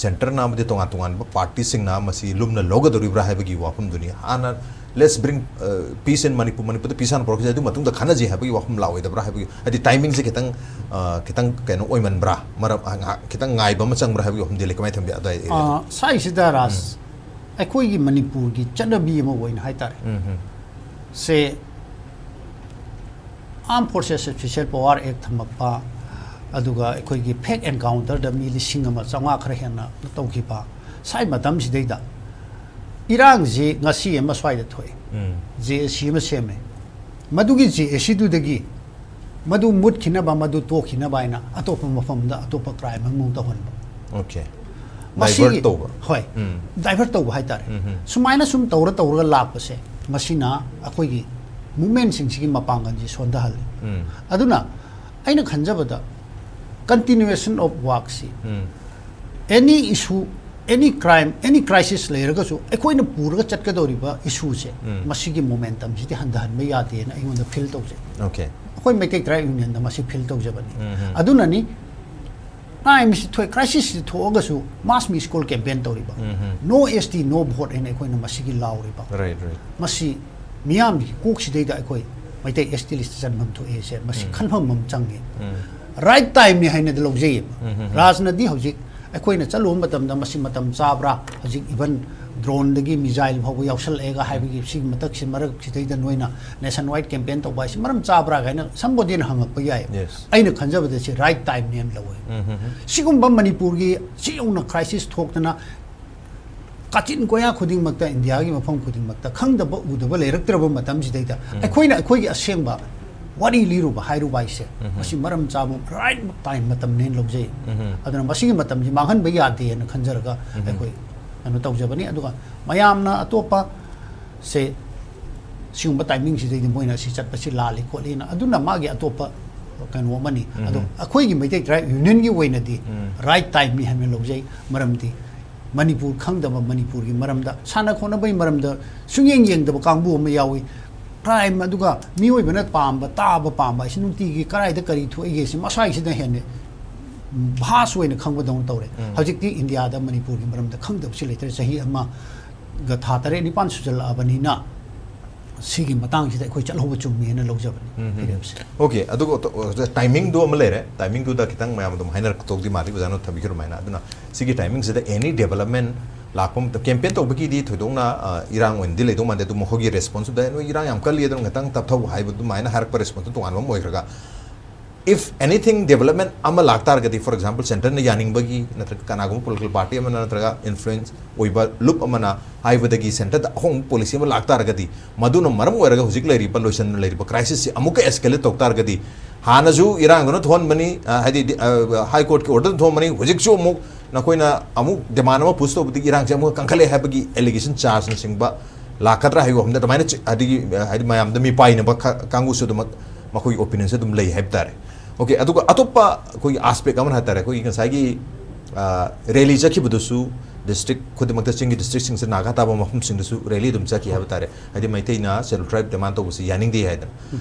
centreꯅ ꯑꯃꯗꯤ ꯇꯣꯉꯥꯟ ꯇꯣꯉꯥꯟꯕ partyꯁꯤꯡꯅ ꯃꯁꯤ ꯂꯨꯝꯅ ꯂꯧꯒꯗꯧꯔꯤꯕ꯭ꯔꯥ ꯍꯥꯏꯕꯒꯤ ꯋꯥꯐꯝꯗꯨꯅꯤ꯫ ꯍꯥꯟꯅ let's bring, uh, peace in Manipur, ꯃꯅꯤꯄꯨꯔꯗ peace ꯍꯥꯟꯅ ꯄꯨꯔꯛꯈꯤꯁꯦ, ꯑꯗꯨ ꯃꯇꯨꯡꯗ ꯈꯟꯅꯁꯤ ꯍꯥꯏꯕꯒꯤ ꯋꯥꯐꯝ ꯂꯥꯛꯑꯣꯏꯗꯕ꯭ꯔꯥ ꯍꯥꯏꯕꯒꯤ, ꯍꯥꯏꯗꯤ timingꯁꯦ ꯈꯤꯇꯪ, ꯑ, ꯈꯤꯇꯪ ꯀꯩꯅꯣ ꯑꯣꯏꯃꯟꯕ꯭ꯔꯥ, ꯃꯔꯝ, ꯑ, ꯉꯥꯏꯍꯥꯛ ꯈꯤꯇꯪ ꯉꯥꯏꯕ ꯑꯃ ꯆꯪꯕ꯭ꯔꯥ ꯍꯥꯏꯕꯒꯤ ꯋꯥꯐꯝꯗꯤ ꯂꯩ꯫ ꯀꯃꯥꯏꯅ ꯊꯝꯕꯤ ꯑꯗ꯭ꯋꯥꯏ areaꯗ? ꯑ, ꯁ꯭ꯋꯥꯏꯁꯤꯗ ꯔꯥꯖ, ꯑꯩꯈꯣꯏꯒꯤ ꯃꯅꯤꯄꯨꯔꯒꯤ ꯆꯠꯅꯕꯤ ꯑꯃ ꯑꯣꯏꯅ ꯍꯥꯏ ꯇꯥꯔꯦ꯫ ꯁꯦ, Armed Forces Special Power Act ꯊꯝꯃꯛꯄ, ꯑꯗꯨꯒ ꯑꯩꯈꯣꯏꯒꯤ fake encounterꯗ ꯃꯤ ꯂꯤꯁꯤꯡ ꯑꯃ ꯆꯥꯝꯃꯉꯥ ꯈꯔ ꯍꯦꯟꯅ ꯇꯧꯈꯤꯕ, ꯁ꯭ꯋꯥꯏ ꯃꯇꯝꯁꯤꯗꯩꯗ ꯏꯔꯥꯡꯁꯤ ꯉꯁꯤ ꯑꯃ ꯁ꯭ꯋꯥꯏꯗ ꯊꯣꯛꯑꯦ, JAC ꯑꯃ ꯁꯦꯝꯃꯦ, ꯃꯗꯨꯒꯤ JACꯗꯨꯗꯒꯤ ꯃꯗꯨ ꯃꯨꯠꯈꯤꯅꯕ, ꯃꯗꯨ ꯇꯣꯛꯈꯤꯅꯕ ꯍꯥꯏꯅ ꯑꯇꯣꯞꯄ ꯃꯐꯝꯗ ꯑꯇꯣꯞꯄ crime ꯑꯃꯃꯨꯛ ꯇꯧꯍꯟꯕ꯫ Okay. ꯃꯁꯤꯒꯤ, Divert ꯇꯧꯕ꯫ ꯍꯣꯏ, ꯎꯝ꯫ divert ꯇꯧꯕ ꯍꯥꯏꯇꯥꯔꯦ꯫ ꯎꯝ, ꯎꯝ꯫ ꯁꯨꯃꯥꯏꯅ ꯁꯨꯝ ꯇꯧꯔ ꯇꯧꯔꯒ ꯂꯥꯛꯄꯁꯦ, ꯃꯁꯤꯅ ꯑꯩꯈꯣꯏꯒꯤ movementꯁꯤꯡꯁꯤꯒꯤ ꯃꯄꯥꯡꯒꯜꯁꯤ ꯁꯣꯟꯊꯍꯜꯂꯤ꯫ ꯎꯝ꯫ ꯑꯗꯨꯅ ꯑꯩꯅ ꯈꯟꯖꯕꯗ continuation of workꯁꯤ, um. any issue, any crime, any crisis ꯂꯩꯔꯒꯁꯨ ꯑꯩꯈꯣꯏꯅ ꯄꯨꯔꯒ ꯆꯠꯀꯗꯧꯔꯤꯕ issueꯁꯦ, ꯎꯝ꯫ ꯃꯁꯤꯒꯤ momentumꯁꯤꯗꯤ ꯍꯟꯊꯍꯟꯕ ꯌꯥꯗꯦꯅ ꯑꯩꯉꯣꯟꯗ feel ꯇꯧꯖꯩ꯫ Okay. ꯑꯩꯈꯣꯏ ꯃꯩꯇꯩ Tribes Unionꯗ ꯃꯁꯤ feel ꯇꯧꯖꯕꯅꯤ꯫ ꯎꯝ, ꯎꯝ꯫ ꯑꯗꯨꯅꯅꯤ crimeꯁꯤ ꯊꯣꯛꯑꯦ, crisisꯁꯤ ꯊꯣꯛꯑꯒꯁꯨ mass musical campaign ꯇꯧꯔꯤꯕ, ꯎꯝ, ꯎꯝ꯫ No ST, no vote ꯍꯥꯏꯅ ꯑꯩꯈꯣꯏꯅ ꯃꯁꯤꯒꯤ ꯂꯥꯎꯔꯤꯕ꯫ Right, right. ꯃꯁꯤ ꯃꯤꯌꯥꯝꯒꯤ ꯀꯣꯛꯁꯤꯗꯩꯗ ꯑꯩꯈꯣꯏ ꯃꯩꯇꯩ ST listꯇ ꯆꯟꯐꯝ ꯊꯣꯛꯑꯦꯁꯦ, ꯃꯁꯤ ꯎꯝ꯫ ꯈꯟꯐꯝ ꯑꯃ ꯆꯪꯉꯤ꯫ ꯎꯝ꯫ Right timeꯅꯤ ꯍꯥꯏꯅꯗꯤ ꯂꯧꯖꯩꯌꯦꯕ꯫ ꯎꯝ, ꯎꯝ, ꯎꯝ꯫ ꯔꯥꯖꯅꯗꯤ ꯍꯧꯖꯤꯛ ꯑꯩꯈꯣꯏꯅ ꯆꯠꯂꯨꯕ ꯃꯇꯝꯗ ꯃꯁꯤ ꯃꯇꯝ ꯆꯥꯕ꯭ꯔꯥ, ꯍꯧꯖꯤꯛ even droneꯗꯒꯤ missile ꯐꯥꯎꯕ ꯌꯥꯎꯁꯜꯂꯛꯑꯦꯒ ꯍꯥꯏꯕꯒꯤ ꯁꯤꯒꯤ ꯃꯊꯛꯁꯤ, ꯃꯔꯛꯁꯤꯗꯩꯗ ꯅꯣꯏꯅ nationwide campaign ꯇꯧꯕ ꯍꯥꯏꯁꯤ ꯃꯔꯝ ꯆꯥꯕ꯭ꯔꯥ ꯀꯥꯏꯅ somebodyꯅ ꯍꯪꯉꯛꯄ ꯌꯥꯏ꯫ Yes. ꯑꯩꯅ ꯈꯟꯖꯕꯗ ꯁꯤ right timeꯅꯦꯅ ꯂꯧꯋꯦ꯫ ꯎꯝ, ꯎꯝ, ꯎꯝ꯫ ꯁꯤꯒꯨꯝꯕ ꯃꯅꯤꯄꯨꯔꯒꯤ ꯁꯤ ꯌꯧꯅ crisis ꯊꯣꯛꯇꯅ ꯀꯥꯆꯤꯟ ꯀꯣꯌꯥ ꯈꯨꯗꯤꯡꯃꯛꯇ, ꯏꯟꯗꯤꯌꯥꯒꯤ ꯃꯐꯝ ꯈꯨꯗꯤꯡꯃꯛꯇ ꯈꯪꯗꯕ ꯎꯗꯕ ꯂꯩꯔꯛꯇ꯭ꯔꯕ ꯃꯇꯝꯁꯤꯗꯩꯗ, ꯎꯝ꯫ ꯑꯩꯈꯣꯏꯅ ꯑꯩꯈꯣꯏꯒꯤ ꯑꯁꯦꯡꯕ ꯋꯥꯔꯤ ꯂꯤꯔꯨꯕ ꯍꯥꯏꯔꯨꯕ ꯍꯥꯏꯁꯦ, ꯎꯝ꯫ ꯃꯁꯤ ꯃꯔꯝ ꯆꯥꯕ right time ꯃꯇꯝꯅꯦꯅ ꯂꯧꯖꯩ꯫ ꯎꯝ꯫ ꯑꯗꯨꯅ ꯃꯁꯤꯒꯤ ꯃꯇꯝꯁꯤ ꯃꯥꯡꯍꯟꯕ ꯌꯥꯗꯦꯅ ꯈꯟꯖꯔꯒ ꯎꯝ꯫ ꯑꯩꯈꯣꯏ ꯀꯩꯅꯣ ꯇꯧꯖꯕꯅꯤ꯫ ꯑꯗꯨꯒ ꯃꯌꯥꯝꯅ ꯑꯇꯣꯞꯄ ꯁꯦ ꯁꯤꯒꯨꯝꯕ timingꯁꯤꯗꯩꯗꯤ ꯃꯣꯏꯅ ꯁꯤ ꯆꯠꯄꯁꯤ ꯂꯥꯜꯂꯤ ꯈꯣꯠꯂꯤꯅ, ꯑꯗꯨꯅ ꯃꯥꯒꯤ ꯑꯇꯣꯞꯄ ꯀꯩꯅꯣ ꯑꯃꯅꯤ꯫ ꯑꯗꯣ ꯑꯩꯈꯣꯏꯒꯤ ꯃꯩꯇꯩ ꯇ꯭ꯔꯥꯏꯕ ꯌꯨꯅꯤꯌꯟꯒꯤ ꯑꯣꯏꯅꯗꯤ ꯔꯥꯏꯠ ꯇꯥꯏꯝꯅꯤ ꯍꯥꯏꯅ ꯂꯧꯖꯩ꯫ ꯃꯔꯝꯗꯤ ꯃꯅꯤꯄꯨꯔ ꯈꯪꯗꯕ, ꯃꯅꯤꯄꯨꯔꯒꯤ ꯃꯔꯝꯗ, ꯁꯥꯟꯅ ꯈꯣꯠꯅꯕꯒꯤ ꯃꯔꯝꯗ ꯁꯨꯡꯌꯦꯡ ꯌꯦꯡꯗꯕ ꯀꯥꯡꯕꯨ ꯑꯃ ꯌꯥꯎꯏ꯫ ꯀ꯭ꯔꯥꯏꯝ ꯑꯗꯨꯒ ꯃꯤꯑꯣꯏꯕꯅ ꯄꯥꯝꯕ, ꯇꯥꯕ ꯄꯥꯝꯕ ꯍꯥꯏꯁꯤ ꯅꯨꯡꯇꯤꯒꯤ ꯀꯗꯥꯏꯗ ꯀꯔꯤ ꯊꯣꯛꯏꯒꯦ ꯁꯤ ꯃꯁꯥꯒꯤꯁꯤꯅ ꯍꯦꯟꯅ ꯚꯥꯁ ꯑꯣꯏꯅ ꯈꯪꯕꯗꯧꯅ ꯇꯧꯔꯦ꯫ ꯍꯧꯖꯤꯛꯇꯤ ꯏꯟꯗꯤꯌꯥꯗ ꯃꯅꯤꯄꯨꯔꯒꯤ ꯃꯔꯝꯗ ꯈꯪꯗꯕꯁꯤ ꯂꯩꯇ꯭ꯔꯦ꯫ ꯆꯍꯤ ꯑꯃꯒ ꯊꯥ ꯇꯔꯦꯠ ꯅꯤꯄꯥꯟ ꯁꯨꯖꯜꯂꯛꯑꯕꯅꯤꯅ ꯁꯤꯒꯤ ꯃꯇꯥꯡꯁꯤꯗ ꯑꯩꯈꯣꯏ ꯆꯠꯍꯧꯕ ꯆꯨꯝꯃꯦꯅ ꯂꯧꯖꯕꯅꯤ꯫ ꯐꯤꯔꯦꯞꯁꯦ꯫ ꯑꯣꯀꯦ, ꯑꯗꯨꯒ ꯇꯥꯏꯃꯤꯡꯗꯣ ꯑꯃ ꯂꯩꯔꯦ꯫ ꯇꯥꯏꯃꯤꯡꯗꯨꯗ ꯈꯤꯇꯪ ꯃꯌꯥꯝ ꯑꯗꯨꯝ ꯍꯥꯏꯅꯔꯛꯇꯧꯗꯤ ꯃꯥꯜꯂꯤ, ꯑꯣꯖꯥꯅ ꯊꯝꯕꯤꯈꯤꯕ ꯑꯗꯨꯃꯥꯏꯅ꯫ ꯑꯗꯨꯅ ꯁꯤꯒꯤ ꯇꯥꯏꯃꯤꯡꯁꯤꯗ ꯑꯦꯅꯤ ꯗꯦꯕꯂꯞꯃꯦꯟ ꯂꯥꯛꯄ ꯃꯇꯝ, ꯀꯦꯝꯄꯦꯟ ꯇꯧꯕꯒꯤꯗꯤ ꯊꯣꯏꯗꯣꯛꯅ ꯑ, ꯏꯔꯥꯡ ꯑꯣꯏꯅꯗꯤ ꯂꯩꯗꯧ ꯃꯥꯟꯗꯦ꯫ ꯑꯗꯨ ꯃꯈꯣꯏꯒꯤ ꯔꯦꯁꯄꯣꯟꯁꯇꯨꯗ "ꯅꯣꯏ ꯏꯔꯥꯡ ꯌꯥꯝ ꯀꯜꯂꯤ, ꯑꯗꯨꯅ ꯈꯤꯇꯪ ꯇꯞꯊꯧ" ꯍꯥꯏꯕ ꯑꯗꯨꯃꯥꯏꯅ ꯍꯥꯏꯔꯛꯄ ꯔꯦꯁꯄꯣꯟꯁꯇꯨ ꯇꯣꯉꯥꯟꯕ ꯑꯃ ꯑꯣꯏꯈ꯭ꯔꯒ, if anything development ꯑꯃ ꯂꯥꯛꯇꯥꯔꯒꯗꯤ, for example, ꯁꯦꯟꯇꯔꯅ ꯌꯥꯅꯤꯡꯕꯒꯤ ꯅꯠꯇ꯭ꯔꯒ ꯀꯅꯥꯒꯨꯝꯕ ꯄꯣꯂꯤꯇꯤꯀꯦꯜ ꯄꯥꯔꯇꯤ ꯑꯃꯅ ꯅꯠꯇ꯭ꯔꯒ ꯏꯟꯐ꯭ꯂꯨꯌꯦꯟꯁ ꯑꯣꯏꯕ ꯂꯨꯞ ꯑꯃꯅ ꯍꯥꯏꯕꯗꯒꯤ ꯁꯦꯟꯇꯔꯗ ꯑꯍꯣꯡꯕ ꯄꯣꯂꯤꯁꯤ ꯑꯃ ꯂꯥꯛꯇꯥꯔꯒꯗꯤ, ꯃꯗꯨꯅ ꯃꯔꯝ ꯑꯣꯏꯔꯒ ꯍꯧꯖꯤꯛ ꯂꯩꯔꯤꯕ, ꯂꯣꯏꯁꯤꯟꯅ ꯂꯩꯔꯤꯕ ꯀ꯭ꯔꯥꯏꯁꯤꯁꯁꯤ ꯑꯃꯨꯛꯀ ꯑꯦꯁꯀꯦꯂꯦꯠ ꯇꯧ ꯇꯥꯔꯒꯗꯤ, ꯍꯥꯟꯅꯁꯨ ꯏꯔꯥꯡꯗꯨꯅ ꯊꯣꯛꯍꯟꯕꯅꯤ, ꯑ, ꯍꯥꯏꯗꯤ, ꯑ, ꯍꯥꯏ ꯀꯣꯔꯠꯀꯤ ꯑꯣꯔꯗꯔꯅ ꯊꯣꯛꯍꯟꯕꯅꯤ, ꯍꯧꯖꯤꯛꯁꯨ ꯑꯃꯨꯛ ꯅꯈꯣꯏꯅ ꯑꯃꯨꯛ ꯗꯤꯃꯥꯟ ꯑꯃ ꯄꯨꯁ ꯇꯧꯕꯗꯒꯤ ꯏꯔꯥꯡꯁꯦ ꯑꯃꯨꯛꯀ ꯀꯟꯈꯠꯂꯦ ꯍꯥꯏꯕꯒꯤ ꯑꯦꯂꯤꯒꯦꯁꯟ ꯆꯥꯔꯖꯅꯆꯤꯡꯕ ꯂꯥꯛꯀꯗ꯭ꯔꯥ ꯍꯥꯏꯕꯒꯤ ꯋꯥꯐꯝꯗ ꯑꯗꯨꯃꯥꯏꯅ ꯆꯤ-, ꯑꯗꯒꯤ, ꯑ, ꯍꯥꯏꯗꯤ ꯃꯌꯥꯝꯗ ꯃꯤꯄꯥꯏꯅꯕ ꯈ-, ꯀꯥꯡꯕꯨꯁꯨ ꯑꯗꯨꯃꯛ ꯃꯈꯣꯏꯒꯤ ꯑꯣꯄꯤꯅꯤꯌꯟꯁꯦ ꯑꯗꯨꯝ ꯂꯩ ꯍꯥꯏꯕ ꯇꯥꯔꯦ꯫ ꯑꯣꯀꯦ, ꯑꯗꯨꯒ ꯑꯇꯣꯞꯄ ꯑꯩꯈꯣꯏꯒꯤ ꯑꯥꯁꯄꯦꯛ ꯑꯃꯅ ꯍꯥꯏ ꯇꯥꯔꯦ, ꯑꯩꯈꯣꯏꯒꯤ ꯉꯁꯥꯏꯒꯤ, ꯑ, ꯔꯦꯂꯤ ꯆꯠꯈꯤꯕꯗꯨꯁꯨ ꯗꯤꯁꯇ꯭ꯔꯤꯛ ꯈꯨꯗꯤꯡꯃꯛꯇ, ꯆꯤꯡꯒꯤ ꯗꯤꯁꯇ꯭ꯔꯤꯛꯁꯤꯡꯁꯦ ꯅꯥꯒꯥ ꯇꯥꯕ ꯃꯐꯝꯁꯤꯡꯗꯁꯨ ꯔꯦꯂꯤ ꯑꯗꯨꯝ ꯆꯠꯈꯤ ꯍꯥꯏꯕ ꯇꯥꯔꯦ꯫ ꯍꯥꯏꯗꯤ ꯃꯩꯇꯩꯅ ꯁꯦꯗꯨꯜ ꯇ꯭ꯔꯥꯏꯕ ꯗꯤꯃꯥꯟ ꯇꯧꯕꯁꯤ ꯌꯥꯅꯤꯡꯗꯦ ꯍꯥꯏꯗꯅ꯫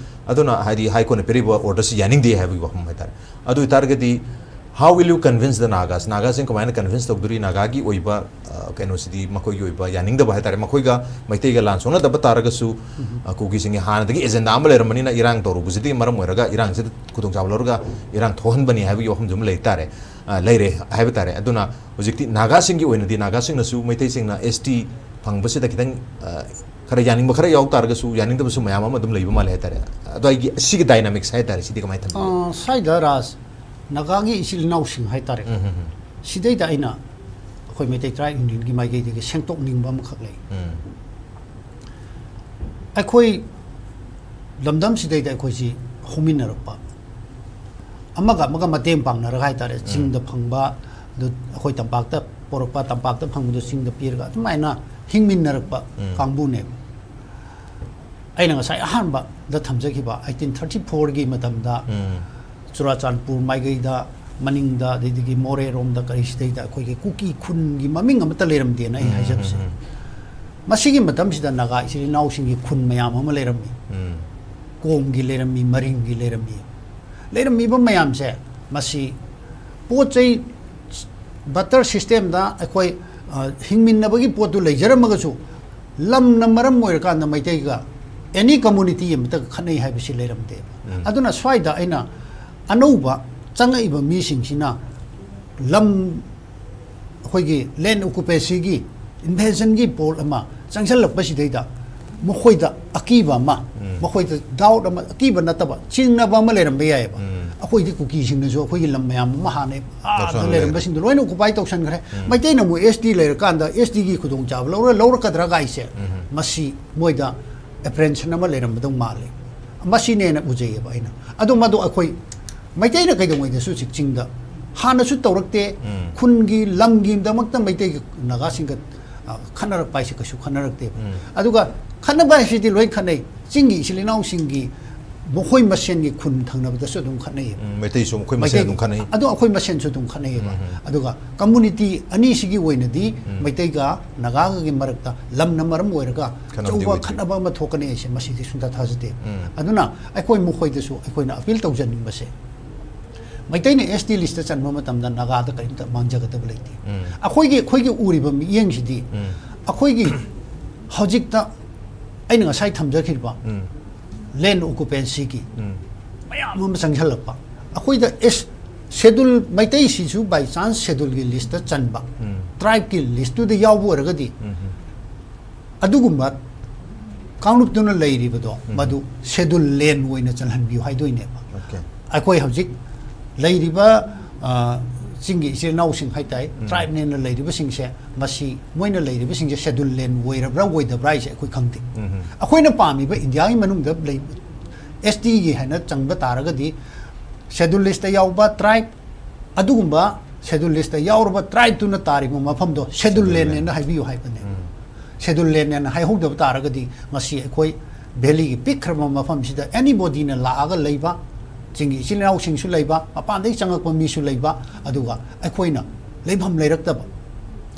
ꯑꯗꯨꯅ ꯍꯥꯏꯗꯤ ꯍꯥꯏ ꯀꯣꯔꯠꯅ ꯄꯤꯔꯤꯕ ꯑꯣꯔꯗꯔꯁꯤ ꯌꯥꯅꯤꯡꯗꯦ ꯍꯥꯏꯕꯒꯤ ꯋꯥꯐꯝ ꯍꯥꯏ ꯇꯥꯔꯦ꯫ ꯑꯗꯨ ꯑꯣꯏꯇꯥꯔꯒꯗꯤ, how will you convince the Nagas? ꯅꯥꯒꯥꯁꯤꯡ ꯀꯃꯥꯏꯅ ꯀꯟꯚꯤꯟꯁ ꯇꯧꯗꯣꯔꯤ? ꯅꯥꯒꯥꯒꯤ ꯑꯣꯏꯕ, ꯑ, ꯀꯩꯅꯣꯁꯤꯗꯤ, ꯃꯈꯣꯏꯒꯤ ꯑꯣꯏꯕ ꯌꯥꯅꯤꯡꯗꯕ ꯍꯥꯏ ꯇꯥꯔꯦ, ꯃꯈꯣꯏꯒ ꯃꯩꯇꯩꯒ ꯂꯥꯟ ꯁꯣꯛꯅꯗꯕ ꯇꯥꯔꯒꯁꯨ, ꯑ, ꯀꯨꯀꯤꯁꯤꯡꯒꯤ ꯍꯥꯟꯅꯗꯒꯤ ꯑꯦꯖꯦꯟꯗꯥ ꯑꯃ ꯂꯩꯔꯝꯕꯅꯤꯅ, ꯏꯔꯥꯡ ꯇꯧꯔꯨꯕꯁꯤꯗꯒꯤ ꯃꯔꯝ ꯑꯣꯏꯔꯒ ꯏꯔꯥꯡꯁꯤꯗ ꯈꯨꯗꯣꯡꯆꯥꯕ ꯂꯧꯔꯒ ꯏꯔꯥꯡ ꯊꯣꯛꯍꯟꯕꯅꯤ ꯍꯥꯏꯕꯒꯤ ꯋꯥꯐꯝꯁꯨ ꯑꯃ ꯂꯩ ꯇꯥꯔꯦ, ꯑ, ꯂꯩꯔꯦ ꯍꯥꯏꯕ ꯇꯥꯔꯦ꯫ ꯑꯗꯨꯅ ꯍꯧꯖꯤꯛꯇꯤ ꯅꯥꯒꯥꯁꯤꯡꯒꯤ ꯑꯣꯏꯅꯗꯤ, ꯅꯥꯒꯥꯁꯤꯡꯅꯁꯨ ꯃꯩꯇꯩꯁꯤꯡꯅ ꯑꯦꯁ ꯇꯤ ꯐꯪꯕꯁꯤꯗ ꯈꯤꯇꯪ, ꯑ, ꯈꯔ ꯌꯥꯅꯤꯡꯕ ꯈꯔ ꯌꯥꯎ ꯇꯥꯔꯒꯁꯨ, ꯌꯥꯅꯤꯡꯗꯕꯁꯨ ꯃꯌꯥꯝ ꯑꯃ ꯑꯗꯨꯝ ꯂꯩꯕ ꯃꯥꯜꯂꯦ ꯍꯥꯏ ꯇꯥꯔꯦ꯫ ꯑꯗꯣ ꯑꯩꯒꯤ ꯁꯤꯒꯤ ꯗꯥꯏꯅꯥꯃꯤꯛꯁ ꯍꯥꯏ ꯇꯥꯔꯦ, ꯁꯤꯗꯤ ꯀꯃꯥꯏꯅ ꯊꯝꯕꯤꯒꯦ? ꯑ, ꯁ꯭ꯋꯥꯏꯗ ꯔꯥꯖ, ꯅꯥꯒꯥꯒꯤ ꯏꯆꯤꯜ ꯏꯅꯥꯎꯁꯤꯡ ꯍꯥꯏ ꯇꯥꯔꯦ꯫ ꯁꯤꯗꯩꯗ ꯑꯩꯅ ꯑꯩꯈꯣꯏ ꯃꯩꯇꯩ ꯇ꯭ꯔꯥꯏꯕ ꯌꯨꯅꯤꯌꯟꯒꯤ ꯃꯥꯏꯀꯩꯗꯒꯤ ꯁꯦꯡꯗꯣꯛꯅꯤꯡꯕ ꯑꯃꯈꯛ ꯂꯩ꯫ ꯑꯩꯈꯣꯏ ꯂꯝꯗꯝꯁꯤꯗꯩꯗ ꯑꯩꯈꯣꯏꯁꯤ ꯍꯧꯃꯤꯟꯅꯔꯛꯄ, ꯑꯃꯒ ꯑꯃꯒ ꯃꯇꯦꯡ ꯄꯥꯡꯅꯔꯒ ꯍꯥꯏ ꯇꯥꯔꯦ, ꯆꯤꯡꯗ ꯐꯪꯕ ꯑꯗꯨ ꯑꯩꯈꯣꯏ ꯇꯝꯄꯥꯛꯇ ꯄꯣꯔꯛꯄ, ꯇꯝꯄꯥꯛꯇ ꯐꯪꯕꯗꯨ ꯆꯤꯡꯗ ꯄꯤꯔꯒ ꯑꯗꯨꯃꯥꯏꯅ ꯍꯤꯡꯃꯤꯟꯅꯔꯛꯄ ꯀꯥꯡꯕꯨꯅꯦꯕ꯫ ꯑꯩꯅ ꯉꯁꯥꯏ ꯑꯍꯥꯟꯕꯗ ꯊꯝꯖꯈꯤꯕ ꯑꯩꯠꯇꯤꯟ ꯊꯥꯔꯇꯤ ꯐꯣꯔꯒꯤ ꯃꯇꯝꯗ ꯆꯨꯔꯥꯆꯥꯟꯄꯨꯔ ꯃꯥꯏꯀꯩꯗ, ꯃꯅꯤꯡꯗ, ꯑꯗꯩꯗꯒꯤ ꯃꯣꯔꯦꯔꯣꯝꯗ, ꯀꯔꯤꯁꯤꯗꯩꯗ ꯑꯩꯈꯣꯏꯒꯤ ꯀꯨꯀꯤ ꯈꯨꯟꯒꯤ ꯃꯃꯤꯡ ꯑꯃꯠꯇ ꯂꯩꯔꯝꯗꯦꯅ ꯑꯩ ꯎꯝ, ꯍꯥꯏꯖꯕꯁꯦ꯫ ꯎꯝ, ꯎꯝ꯫ ꯃꯁꯤꯒꯤ ꯃꯇꯝꯁꯤꯗ ꯅꯥꯒꯥ ꯏꯆꯤꯜ ꯏꯅꯥꯎꯁꯤꯡꯒꯤ ꯈꯨꯟ ꯃꯌꯥꯝ ꯑꯃ ꯂꯩꯔꯝꯃꯤ꯫ ꯎꯝ꯫ ꯀꯣꯝꯒꯤ ꯂꯩꯔꯝꯃꯤ, ꯃꯔꯤꯡꯒꯤ ꯂꯩꯔꯝꯃꯤ꯫ ꯂꯩꯔꯝꯃꯤꯕ ꯃꯌꯥꯝꯁꯦ, ꯃꯁꯤ ꯄꯣꯠ ꯆꯩ, ꯕꯥꯔꯇꯔ ꯁꯤꯁꯇꯦꯝꯗ ꯑꯩꯈꯣꯏ, ꯑ, ꯍꯤꯡꯃꯤꯟꯅꯕꯒꯤ ꯄꯣꯠꯇꯨ ꯂꯩꯖꯔꯝꯃꯒꯁꯨ, ꯂꯝꯅ ꯃꯔꯝ ꯑꯣꯏꯔꯀꯥꯟꯗ ꯃꯩꯇꯩꯒ ꯑꯦꯅꯤ ꯀꯝꯃꯨꯅꯤꯇꯤ ꯑꯃꯠꯇꯒ ꯈꯠꯅꯩ ꯍꯥꯏꯕꯁꯤ ꯂꯩꯔꯝꯗꯦꯕ꯫ ꯎꯝ꯫ ꯑꯗꯨꯅ ꯁ꯭ꯋꯥꯏꯗ ꯑꯩꯅ ꯑꯅꯧꯕ ꯆꯪꯉꯛꯏꯕ ꯃꯤꯁꯤꯡꯁꯤꯅ ꯂꯝ, ꯑꯩꯈꯣꯏꯒꯤ ꯂꯦꯟ ꯑꯣꯀꯨꯄꯦꯟꯁꯤꯒꯤ, ꯏꯟꯚꯦꯖꯟꯒꯤ ꯄꯣꯠ ꯑꯃ ꯆꯪꯁꯤꯜꯂꯛꯄꯁꯤꯗꯩꯗ ꯃꯈꯣꯏꯗ ꯑꯀꯤꯕ ꯑꯃ, ꯎꯝ꯫ ꯃꯈꯣꯏꯗ ꯗꯥꯎꯠ ꯑꯃ, ꯑꯀꯤꯕ ꯅꯠꯇꯕ, ꯆꯤꯡꯅꯕ ꯑꯃ ꯂꯩꯔꯝꯕ ꯌꯥꯏꯑꯕ꯫ ꯎꯝ꯫ ꯑꯩꯈꯣꯏꯗꯤ ꯀꯨꯀꯤꯁꯤꯡꯅꯁꯨ ꯑꯩꯈꯣꯏꯒꯤ ꯂꯝ ꯃꯌꯥꯝ ꯑꯃ ꯍꯥꯟꯅ ꯑꯥꯗ ꯂꯧꯁꯤꯟꯕ ꯂꯩꯔꯝꯕꯁꯤꯡꯗꯣ ꯂꯣꯏꯅ ꯑꯣꯀꯨꯄꯥꯏ ꯇꯧꯁꯟꯈ꯭ꯔꯦ꯫ ꯎꯝ꯫ ꯃꯩꯇꯩꯅ ꯑꯃꯨꯛ ꯑꯦꯁ ꯇꯤ ꯂꯩꯔꯀꯥꯟꯗ ꯑꯦꯁ ꯇꯤꯒꯤ ꯈꯨꯗꯣꯡꯆꯥꯕ ꯂꯧꯔ-, ꯂꯧꯔꯛꯀꯗ꯭ꯔꯥ ꯀꯥꯏꯁꯦ, ꯎꯝ꯫ ꯃꯁꯤ ꯃꯣꯏꯗ ꯑꯦꯄ꯭ꯔꯦꯟꯁꯟ ꯑꯃ ꯂꯩꯔꯝꯕꯗꯧ ꯃꯥꯜꯂꯦ꯫ ꯃꯁꯤꯅꯦꯅ ꯎꯖꯩꯌꯦꯕ ꯑꯩꯅ꯫ ꯑꯗꯣ ꯃꯗꯨ ꯑꯩꯈꯣꯏ ꯃꯩꯇꯩꯅ ꯀꯩꯗꯧꯉꯩꯗꯁꯨ ꯍꯧꯖꯤꯛ ꯆꯤꯡꯗ ꯍꯥꯟꯅꯁꯨ ꯇꯧꯔꯛꯇꯦ꯫ ꯎꯝ꯫ ꯈꯨꯟꯒꯤ ꯂꯝꯒꯤꯗꯃꯛꯇ ꯃꯩꯇꯩꯒ ꯅꯥꯒꯥꯁꯤꯡꯒ, ꯑ, ꯈꯠꯅꯔꯛꯄ ꯍꯥꯏꯁꯦ ꯀꯩꯁꯨ ꯈꯠꯅꯔꯛꯇꯦꯕ꯫ ꯎꯝ꯫ ꯑꯗꯨꯒ ꯈꯠꯅꯕ ꯍꯥꯏꯁꯤꯗꯤ ꯂꯣꯏ ꯈꯠꯅꯩ꯫ ꯆꯤꯡꯒꯤ ꯏꯆꯤꯜ ꯏꯅꯥꯎꯁꯤꯡꯒꯤ ꯃꯈꯣꯏ ꯃꯁꯦꯟꯒꯤ ꯈꯨꯟ ꯊꯪꯅꯕꯗꯁꯨ ꯑꯗꯨꯝ ꯈꯠꯅꯩꯌꯦꯕ꯫ ꯎꯝ, ꯃꯩꯇꯩꯁꯨ ꯃꯈꯣꯏ ꯃꯁꯦꯟ ꯃꯩꯇꯩ-, ꯑꯗꯨꯝ ꯈꯠꯅꯩ꯫ ꯑꯗꯣ ꯑꯩꯈꯣꯏ ꯃꯁꯦꯟꯁꯨ ꯑꯗꯨꯝ ꯈꯠꯅꯩꯌꯦꯕ꯫ ꯎꯝ, ꯎꯝ꯫ ꯑꯗꯨꯒ ꯀꯝꯃꯨꯅꯤꯇꯤ ꯑꯅꯤꯁꯤꯒꯤ ꯑꯣꯏꯅꯗꯤ ꯎꯝ꯫ ꯃꯩꯇꯩꯒ ꯅꯥꯒꯥꯒꯒꯤ ꯃꯔꯛꯇ ꯂꯝꯅ ꯃꯔꯝ ꯑꯣꯏꯔꯒ ꯈꯠꯅꯕꯗꯤ ꯑꯆꯧꯕ ꯑꯣꯏꯗ꯭ꯔꯤ꯫ ꯈꯠꯅꯕ ꯑꯃ ꯊꯣꯛꯀꯅꯤ ꯍꯥꯏꯁꯦ ꯃꯁꯤꯗꯤ ꯁꯨꯡꯊꯥ ꯊꯥꯖꯗꯦ꯫ ꯎꯝ꯫ ꯑꯗꯨꯅ ꯑꯩꯈꯣꯏ ꯃꯈꯣꯏꯗꯁꯨ ꯑꯩꯈꯣꯏꯅ ꯑꯄꯤꯜ ꯇꯧꯖꯅꯤꯡꯕꯁꯦ, ꯃꯩꯇꯩꯅ ꯑꯦꯁ ꯇꯤ ꯂꯤꯁꯇ ꯆꯟꯕ ꯃꯇꯝꯗ ꯅꯥꯒꯥꯗ ꯀꯔꯤꯝꯇ ꯃꯥꯡꯖꯒꯗꯕ ꯂꯩꯇꯦ꯫ ꯎꯝ꯫ ꯑꯩꯈꯣꯏꯒꯤ, ꯑꯩꯈꯣꯏꯒꯤ ꯎꯔꯤꯕ ꯃꯤꯠꯌꯦꯡꯁꯤꯗꯤ ꯎꯝ꯫ ꯑꯩꯈꯣꯏꯒꯤ ꯍꯧꯖꯤꯛꯇ ꯑꯩꯅ ꯉꯁꯥꯏ ꯊꯝꯖꯈꯤꯕ ꯎꯝ꯫ ꯂꯦꯟ ꯑꯣꯀꯨꯄꯦꯟꯁꯤꯒꯤ ꯎꯝ꯫ ꯃꯌꯥꯝ ꯑꯃ ꯆꯪꯁꯤꯜꯂꯛꯄ꯫ ꯑꯩꯈꯣꯏꯗ ꯑꯦꯁ-, ꯁꯦꯗꯨꯜ, ꯃꯩꯇꯩꯁꯤꯁꯨ ꯕꯥꯏ ꯆꯥꯟꯁ ꯁꯦꯗꯨꯜꯒꯤ ꯂꯤꯁꯇ ꯆꯟꯕ, ꯎꯝ꯫ ꯇ꯭ꯔꯥꯏꯕꯀꯤ ꯂꯤꯁꯇꯨꯗ ꯌꯥꯎꯕ ꯑꯣꯏꯔꯒꯗꯤ ꯎꯝ, ꯎꯝ꯫ ꯑꯗꯨꯒꯨꯝꯕ ꯀꯥꯡꯂꯨꯞꯇꯨꯅ ꯂꯩꯔꯤꯕꯗꯣ ꯎꯝ꯫ ꯃꯗꯨ ꯁꯦꯗꯨꯜ ꯂꯦꯟ ꯑꯣꯏꯅ ꯆꯜꯍꯟꯕꯤꯌꯨ ꯍꯥꯏꯗꯣꯏꯅꯦꯕ꯫ ꯑꯣꯀꯦ꯫ ꯑꯩꯈꯣꯏ ꯍꯧꯖꯤꯛ ꯂꯩꯔꯤꯕ, ꯑ, ꯆꯤꯡꯒꯤ ꯏꯆꯤꯜ ꯏꯅꯥꯎꯁꯤꯡ ꯍꯥꯏ ꯇꯥꯏ, ꯎꯝ꯫ ꯇ꯭ꯔꯥꯏꯕꯅꯦꯅ ꯂꯩꯔꯤꯕꯁꯤꯡꯁꯦ, ꯃꯁꯤ ꯃꯣꯏꯅ ꯂꯩꯔꯤꯕꯁꯤꯡꯁꯦ ꯁꯦꯗꯨꯜ ꯂꯦꯟ ꯑꯣꯏꯔꯕ꯭ꯔꯥ ꯑꯣꯏꯗꯕ꯭ꯔꯥ ꯍꯥꯏꯁꯦ ꯑꯩꯈꯣꯏ ꯈꯪꯗꯦ꯫ ꯎꯝ꯫ ꯑꯩꯈꯣꯏꯅ ꯄꯥꯝꯃꯤꯕ ꯏꯟꯗꯤꯌꯥꯒꯤ ꯃꯅꯨꯡꯗ ꯂꯩ, ꯑꯦꯁ ꯇꯤꯒꯤ ꯍꯥꯏꯅ ꯆꯪꯕ ꯇꯥꯔꯒꯗꯤ ꯁꯦꯗꯨꯜ ꯂꯤꯁꯇ ꯌꯥꯎꯕ ꯇ꯭ꯔꯥꯏꯕ, ꯑꯗꯨꯒꯨꯝꯕ ꯁꯦꯗꯨꯜ ꯂꯤꯁꯇ ꯌꯥꯎꯔꯕ ꯇ꯭ꯔꯥꯏꯕꯇꯨꯅ ꯇꯥꯔꯤꯕ ꯃꯐꯝꯗꯣ ꯁꯦꯗꯨꯜ ꯁꯦꯗꯨꯜ ꯂꯦꯟ꯫ ꯂꯦꯟꯅ ꯍꯥꯏꯕꯤꯌꯨ ꯍꯥꯏꯕꯅꯦ꯫ ꯎꯝ꯫ ꯁꯦꯗꯨꯜ ꯂꯦꯟ ꯍꯥꯏꯅ ꯍꯥꯏꯍꯧꯗꯕ ꯇꯥꯔꯒꯗꯤ ꯉꯁꯤ ꯑꯩꯈꯣꯏ ꯚꯦꯂꯤꯒꯤ ꯄꯤꯛꯈ꯭ꯔꯕ ꯃꯐꯝꯁꯤꯗ ꯑꯦꯅꯤꯕꯣꯗꯤꯅ ꯂꯥꯛꯑꯒ ꯂꯩꯕ, ꯆꯤꯡꯒꯤ ꯏꯆꯤꯜ ꯏꯅꯥꯎꯁꯤꯡꯁꯨ ꯂꯩꯕ, ꯃꯄꯥꯟꯗꯒꯤ ꯆꯪꯉꯛꯄ ꯃꯤꯁꯨ ꯂꯩꯕ, ꯑꯗꯨꯒ ꯑꯩꯈꯣꯏꯅ ꯂꯩꯐꯝ ꯂꯩꯔꯛꯇꯕ꯫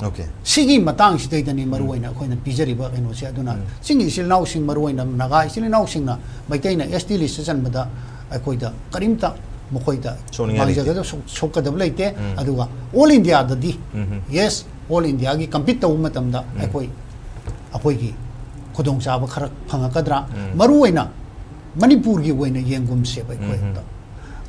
Okay. ꯁꯤꯒꯤ ꯃꯇꯥꯡꯁꯤꯗꯩꯗꯅꯤ ꯃꯔꯨ ꯑꯣꯏꯅ ꯑꯩꯈꯣꯏꯅ ꯄꯤꯖꯔꯤꯕ ꯀꯩꯅꯣꯁꯦ꯫ ꯑꯗꯨꯅ ꯎꯝ. ꯆꯤꯡꯒꯤ ꯏꯆꯤꯜ ꯏꯅꯥꯎꯁꯤꯡ, ꯃꯔꯨ ꯑꯣꯏꯅ ꯅꯥꯒꯥ ꯏꯆꯤꯜ ꯏꯅꯥꯎꯁꯤꯡꯅ ꯃꯩꯇꯩꯅ S T list ꯆꯟꯕꯗ ꯑꯩꯈꯣꯏꯗ ꯀꯔꯤꯝꯇ ꯃꯈꯣꯏꯗ ꯁꯣꯛꯅꯤꯡꯉꯥꯏ ꯂꯩꯇꯦ. ꯃꯥꯡꯖꯒꯗꯕ, ꯁꯣꯛ-, ꯁꯣꯛꯀꯗꯕ ꯂꯩꯇꯦ꯫ ꯎꯝ. ꯑꯗꯨꯒ all Indiaꯗꯗꯤ, ꯎꯝ. yes, all Indiaꯒꯤ compete ꯇꯧꯕ ꯃꯇꯝꯗ ꯎꯝ. ꯑꯩꯈꯣꯏ, ꯑꯩꯈꯣꯏꯒꯤ ꯈꯨꯗꯣꯡꯆꯥꯕ ꯈꯔ ꯐꯪꯉꯛꯀꯗ꯭ꯔꯥ? ꯎꯝ. ꯃꯔꯨ ꯑꯣꯏꯅ ꯃꯅꯤꯄꯨꯔꯒꯤ ꯑꯣꯏꯅ ꯌꯦꯡꯒꯨꯝꯁꯦꯕ ꯑꯩꯈꯣꯏ꯫ ꯎꯝ.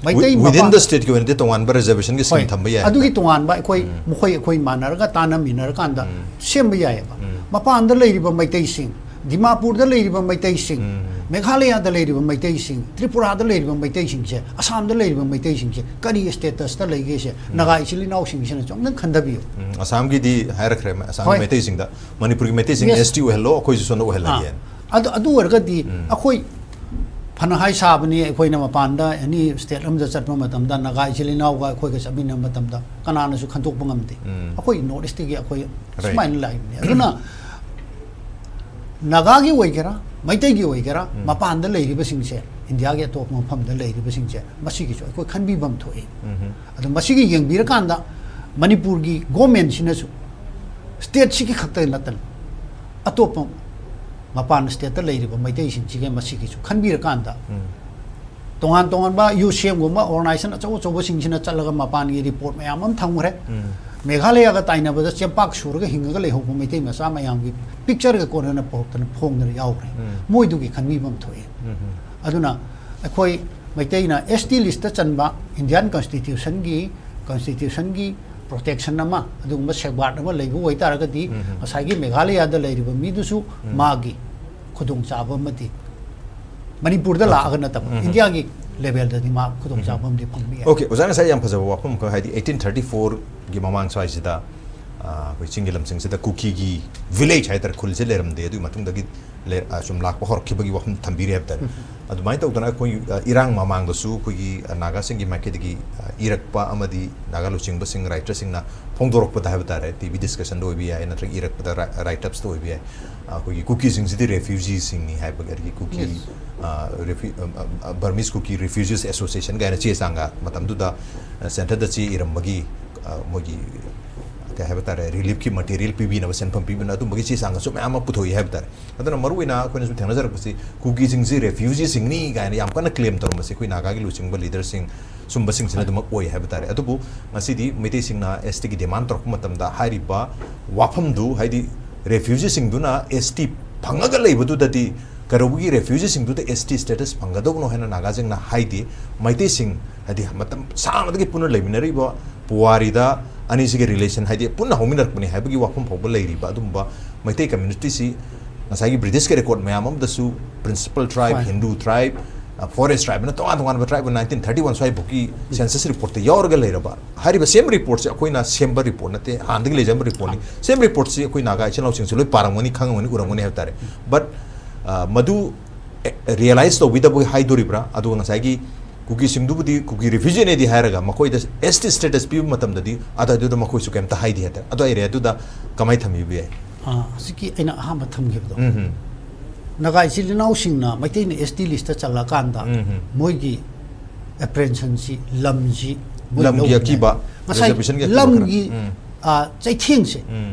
ꯃꯩꯇꯩ Within ꯃꯄꯥꯟ- the stateꯀꯤ ꯑꯣꯏꯅꯗꯤ ꯇꯣꯉꯥꯟꯕ reservationꯒꯤ scheme ꯍꯣꯏ, ꯊꯝꯕ ꯌꯥꯏ꯫ ꯑꯗꯨꯒꯤ ꯇꯣꯉꯥꯟꯕ ꯑꯩꯈꯣꯏ ꯎꯝ. ꯃꯈꯣꯏ ꯑꯩꯈꯣꯏ ꯃꯥꯟꯅꯔꯒ ꯇꯥꯟꯅꯃꯤꯟꯅꯔꯀꯥꯟꯗ ꯎꯝ. ꯁꯦꯝꯕ ꯌꯥꯏꯑꯕ꯫ ꯎꯝ. ꯃꯄꯥꯟꯗ ꯂꯩꯔꯤꯕ ꯃꯩꯇꯩꯁꯤꯡ, ꯗꯤꯃꯥꯄꯨꯔꯗ ꯂꯩꯔꯤꯕ ꯃꯩꯇꯩꯁꯤꯡ, ꯎꯝ. ꯃꯦꯘꯥꯂꯌꯥꯗ ꯂꯩꯔꯤꯕ ꯃꯩꯇꯩꯁꯤꯡ, ꯇ꯭ꯔꯤꯄꯨꯔꯥꯗ ꯂꯩꯔꯤꯕ ꯃꯩꯇꯩꯁꯤꯡꯁꯦ, ꯑꯁꯥꯝꯗ ꯂꯩꯔꯤꯕ ꯃꯩꯇꯩꯁꯤꯡꯁꯦ ꯀꯔꯤ statusꯇ ꯂꯩꯒꯦꯁꯦ ꯅꯥꯒꯥ ꯏꯆꯤꯜ ꯏꯅꯥꯎꯁꯤꯡꯁꯤꯅꯁꯨ ꯑꯝꯇꯪ ꯈꯟꯊꯕꯤꯌꯨ꯫ ꯎꯝ, ꯑꯁꯥꯝꯒꯤꯗꯤ ꯍꯥꯏꯔꯛꯈ꯭ꯔꯦ, ꯑꯁꯥꯝꯒꯤ ꯍꯣꯏ. ꯃꯩꯇꯩꯁꯤꯡꯗ ꯃꯅꯤꯄꯨꯔꯒꯤ ꯃꯩꯇꯩꯁꯤꯡ Yes. S T ꯑꯣꯏꯍꯜꯂꯣ, ꯑꯩꯈꯣꯏꯁꯨ ꯁꯣꯝꯗ ꯑꯣꯏꯍꯜꯂꯒꯦ꯫ ꯑꯥ, ꯑꯗꯨ, ꯑꯗꯨ ꯑꯣꯏꯔꯒꯗꯤ ꯎꯝ. ꯑꯩꯈꯣꯏ ꯐꯅ ꯍꯥꯏ ꯁꯥꯕꯅꯤ, ꯑꯩꯈꯣꯏꯅ ꯃꯄꯥꯟꯗ any state ꯑꯃꯗ ꯆꯠꯄ ꯃꯇꯝꯗ ꯅꯥꯒꯥ ꯏꯆꯤꯜ ꯏꯅꯥꯎꯒ ꯑꯩꯈꯣꯏꯒ ꯆꯠꯃꯤꯟꯅꯕ ꯃꯇꯝꯗ ꯀꯅꯥꯅꯁꯨ ꯈꯟꯗꯣꯛꯄ ꯉꯝꯗꯦ꯫ ꯎꯝ. ꯑꯩꯈꯣꯏ North Eastꯀꯤ ꯑꯩꯈꯣꯏ Right. ꯁꯨꯃꯥꯏꯅ ꯂꯥꯛꯏꯕꯅꯤ꯫ ꯑꯗꯨꯅ ꯅꯥꯒꯥꯒꯤ ꯑꯣꯏꯒꯦꯔꯥ, ꯃꯩꯇꯩꯒꯤ ꯑꯣꯏꯒꯦꯔꯥ, ꯎꯝ. ꯃꯄꯥꯟꯗ ꯂꯩꯔꯤꯕꯁꯤꯡꯁꯦ, ꯏꯟꯗꯤꯌꯥꯒꯤ ꯑꯇꯣꯞꯄ ꯃꯐꯝꯗ ꯂꯩꯔꯤꯕꯁꯤꯡꯁꯦ, ꯃꯁꯤꯒꯤꯁꯨ ꯑꯩꯈꯣꯏ ꯈꯟꯕꯤꯐꯝ ꯊꯣꯛꯏ꯫ ꯎꯝ. ꯑꯗꯣ ꯃꯁꯤꯒꯤ ꯌꯦꯡꯕꯤꯔꯀꯥꯟꯗ ꯃꯅꯤꯄꯨꯔꯒꯤ governmentꯁꯤꯅꯁꯨ stateꯁꯤꯒꯤ ꯈꯛꯇ ꯅꯠꯇꯅ ꯑꯇꯣꯞꯄ ꯃꯄꯥꯟ stateꯇ ꯂꯩꯔꯤꯕ ꯃꯩꯇꯩꯁꯤꯡꯁꯤꯒ ꯃꯁꯤꯒꯤꯁꯨ ꯈꯟꯕꯤꯔꯀꯥꯟꯗ ꯎꯝ. ꯇꯣꯉꯥꯟ ꯇꯣꯉꯥꯟꯕ UCMꯒꯨꯝꯕ organization ꯑꯆꯧ ꯑꯆꯧꯕꯁꯤꯡꯁꯤꯅ ꯆꯠꯂꯒ ꯃꯄꯥꯟꯒꯤ report ꯃꯌꯥꯝ ꯑꯃ ꯊꯝꯈ꯭ꯔꯦ꯫ ꯎꯝ. ꯃꯦꯘꯥꯂꯌꯥꯒ ꯇꯥꯏꯅꯕꯗ ꯆꯦꯝꯄꯥꯛ ꯁꯨꯔꯒ ꯍꯤꯡꯉꯒ ꯂꯩꯍꯧꯕ ꯃꯩꯇꯩ ꯃꯆꯥ ꯃꯌꯥꯝꯒꯤ pictureꯒ ꯀꯣꯟꯅꯅ ꯄꯨꯔꯛꯇꯅ ꯐꯣꯡꯗꯅ ꯌꯥꯎꯈ꯭ꯔꯦ꯫ ꯎꯝ. ꯃꯣꯏꯗꯨꯒꯤ ꯈꯟꯕꯤꯐꯝ ꯊꯣꯛꯑꯦ꯫ ꯎꯝ. ꯑꯗꯨꯅ ꯑꯩꯈꯣꯏ ꯃꯩꯇꯩꯅ S T listꯇ ꯆꯟꯕ Indian Constitutionꯒꯤ, Constitutionꯒꯤ protection ꯑꯃ, ꯑꯗꯨꯒꯨꯝꯕ safeguard ꯑꯃ ꯂꯩꯕ ꯑꯣꯏꯇꯥꯔꯒꯗꯤ ꯎꯝ. ꯉꯁꯥꯏꯒꯤ ꯃꯦꯘꯥꯂꯌꯥꯗ ꯂꯩꯔꯤꯕ ꯃꯤꯗꯨꯁꯨ ꯎꯝ. ꯃꯥꯒꯤ ꯈꯨꯗꯣꯡꯆꯥꯕ ꯑꯃꯗꯤ ꯃꯅꯤꯄꯨꯔꯗ Okay. ꯂꯥꯛꯑꯒ ꯅꯠꯇꯕ ꯎꯝ. ꯏꯟꯗꯤꯌꯥꯒꯤ levelꯗꯗꯤ ꯃꯥ ꯈꯨꯗꯣꯡꯆꯥꯕ ꯑꯃꯗꯤ ꯐꯪꯕ ꯌꯥꯏ꯫ Okay, ꯑꯣꯖꯥ ꯉꯁꯥꯏ ꯌꯥꯝ ꯐꯖꯕ ꯋꯥꯐꯝ ꯑꯃꯈꯛ, ꯍꯥꯏꯗꯤ eighteen thirty fourꯒꯤ ꯃꯃꯥꯡ ꯁ꯭ꯋꯥꯏꯁꯤꯗ ꯑ, ꯑꯩꯈꯣꯏ ꯆꯤꯡꯒꯤ ꯂꯝꯁꯤꯡꯁꯤꯗ ꯀꯨꯀꯤꯒꯤ ꯚꯤꯂꯦꯖ ꯍꯥꯏꯇꯥꯔꯦ, ꯈꯨꯜꯁꯦ ꯂꯩꯔꯝꯗꯦ, ꯑꯗꯨꯒꯤ ꯃꯇꯨꯡꯗꯒꯤ ꯂꯩ-, ꯑ, ꯁꯨꯝ ꯂꯥꯛꯄ ꯍꯧꯔꯛꯈꯤꯕꯒꯤ ꯋꯥꯐꯝ ꯊꯝꯕꯤꯔꯤ ꯍꯥꯏꯕ ꯇꯥꯔꯦ꯫ ꯑꯗꯨꯃꯥꯏꯅ ꯇꯧꯗꯅ ꯑꯩꯈꯣꯏ, ꯑ, ꯏꯔꯥꯡ ꯃꯃꯥꯡꯗꯁꯨ ꯑꯩꯈꯣꯏꯒꯤ, ꯑ, ꯅꯥꯒꯥꯁꯤꯡꯒꯤ ꯃꯥꯏꯀꯩꯗꯒꯤ, ꯑ, ꯏꯔꯛꯄ ꯑꯃꯗꯤ ꯅꯥꯒꯥ ꯂꯨꯆꯤꯡꯕꯁꯤꯡ, ꯔꯥꯏꯇꯔꯁꯤꯡꯅ ꯐꯣꯡꯗꯣꯔꯛꯄꯗ ꯍꯥꯏꯕ ꯇꯥꯔꯦ, ꯇꯤ ꯚꯤ ꯗꯤꯁꯀꯁꯟꯗ ꯑꯣꯏꯕ ꯌꯥꯏ, ꯅꯠꯇ꯭ꯔꯒ ꯏꯔꯛꯄꯗ ꯔꯥꯏ-, ꯔꯥꯏꯠ ꯑꯞꯁꯇ ꯑꯣꯏꯕ ꯌꯥꯏ, ꯑ, ꯑꯩꯈꯣꯏꯒꯤ ꯀꯨꯀꯤꯁꯤꯡꯁꯤꯗꯤ ꯔꯦꯐ꯭ꯌꯨꯖꯤꯁꯤꯡꯅꯤ ꯍꯥꯏꯕꯒꯤ, ꯑꯗꯒꯤ ꯀꯨꯀꯤ, Yes. ꯑ, ꯔꯦꯐ꯭ꯌꯨ-, ꯑ, ꯑ, ꯕꯔꯃꯤꯁ ꯀꯨꯀꯤ ꯔꯤꯐ꯭ꯌꯨꯖꯤꯁ ꯑꯦꯁꯣꯁꯤꯌꯦꯁꯟ ꯀꯥꯏꯅ ꯆꯦ ꯆꯥꯡꯒ ꯃꯇꯝꯗꯨꯗ, ꯑ, ꯁꯦꯟꯇꯔꯗ ꯆꯦ ꯏꯔꯝꯕꯒꯤ, ꯑ, ꯃꯣꯏꯒꯤ ꯀꯩ ꯍꯥꯏꯕ ꯇꯥꯔꯦ, ꯔꯤꯂꯤꯐꯀꯤ ꯃꯇꯦꯔꯤꯌꯦꯜ ꯄꯤꯕꯤꯅꯕ, ꯁꯦꯟꯐꯝ ꯄꯤꯕꯤꯅꯕ, ꯑꯗꯨꯝꯕꯒꯤ ꯆꯦ ꯆꯥꯡꯒꯁꯨ ꯃꯌꯥꯝ ꯑꯃ ꯄꯨꯊꯣꯛꯏ ꯍꯥꯏꯕ ꯇꯥꯔꯦ꯫ ꯑꯗꯨꯅ ꯃꯔꯨꯑꯣꯏꯅ ꯑꯩꯈꯣꯏꯅꯁꯨ ꯊꯦꯡꯅꯖꯔꯛꯄꯁꯤ ꯀꯨꯀꯤꯁꯤꯡꯁꯤ ꯔꯦꯐ꯭ꯌꯨꯖꯤꯁꯤꯡꯅꯤ ꯀꯥꯏꯅ ꯌꯥꯝ ꯀꯟꯅ ꯀ꯭ꯂꯦꯝ ꯇꯧꯔꯝꯕꯁꯤ ꯑꯩꯈꯣꯏ ꯅꯥꯒꯥꯒꯤ ꯂꯨꯆꯤꯡꯕ ꯂꯤꯗꯔꯁꯤꯡ ꯁꯨꯝꯕꯁꯤꯡꯁꯤꯅ ꯑꯗꯨꯃꯛ ꯑꯣꯏ ꯍꯥꯏꯕ ꯇꯥꯔꯦ꯫ ꯑꯗꯨꯕꯨ ꯉꯁꯤꯗꯤ ꯃꯩꯇꯩꯁꯤꯡꯅ ꯑꯦꯁ ꯇꯤꯒꯤ ꯗꯤꯃꯥꯟ ꯇꯧꯔꯛꯄ ꯃꯇꯝꯗ ꯍꯥꯏꯔꯤꯕ ꯋꯥꯐꯝꯗꯨ, ꯍꯥꯏꯗꯤ ꯔꯦꯐ꯭ꯌꯨꯖꯤꯁꯤꯡꯗꯨꯅ ꯑꯦꯁ ꯇꯤ ꯐꯪꯉꯒ ꯂꯩꯕꯗꯨꯗꯗꯤ ꯀꯩꯗꯧꯕꯒꯤ ꯔꯦꯐ꯭ꯌꯨꯖꯤꯁꯤꯡꯗꯨꯗ ꯑꯦꯁ ꯇꯤ ꯁ꯭ꯇꯦꯇꯁ ꯐꯪꯒꯗꯧꯕꯅꯣ ꯍꯥꯏꯅ ꯅꯥꯒꯥꯁꯤꯡꯅ ꯍꯥꯏꯗꯦ꯫ ꯃꯩꯇꯩꯁꯤꯡ ꯍꯥꯏꯗꯤ ꯃꯇꯝ ꯁꯥꯡꯅꯗꯒꯤ ꯄꯨꯟꯅ ꯂꯩꯃꯤꯟꯅꯔꯤꯕ ꯄꯨꯋꯥꯔꯤꯗ ꯑꯅꯤꯁꯤꯒꯤ ꯔꯤꯂꯦꯁꯟ, ꯍꯥꯏꯗꯤ ꯄꯨꯟꯅ ꯍꯧꯃꯤꯟꯅꯔꯛꯄꯅꯤ ꯍꯥꯏꯕꯒꯤ ꯋꯥꯐꯝ ꯐꯥꯎꯕ ꯂꯩꯔꯤꯕ ꯑꯗꯨꯝꯕ ꯃꯩꯇꯩ ꯀꯝꯃ꯭ꯌꯨꯅꯤꯇꯤꯁꯤ ꯉꯁꯥꯏꯒꯤ ꯕ꯭ꯔꯤꯇꯤꯁꯀꯤ ꯔꯦꯀꯣꯔꯗ ꯃꯌꯥꯝ ꯑꯃꯗꯁꯨ ꯄ꯭ꯔꯤꯟꯁꯤꯄꯜ ꯇ꯭ꯔꯥꯏꯕ, ꯍꯣꯏ꯫ ꯍꯤꯟꯗꯨ ꯇ꯭ꯔꯥꯏꯕ, ꯑ, ꯐꯣꯔꯦꯁ ꯇ꯭ꯔꯥꯏꯕ ꯍꯥꯏꯅ ꯇꯣꯉꯥꯟ ꯇꯣꯉꯥꯟꯕ ꯇ꯭ꯔꯥꯏꯕ ꯅꯥꯏꯟꯇꯤꯟ ꯊꯥꯔꯇꯤ ꯋꯥꯟ ꯁ꯭ꯋꯥꯏꯐꯥꯎꯒꯤ ꯁꯦꯟꯁꯁ ꯔꯤꯄꯣꯔꯠꯇ ꯌꯥꯎꯔꯒ ꯂꯩꯔꯕ ꯍꯥꯏꯔꯤꯕ ꯁꯦꯝ ꯔꯤꯄꯣꯔꯠꯁꯤ ꯑꯩꯈꯣꯏꯅ ꯁꯦꯝꯕ ꯔꯤꯄꯣꯔꯠ ꯅꯠꯇꯦ, ꯍꯥꯟꯅꯗꯒꯤ ꯂꯩꯖꯔꯝꯕ ꯔꯤꯄꯣꯔꯠꯅꯤ꯫ ꯁꯦꯝ ꯔꯤꯄꯣꯔꯠꯁꯤ ꯑꯩꯈꯣꯏ ꯅꯥꯒꯥ ꯏꯆꯤꯜ ꯏꯅꯥꯎꯁꯤꯡꯁꯨ ꯂꯣꯏ ꯄꯥꯔꯝꯒꯅꯤ, ꯈꯪꯉꯝꯒꯅꯤ, ꯎꯔꯝꯒꯅꯤ ꯍꯥꯏꯕ ꯇꯥꯔꯦ꯫ ꯕꯠ, ꯑ, ꯃꯗꯨ ꯔꯤꯌꯦꯂꯥꯏꯁ ꯇꯧꯕꯤꯗꯕꯒꯤ ꯍꯥꯏꯗꯣꯔꯤꯕ꯭ꯔꯥ? ꯑꯗꯨꯒ ꯉꯁꯥꯏꯒꯤ ꯀꯨꯀꯤꯁꯤꯡꯗꯨꯕꯨꯗꯤ ꯀꯨꯀꯤ ꯔꯤꯐ꯭ꯌꯨꯖꯤꯅꯦꯗꯤ ꯍꯥꯏꯔꯒ ꯃꯈꯣꯏꯗ ꯑꯦꯁ ꯇꯤ ꯁ꯭ꯇꯦꯇꯁ ꯄꯤꯕ ꯃꯇꯝꯗꯗꯤ ꯑꯗꯨꯗ ꯃꯈꯣꯏꯁꯨ ꯀꯩꯝꯇ ꯍꯥꯏꯗꯦ ꯍꯥꯏꯇꯥꯔꯦ꯫ ꯑꯗꯣ ꯑꯦꯔꯤꯌꯥꯗꯨꯗ ꯀꯃꯥꯏꯅ ꯊꯝꯕꯤꯕ ꯌꯥꯏ? ꯑꯥ, ꯍꯧꯖꯤꯛꯀꯤ ꯑꯩꯅ ꯑꯍꯥꯟꯕ ꯊꯝꯈꯤꯕꯗꯣ, ꯎꯝ ꯍꯝ꯫ ꯅꯥꯒꯥ ꯏꯆꯤꯜ ꯏꯅꯥꯎꯁꯤꯡꯅ ꯃꯩꯇꯩꯅ ꯑꯦꯁ ꯇꯤ ꯂꯤꯁꯇ ꯆꯜꯂꯀꯥꯟꯗ ꯎꯝ ꯍꯝ꯫ ꯃꯣꯏꯒꯤ ꯑꯦꯄ꯭ꯔꯦꯟꯁꯟꯁꯤ, ꯂꯝꯁꯤ ꯃꯣꯏ ꯂꯝꯒꯤ ꯂꯧꯈꯤꯕ ꯑꯀꯤꯕ, ꯉꯁꯥꯏ reservationꯒꯤ ꯑꯀꯤꯕ ꯈꯔ꯫ ꯂꯝꯒꯤ, ꯎꯝ꯫ ꯑ, ꯆꯩꯊꯦꯡꯁꯦ ꯎꯝ꯫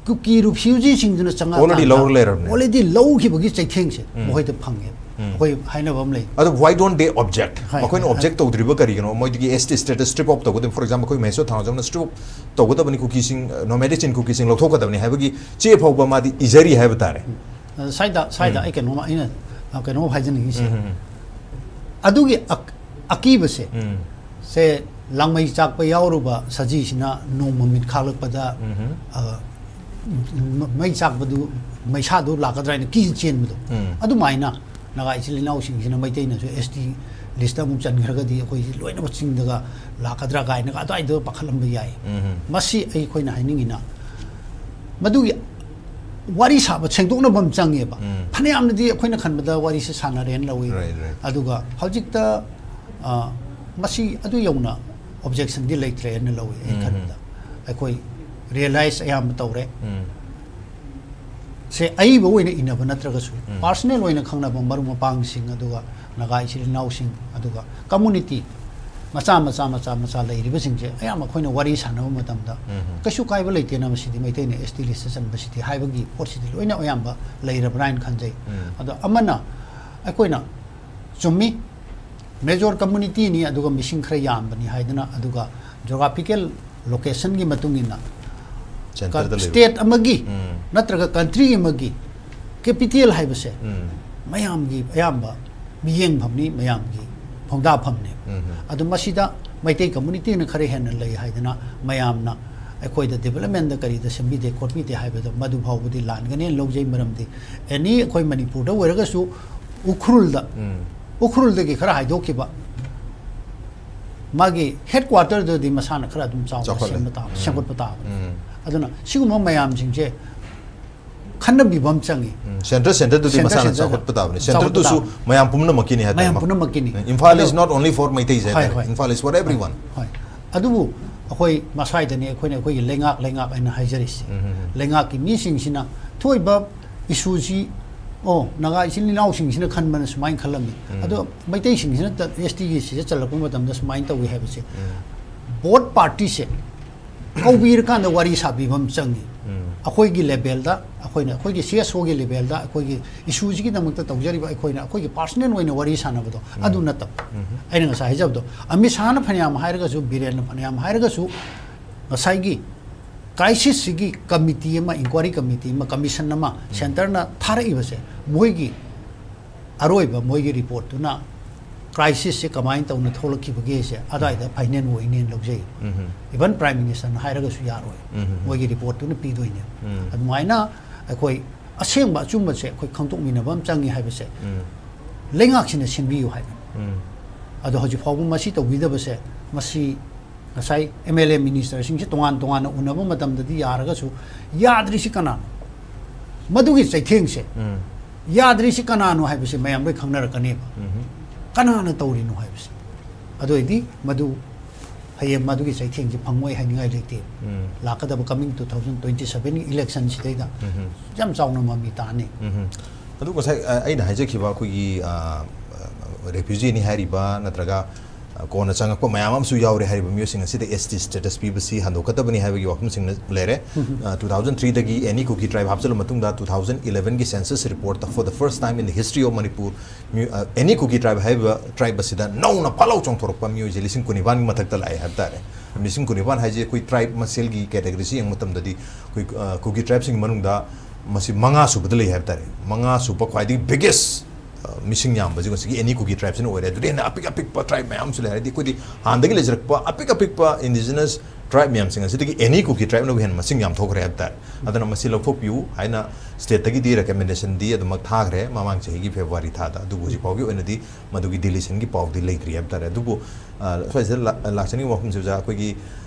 ꯀꯨꯀꯤ ꯔꯤꯐ꯭ꯌꯨꯖꯤꯁꯤꯡꯗꯨꯅ ꯆꯪꯉꯛꯑꯀꯥꯟꯗ already ꯂꯧꯔ ꯂꯩꯔꯕꯅꯦ꯫ Already ꯂꯧꯈꯤꯕꯒꯤ ꯆꯩꯊꯦꯡꯁꯦ ꯎꯝ꯫ ꯃꯈꯣꯏꯗ ꯐꯪꯉꯦ꯫ ꯎꯝ꯫ ꯑꯩꯈꯣꯏ ꯍꯥꯏꯅꯕ ꯑꯃ ꯂꯩ꯫ ꯑꯗꯣ why don't they object? ꯍꯣꯏ, ꯃꯈꯣꯏꯅ ꯍꯣꯏ, object ꯍꯣꯏ꯫ ꯇꯧꯗ꯭ꯔꯤꯕ ꯀꯔꯤꯒꯤꯅꯣ? ꯃꯣꯏꯗꯒꯤ ꯑꯦꯁ ꯇꯤ ꯁ꯭ꯇꯦꯇꯁ ꯁ꯭ꯇ꯭ꯔꯤꯞ ꯑꯣꯐ ꯇꯧꯒꯗꯕꯅꯤ꯫ For example, ꯑꯩꯈꯣꯏ ꯃꯍꯦꯁꯣꯔ ꯊꯥꯡꯖꯝꯅ ꯁ꯭ꯇ꯭ꯔꯤꯞ ꯑꯣꯐ ꯇꯧꯒꯗꯕꯅꯤ, ꯀꯨꯀꯤꯁꯤꯡ, ꯅꯣꯃꯦꯗꯤꯛꯁ ꯏꯟ ꯀꯨꯀꯤꯁꯤꯡ ꯂꯧꯊꯣꯛꯀꯗꯕꯅꯤ ꯍꯥꯏꯕꯒꯤ ꯆꯦ ꯐꯥꯎꯕ ꯃꯥꯗꯤ ꯏꯖꯔꯤ ꯍꯥꯏꯕ ꯇꯥꯔꯦ꯫ ꯑ, ꯁ꯭ꯋꯥꯏꯗ, ꯁ꯭ꯋꯥꯏꯗ ꯎꯝ꯫ ꯑꯩ ꯀꯩꯅꯣꯝꯃ, ꯑꯩꯅ, ꯑ, ꯀꯩꯅꯣꯝꯃ ꯍꯥꯏꯖꯅꯤꯡꯉꯤꯁꯦ꯫ ꯎꯝ, ꯎꯝ, ꯎꯝ꯫ ꯑꯗꯨꯒꯤ ꯑꯛ-, ꯑꯀꯤꯕꯁꯦ, ꯎꯝ꯫ ꯁꯦ ꯂꯥꯡꯃꯩ ꯆꯥꯛꯄ ꯌꯥꯎꯔꯨꯕ ꯁꯖꯤꯁꯤꯅ ꯅꯣꯡꯃ ꯃꯤꯠ ꯈꯥꯛꯂꯛꯄꯗ, ꯎꯝ꯫ ꯑ, ꯃ-, ꯃꯩ ꯆꯥꯛꯄꯗꯨ, ꯃꯩꯁꯥꯗꯨ ꯂꯥꯛꯀꯗ꯭ꯔꯥ ꯍꯥꯏꯅ ꯀꯤ ꯆꯦꯟꯕꯗꯣ꯫ ꯎꯝ꯫ ꯑꯗꯨꯃꯥꯏꯅ ꯅꯥꯒꯥ ꯏꯆꯤꯜ ꯏꯅꯥꯎꯁꯤꯡꯁꯤꯅ ꯃꯩꯇꯩꯅꯁꯨ ꯑꯦꯁ ꯇꯤ ꯂꯤꯁꯇ ꯑꯃꯨꯛ ꯆꯟꯈ꯭ꯔꯒꯗꯤ ꯑꯩꯈꯣꯏꯁꯤ ꯂꯣꯏꯅꯃꯛ ꯆꯤꯡꯗꯒ ꯂꯥꯛꯀꯗ꯭ꯔꯥ ꯀꯥꯏꯅꯒ ꯑꯗꯨꯋꯥꯏꯗ ꯄꯥꯈꯠꯂꯝꯕ ꯌꯥꯏ꯫ ꯎꯝ. ꯃꯁꯤ ꯑꯩꯈꯣꯏꯅ ꯍꯥꯏꯅꯤꯡꯉꯤꯅ, ꯃꯗꯨꯒꯤ ꯋꯥꯔꯤ ꯁꯥꯕ ꯁꯦꯡꯗꯣꯛꯅꯕ ꯑꯃ ꯆꯪꯉꯦꯕ꯫ ꯎꯝ. ꯐꯅꯌꯥꯝꯅꯗꯤ ꯑꯩꯈꯣꯏꯅ ꯈꯟꯕꯗ ꯋꯥꯔꯤꯁꯦ ꯁꯥꯟꯅꯔꯦꯅ ꯂꯧꯏ꯫ Right, right. ꯑꯗꯨꯒ ꯍꯧꯖꯤꯛꯇ, ꯑ, ꯃꯁꯤ ꯑꯗꯨ ꯌꯧꯅ ꯑꯣꯕꯖꯦꯛꯁꯟꯗꯤ ꯂꯩꯇ꯭ꯔꯦꯅ ꯂꯧꯏ ꯑꯩ ꯎꯝ. ꯈꯟꯕꯗ꯫ ꯑꯩꯈꯣꯏ ꯔꯤꯌꯦꯂꯥꯏꯁ ꯑꯌꯥꯝꯕ ꯇꯧꯔꯦ꯫ ꯎꯝ. ꯁꯦ ꯑꯏꯕ ꯑꯣꯏꯅ ꯏꯅꯕ ꯅꯠꯇ꯭ꯔꯒꯁꯨ, ꯎꯝ. ꯄꯥꯔꯁꯅꯦꯜ ꯑꯣꯏꯅ ꯈꯪꯅꯕ ꯃꯔꯨꯞ ꯃꯄꯥꯡꯁꯤꯡ, ꯑꯗꯨꯒ ꯅꯥꯒꯥ ꯏꯆꯤꯜ ꯏꯅꯥꯎꯁꯤꯡ, ꯑꯗꯨꯒ ꯀꯝꯃꯨꯅꯤꯇꯤ ꯃꯆꯥ ꯃꯆꯥ ꯃꯆꯥ ꯃꯆꯥ ꯂꯩꯔꯤꯕꯁꯤꯡꯁꯦ ꯑꯌꯥꯝꯕ ꯑꯩꯈꯣꯏꯅ ꯋꯥꯔꯤ ꯁꯥꯟꯅꯕ ꯃꯇꯝꯗ, ꯎꯝ. ꯀꯩꯁꯨ ꯀꯥꯏꯕ ꯂꯩꯇꯦꯅ ꯃꯁꯤꯗꯤ, ꯃꯩꯇꯩꯅ ꯑꯦꯁ ꯇꯤ ꯂꯤꯁꯇ ꯆꯟꯕꯁꯤꯗꯤ ꯍꯥꯏꯕꯒꯤ ꯄꯣꯠꯁꯤꯗꯤ ꯂꯣꯏꯅ ꯑꯌꯥꯝꯕ ꯂꯩꯔꯕ꯭ꯔꯥ ꯍꯥꯏꯅ ꯈꯟꯖꯩ꯫ ꯎꯝ. ꯑꯗꯣ ꯑꯃꯅ ꯑꯩꯈꯣꯏꯅ ꯆꯨꯝꯃꯤ, ꯃꯦꯖꯣꯔ ꯀꯝꯃꯨꯅꯤꯇꯤꯅꯤ, ꯑꯗꯨꯒ ꯃꯤꯁꯤꯡ ꯈꯔ ꯌꯥꯝꯕꯅꯤ ꯍꯥꯏꯗꯅ, ꯑꯗꯨꯒ ꯖꯣꯒ꯭ꯔꯥꯐꯤꯀꯦꯜ ꯂꯣꯀꯦꯁꯟꯒꯤ ꯃꯇꯨꯡ ꯏꯟꯅ Centreꯗ ꯂꯩꯕ. ꯁ꯭ꯇꯦꯠ ꯑꯃꯒꯤ ꯎꯝ. ꯅꯠꯇ꯭ꯔꯒ ꯀꯟꯇ꯭ꯔꯤ ꯑꯃꯒꯤ ꯀꯦꯄꯤꯇꯦꯜ ꯍꯥꯏꯕꯁꯦ ꯎꯝ. ꯃꯌꯥꯝꯒꯤ ꯑꯌꯥꯝꯕ ꯃꯤꯠꯌꯦꯡꯐꯝꯅꯤ, ꯃꯌꯥꯝꯒꯤ ꯈꯣꯡꯗꯥꯐꯝꯅꯦ꯫ ꯎꯝ. ꯑꯗꯨ ꯃꯁꯤꯗ ꯃꯩꯇꯩ ꯀꯝꯃꯨꯅꯤꯇꯤꯅ ꯈꯔ ꯍꯦꯟꯅ ꯂꯩ ꯍꯥꯏꯗꯅ ꯃꯌꯥꯝꯅ ꯑꯩꯈꯣꯏꯗ ꯗꯤꯕꯂꯞꯃꯦꯟꯗ ꯀꯔꯤꯗ ꯁꯦꯝꯕꯤꯗꯦ ꯈꯣꯠꯄꯤꯗꯦ ꯍꯥꯏꯕꯗꯣ ꯃꯗꯨ ꯐꯥꯎꯕꯗꯤ ꯂꯥꯟꯒꯅꯦꯅ ꯂꯧꯖꯩ꯫ ꯃꯔꯝꯗꯤ ꯑꯦꯅꯤ ꯑꯩꯈꯣꯏ ꯃꯅꯤꯄꯨꯔꯗ ꯑꯣꯏꯔꯒꯁꯨ ꯎꯈ꯭ꯔꯨꯜꯗ, ꯎꯝ. ꯎꯈ꯭ꯔꯨꯜꯗꯒꯤ ꯈꯔ ꯍꯥꯏꯗꯣꯛꯈꯤꯕ ꯃꯥꯒꯤ ꯍꯦꯗ ꯀ꯭ꯋꯥꯇꯔꯗꯨꯗꯤ ꯃꯁꯥꯅ ꯈꯔ ꯑꯗꯨꯝ ꯆꯥꯎꯅ ꯆꯥꯎꯈꯠꯂꯦ. ꯁꯦꯝꯕ ꯇꯥꯕ, ꯎꯝ. ꯁꯦꯝꯒꯠꯄ ꯇꯥꯕꯅꯤ꯫ ꯎꯝ. ꯑꯗꯨꯅ ꯁꯤꯒꯨꯝꯕ ꯃꯌꯥꯝꯁꯤꯡꯁꯦ ꯎꯝ. ꯁꯦꯟꯇꯔ ꯁꯦꯟꯇꯔꯗꯨꯗꯤ ꯁꯦꯟꯇꯔ ꯃꯁꯥꯅ ꯁꯦꯟꯇꯔꯗ ꯆꯥꯎꯈꯠꯄ ꯇꯥꯕꯅꯤ꯫ ꯆꯥꯎꯈꯠꯄ ꯁꯦꯟꯇꯔꯗꯨꯁꯨ ꯇꯥꯕꯅꯤ꯫ ꯃꯌꯥꯝ ꯄꯨꯝꯅꯃꯛꯀꯤꯅꯤ ꯍꯥꯏꯇꯥꯔꯦ꯫ ꯃꯌꯥꯝ ꯄꯨꯝꯅꯃꯛꯀꯤꯅꯤ꯫ Imphal is ꯑꯗꯣ not only for ꯃꯩꯇꯩꯁꯦ ꯍꯣꯏ, ꯍꯥꯏꯇꯥꯔꯦ꯫ ꯍꯣꯏ꯫ Imphal is for everyone. ꯍꯣꯏ꯫ ꯑꯗꯨꯕꯨ ꯑꯩꯈꯣꯏ ꯃꯁ꯭ꯋꯥꯏꯗꯅꯤ ꯑꯩꯈꯣꯏꯅ ꯑꯩꯈꯣꯏꯒꯤ ꯂꯩꯉꯥꯛ ꯂꯩꯉꯥꯛ ꯍꯥꯏꯅ ꯍꯥꯏꯖꯔꯤꯁꯦ꯫ ꯎꯝ, ꯎꯝ, ꯎꯝ. ꯂꯩꯉꯥꯛꯀꯤ ꯃꯤꯁꯤꯡꯁꯤꯅ ꯊꯣꯛꯏꯕ ꯏꯁꯨꯁꯤ, ꯑꯣ, ꯅꯥꯒꯥ ꯏꯆꯤꯜ ꯏꯅꯥꯎꯁꯤꯡꯁꯤꯅ ꯈꯟꯕꯅ ꯁꯨꯃꯥꯏꯅ ꯈꯜꯂꯝꯃꯤ꯫ ꯎꯝ. ꯑꯗꯣ ꯃꯩꯇꯩꯁꯤꯡꯁꯤꯅ ꯇ-, ꯑꯦꯁ ꯇꯤꯒꯤ ꯁꯤꯗ ꯆꯜꯂꯛꯄ ꯃꯇꯝꯗ ꯁꯨꯃꯥꯏꯅ ꯇꯧꯏ ꯍꯥꯏꯕꯁꯦ꯫ ꯎꯝ. ꯕꯣꯠ ꯄꯥꯔꯇꯤꯁꯦ ꯀꯧꯕꯤꯔꯀꯥꯟꯗ ꯋꯥꯔꯤ ꯁꯥꯕꯤꯕ ꯑꯃ ꯆꯪꯉꯤ꯫ ꯎꯝ. ꯑꯩꯈꯣꯏꯒꯤ ꯂꯦꯕꯦꯜꯗ, ꯑꯩꯈꯣꯏꯅ ꯑꯩꯈꯣꯏꯒꯤ ꯁꯤ ꯑꯦꯁ ꯑꯣꯒꯤ ꯂꯦꯕꯦꯜꯗ ꯑꯩꯈꯣꯏꯒꯤ ꯏꯁꯨꯁꯤꯒꯤꯗꯃꯛꯇ ꯇꯧꯖꯔꯤꯕ ꯑꯩꯈꯣꯏꯅ ꯑꯩꯈꯣꯏꯒꯤ ꯄꯥꯔꯁꯅꯦꯜ ꯑꯣꯏꯅ ꯋꯥꯔꯤ ꯁꯥꯟꯅꯕꯗꯣ ꯑꯗꯨ ꯅꯠꯇꯕ꯫ ꯎꯝ. ꯑꯩꯅ ꯉꯁꯥꯏ ꯍꯥꯏꯖꯕꯗꯣ, ꯑꯃꯤꯠ ꯁꯥꯍꯅ ꯐꯅꯌꯥꯝ ꯍꯥꯏꯔꯒꯁꯨ, ꯕꯤꯔꯦꯟꯅ ꯐꯅꯌꯥꯝ ꯍꯥꯏꯔꯒꯁꯨ, ꯉꯁꯥꯏꯒꯤ ꯀ꯭ꯔꯥꯏꯁꯤꯁꯁꯤꯒꯤ ꯀꯃꯤꯇꯤ ꯑꯃ, ꯏꯟꯀ꯭ꯋꯥꯏꯔꯤ ꯀꯃꯤꯇꯤ ꯑꯃ, ꯀꯃꯤꯁꯟ ꯑꯃ ꯁꯦꯟꯇꯔꯅ ꯊꯥꯔꯛꯏꯕꯁꯦ, ꯃꯣꯏꯒꯤ ꯑꯔꯣꯏꯕ ꯃꯣꯏꯒꯤ ꯔꯤꯄꯣꯔꯠꯇꯨꯅ ꯀ꯭ꯔꯥꯏꯁꯤꯁꯁꯦ ꯀꯃꯥꯏꯅ ꯇꯧꯅ ꯊꯣꯛꯂꯛꯈꯤꯕꯒꯦꯁꯦ ꯑꯗꯨꯋꯥꯏꯗ ꯐꯥꯏꯅꯦꯜ ꯑꯣꯏꯅꯦꯅ ꯂꯧꯖꯩ꯫ ꯎꯝ. ꯏꯚꯟ ꯄ꯭ꯔꯥꯏꯝ ꯃꯤꯅꯤꯁꯇꯔꯅ ꯍꯥꯏꯔꯒꯁꯨ ꯌꯥꯔꯣꯏ꯫ ꯎꯝ. ꯃꯣꯏꯒꯤ ꯔꯤꯄꯣꯔꯠꯇꯨꯅ ꯄꯤꯗꯣꯏꯅꯦ꯫ ꯎꯝ. ꯑꯗꯨꯃꯥꯏꯅ ꯑꯩꯈꯣꯏ ꯑꯁꯦꯡꯕ ꯑꯆꯨꯝꯕꯁꯦ ꯑꯩꯈꯣꯏ ꯈꯪꯗꯣꯛꯃꯤꯟꯅꯕ ꯑꯃ ꯆꯪꯉꯤ ꯍꯥꯏꯕꯁꯦ ꯎꯝ. ꯂꯩꯉꯥꯛꯁꯤꯅ ꯁꯤꯟꯕꯤꯌꯨ ꯍꯥꯏꯕꯅꯤ꯫ ꯎꯝ. ꯑꯗꯣ ꯍꯧꯖꯤꯛ ꯐꯥꯎꯕ ꯃꯁꯤ ꯇꯧꯕꯤꯗꯕꯁꯦ, ꯃꯁꯤ ꯉꯁꯥꯏ ꯑꯦꯝ ꯑꯦꯜ ꯑꯦ ꯃꯤꯅꯤꯁꯇꯔꯁꯤꯡꯁꯦ ꯇꯣꯉꯥꯟ ꯇꯣꯉꯥꯟꯅ ꯎꯅꯕ ꯃꯇꯝꯗꯗꯤ ꯌꯥꯔꯒꯁꯨ, ꯌꯥꯗ꯭ꯔꯤꯁꯤ ꯀꯅꯥꯅꯣ? ꯃꯗꯨꯒꯤ ꯆꯩꯊꯦꯡꯁꯦ, ꯎꯝ. ꯌꯥꯗ꯭ꯔꯤꯁꯤ ꯀꯅꯥꯅꯣ ꯍꯥꯏꯕꯁꯤ ꯃꯌꯥꯝ ꯂꯣꯏ ꯈꯪꯅꯔꯛꯀꯅꯦꯕ꯫ ꯎꯝ. ꯀꯅꯥꯅ ꯇꯧꯔꯤꯅꯣ ꯍꯥꯏꯕꯁꯦ꯫ ꯑꯗꯨ ꯑꯣꯏꯗꯤ ꯃꯗꯨ ꯍꯌꯦꯡ ꯃꯗꯨꯒꯤ ꯆꯩꯊꯦꯡꯁꯦ ꯐꯪꯉꯣꯏ ꯍꯥꯏꯅꯤꯡꯉꯥꯏ ꯂꯩꯇꯦ꯫ ꯎꯝ. ꯂꯥꯛꯀꯗꯕ coming two thousand twenty sevenꯒꯤ electionꯁꯤꯗꯩꯗ ꯎꯝ. ꯌꯥꯝ ꯆꯥꯎꯅ ꯃꯃꯤ ꯇꯥꯅꯤ꯫ ꯎꯝ. ꯑꯗꯨ ꯉꯁꯥꯏ, ꯑ, ꯑꯩꯅ ꯍꯥꯏꯖꯈꯤꯕ ꯑꯩꯈꯣꯏꯒꯤ, ꯑ, refugeeꯅꯤ ꯍꯥꯏꯔꯤꯕ ꯅꯠꯇ꯭ꯔꯒ, ꯑ, ꯀꯣꯟꯅ ꯆꯪꯉꯛꯄ ꯃꯌꯥꯝ ꯑꯃꯁꯨ ꯌꯥꯎꯔꯦ ꯍꯥꯏꯔꯤꯕ ꯃꯤꯑꯣꯏꯁꯤꯡ ꯑꯁꯤꯗ S T status ꯄꯤꯕꯁꯤ ꯍꯟꯗꯣꯛꯀꯗꯕꯅꯤ ꯍꯥꯏꯕꯒꯤ ꯋꯥꯐꯝꯁꯤꯡꯅ ꯂꯩꯔꯦ꯫ ꯑ, two thousand threeꯗꯒꯤ any Kuki tribe ꯍꯥꯞꯆꯤꯜꯂ ꯃꯇꯨꯡꯗ two thousand elevenꯒꯤ census report for the first time in the history of Manipur, ꯃꯤꯑꯣ-, ꯑ, any Kuki tribe ꯍꯥꯏꯔꯤꯕ tribe ꯑꯁꯤꯗ ꯅꯧꯅ ꯐꯠ ꯂꯥꯎ ꯆꯣꯡꯊꯣꯔꯛꯄ ꯃꯤꯑꯣꯏꯁꯦ ꯂꯤꯁꯤꯡ ꯀꯨꯟꯅꯤꯄꯥꯟꯒꯤ ꯃꯊꯛꯇ ꯂꯥꯛꯑꯦ ꯍꯥꯏꯕ ꯇꯥꯔꯦ꯫ ꯂꯤꯁꯤꯡ ꯀꯨꯟꯅꯤꯄꯥꯟ ꯍꯥꯏꯁꯦ ꯑꯩꯈꯣꯏ tribe ꯃꯁꯦꯜꯒꯤ categoryꯁꯤ ꯌꯦꯡꯕ ꯃꯇꯝꯗꯗꯤ ꯑꯩꯈꯣꯏ, ꯑ, Kuki tribeꯁꯤꯡꯒꯤ ꯃꯅꯨꯡꯗ ꯃꯁꯤ ꯃꯉꯥ ꯁꯨꯕꯗ ꯂꯩ ꯍꯥꯏꯕ ꯇꯥꯔꯦ꯫ ꯃꯉꯥ ꯁꯨꯕ ꯈ꯭ꯋꯥꯏꯗꯒꯤ biggest, ꯑ, ꯃꯤꯁꯤꯡ ꯌꯥꯝꯕꯁꯤ ꯉꯁꯤꯒꯤ any Kuki tribeꯁꯤꯅ ꯑꯣꯏꯔꯦ꯫ ꯑꯗꯨꯗꯤ ꯍꯦꯟꯅ ꯑꯄꯤꯛ ꯑꯄꯤꯛꯄ tribe ꯃꯌꯥꯝ ꯑꯃꯁꯨ ꯂꯩ꯫ ꯍꯥꯏꯗꯤ ꯑꯩꯈꯣꯏꯗꯤ ꯍꯥꯟꯅꯗꯒꯤ ꯂꯩꯖꯔꯛꯄ ꯑꯄꯤꯛ ꯑꯄꯤꯛꯄ indigenous tribe ꯃꯌꯥꯝꯁꯤꯡ ꯑꯁꯤꯗꯒꯤ any Kuki tribeꯅꯕꯨ ꯍꯦꯟꯅ ꯃꯁꯤꯡ ꯌꯥꯝ ꯊꯣꯛꯈ꯭ꯔꯦ ꯍꯥꯏꯕ ꯇꯥꯔꯦ꯫ ꯑꯗꯨꯅ ꯃꯁꯤ ꯂꯧꯊꯣꯛꯄꯤꯌꯨ ꯍꯥꯏꯅ stateꯇꯒꯤꯗꯤ recommendationꯗꯤ ꯑꯗꯨꯃꯛ ꯊꯥꯈ꯭ꯔꯦ ꯃꯃꯥꯡ ꯆꯍꯤꯒꯤ February ꯊꯥꯗ꯫ ꯑꯗꯨꯕꯨ ꯍꯧꯖꯤꯛ ꯐꯥꯎꯒꯤ ꯑꯣꯏꯅꯗꯤ ꯃꯗꯨꯒꯤ deletionꯒꯤ ꯄꯥꯎꯗꯤ ꯂꯩꯇ꯭ꯔꯤ ꯍꯥꯏꯕ ꯇꯥꯔꯦ꯫ ꯑꯗꯨꯕꯨ, ꯑ, ꯁ꯭ꯋꯥꯏꯁꯤꯗ ꯂꯥ-, ꯂꯥꯛꯆꯅꯤꯡꯕ ꯋꯥꯐꯝꯁꯦ ꯑꯣꯖꯥ, ꯑꯩꯈꯣꯏꯒꯤ,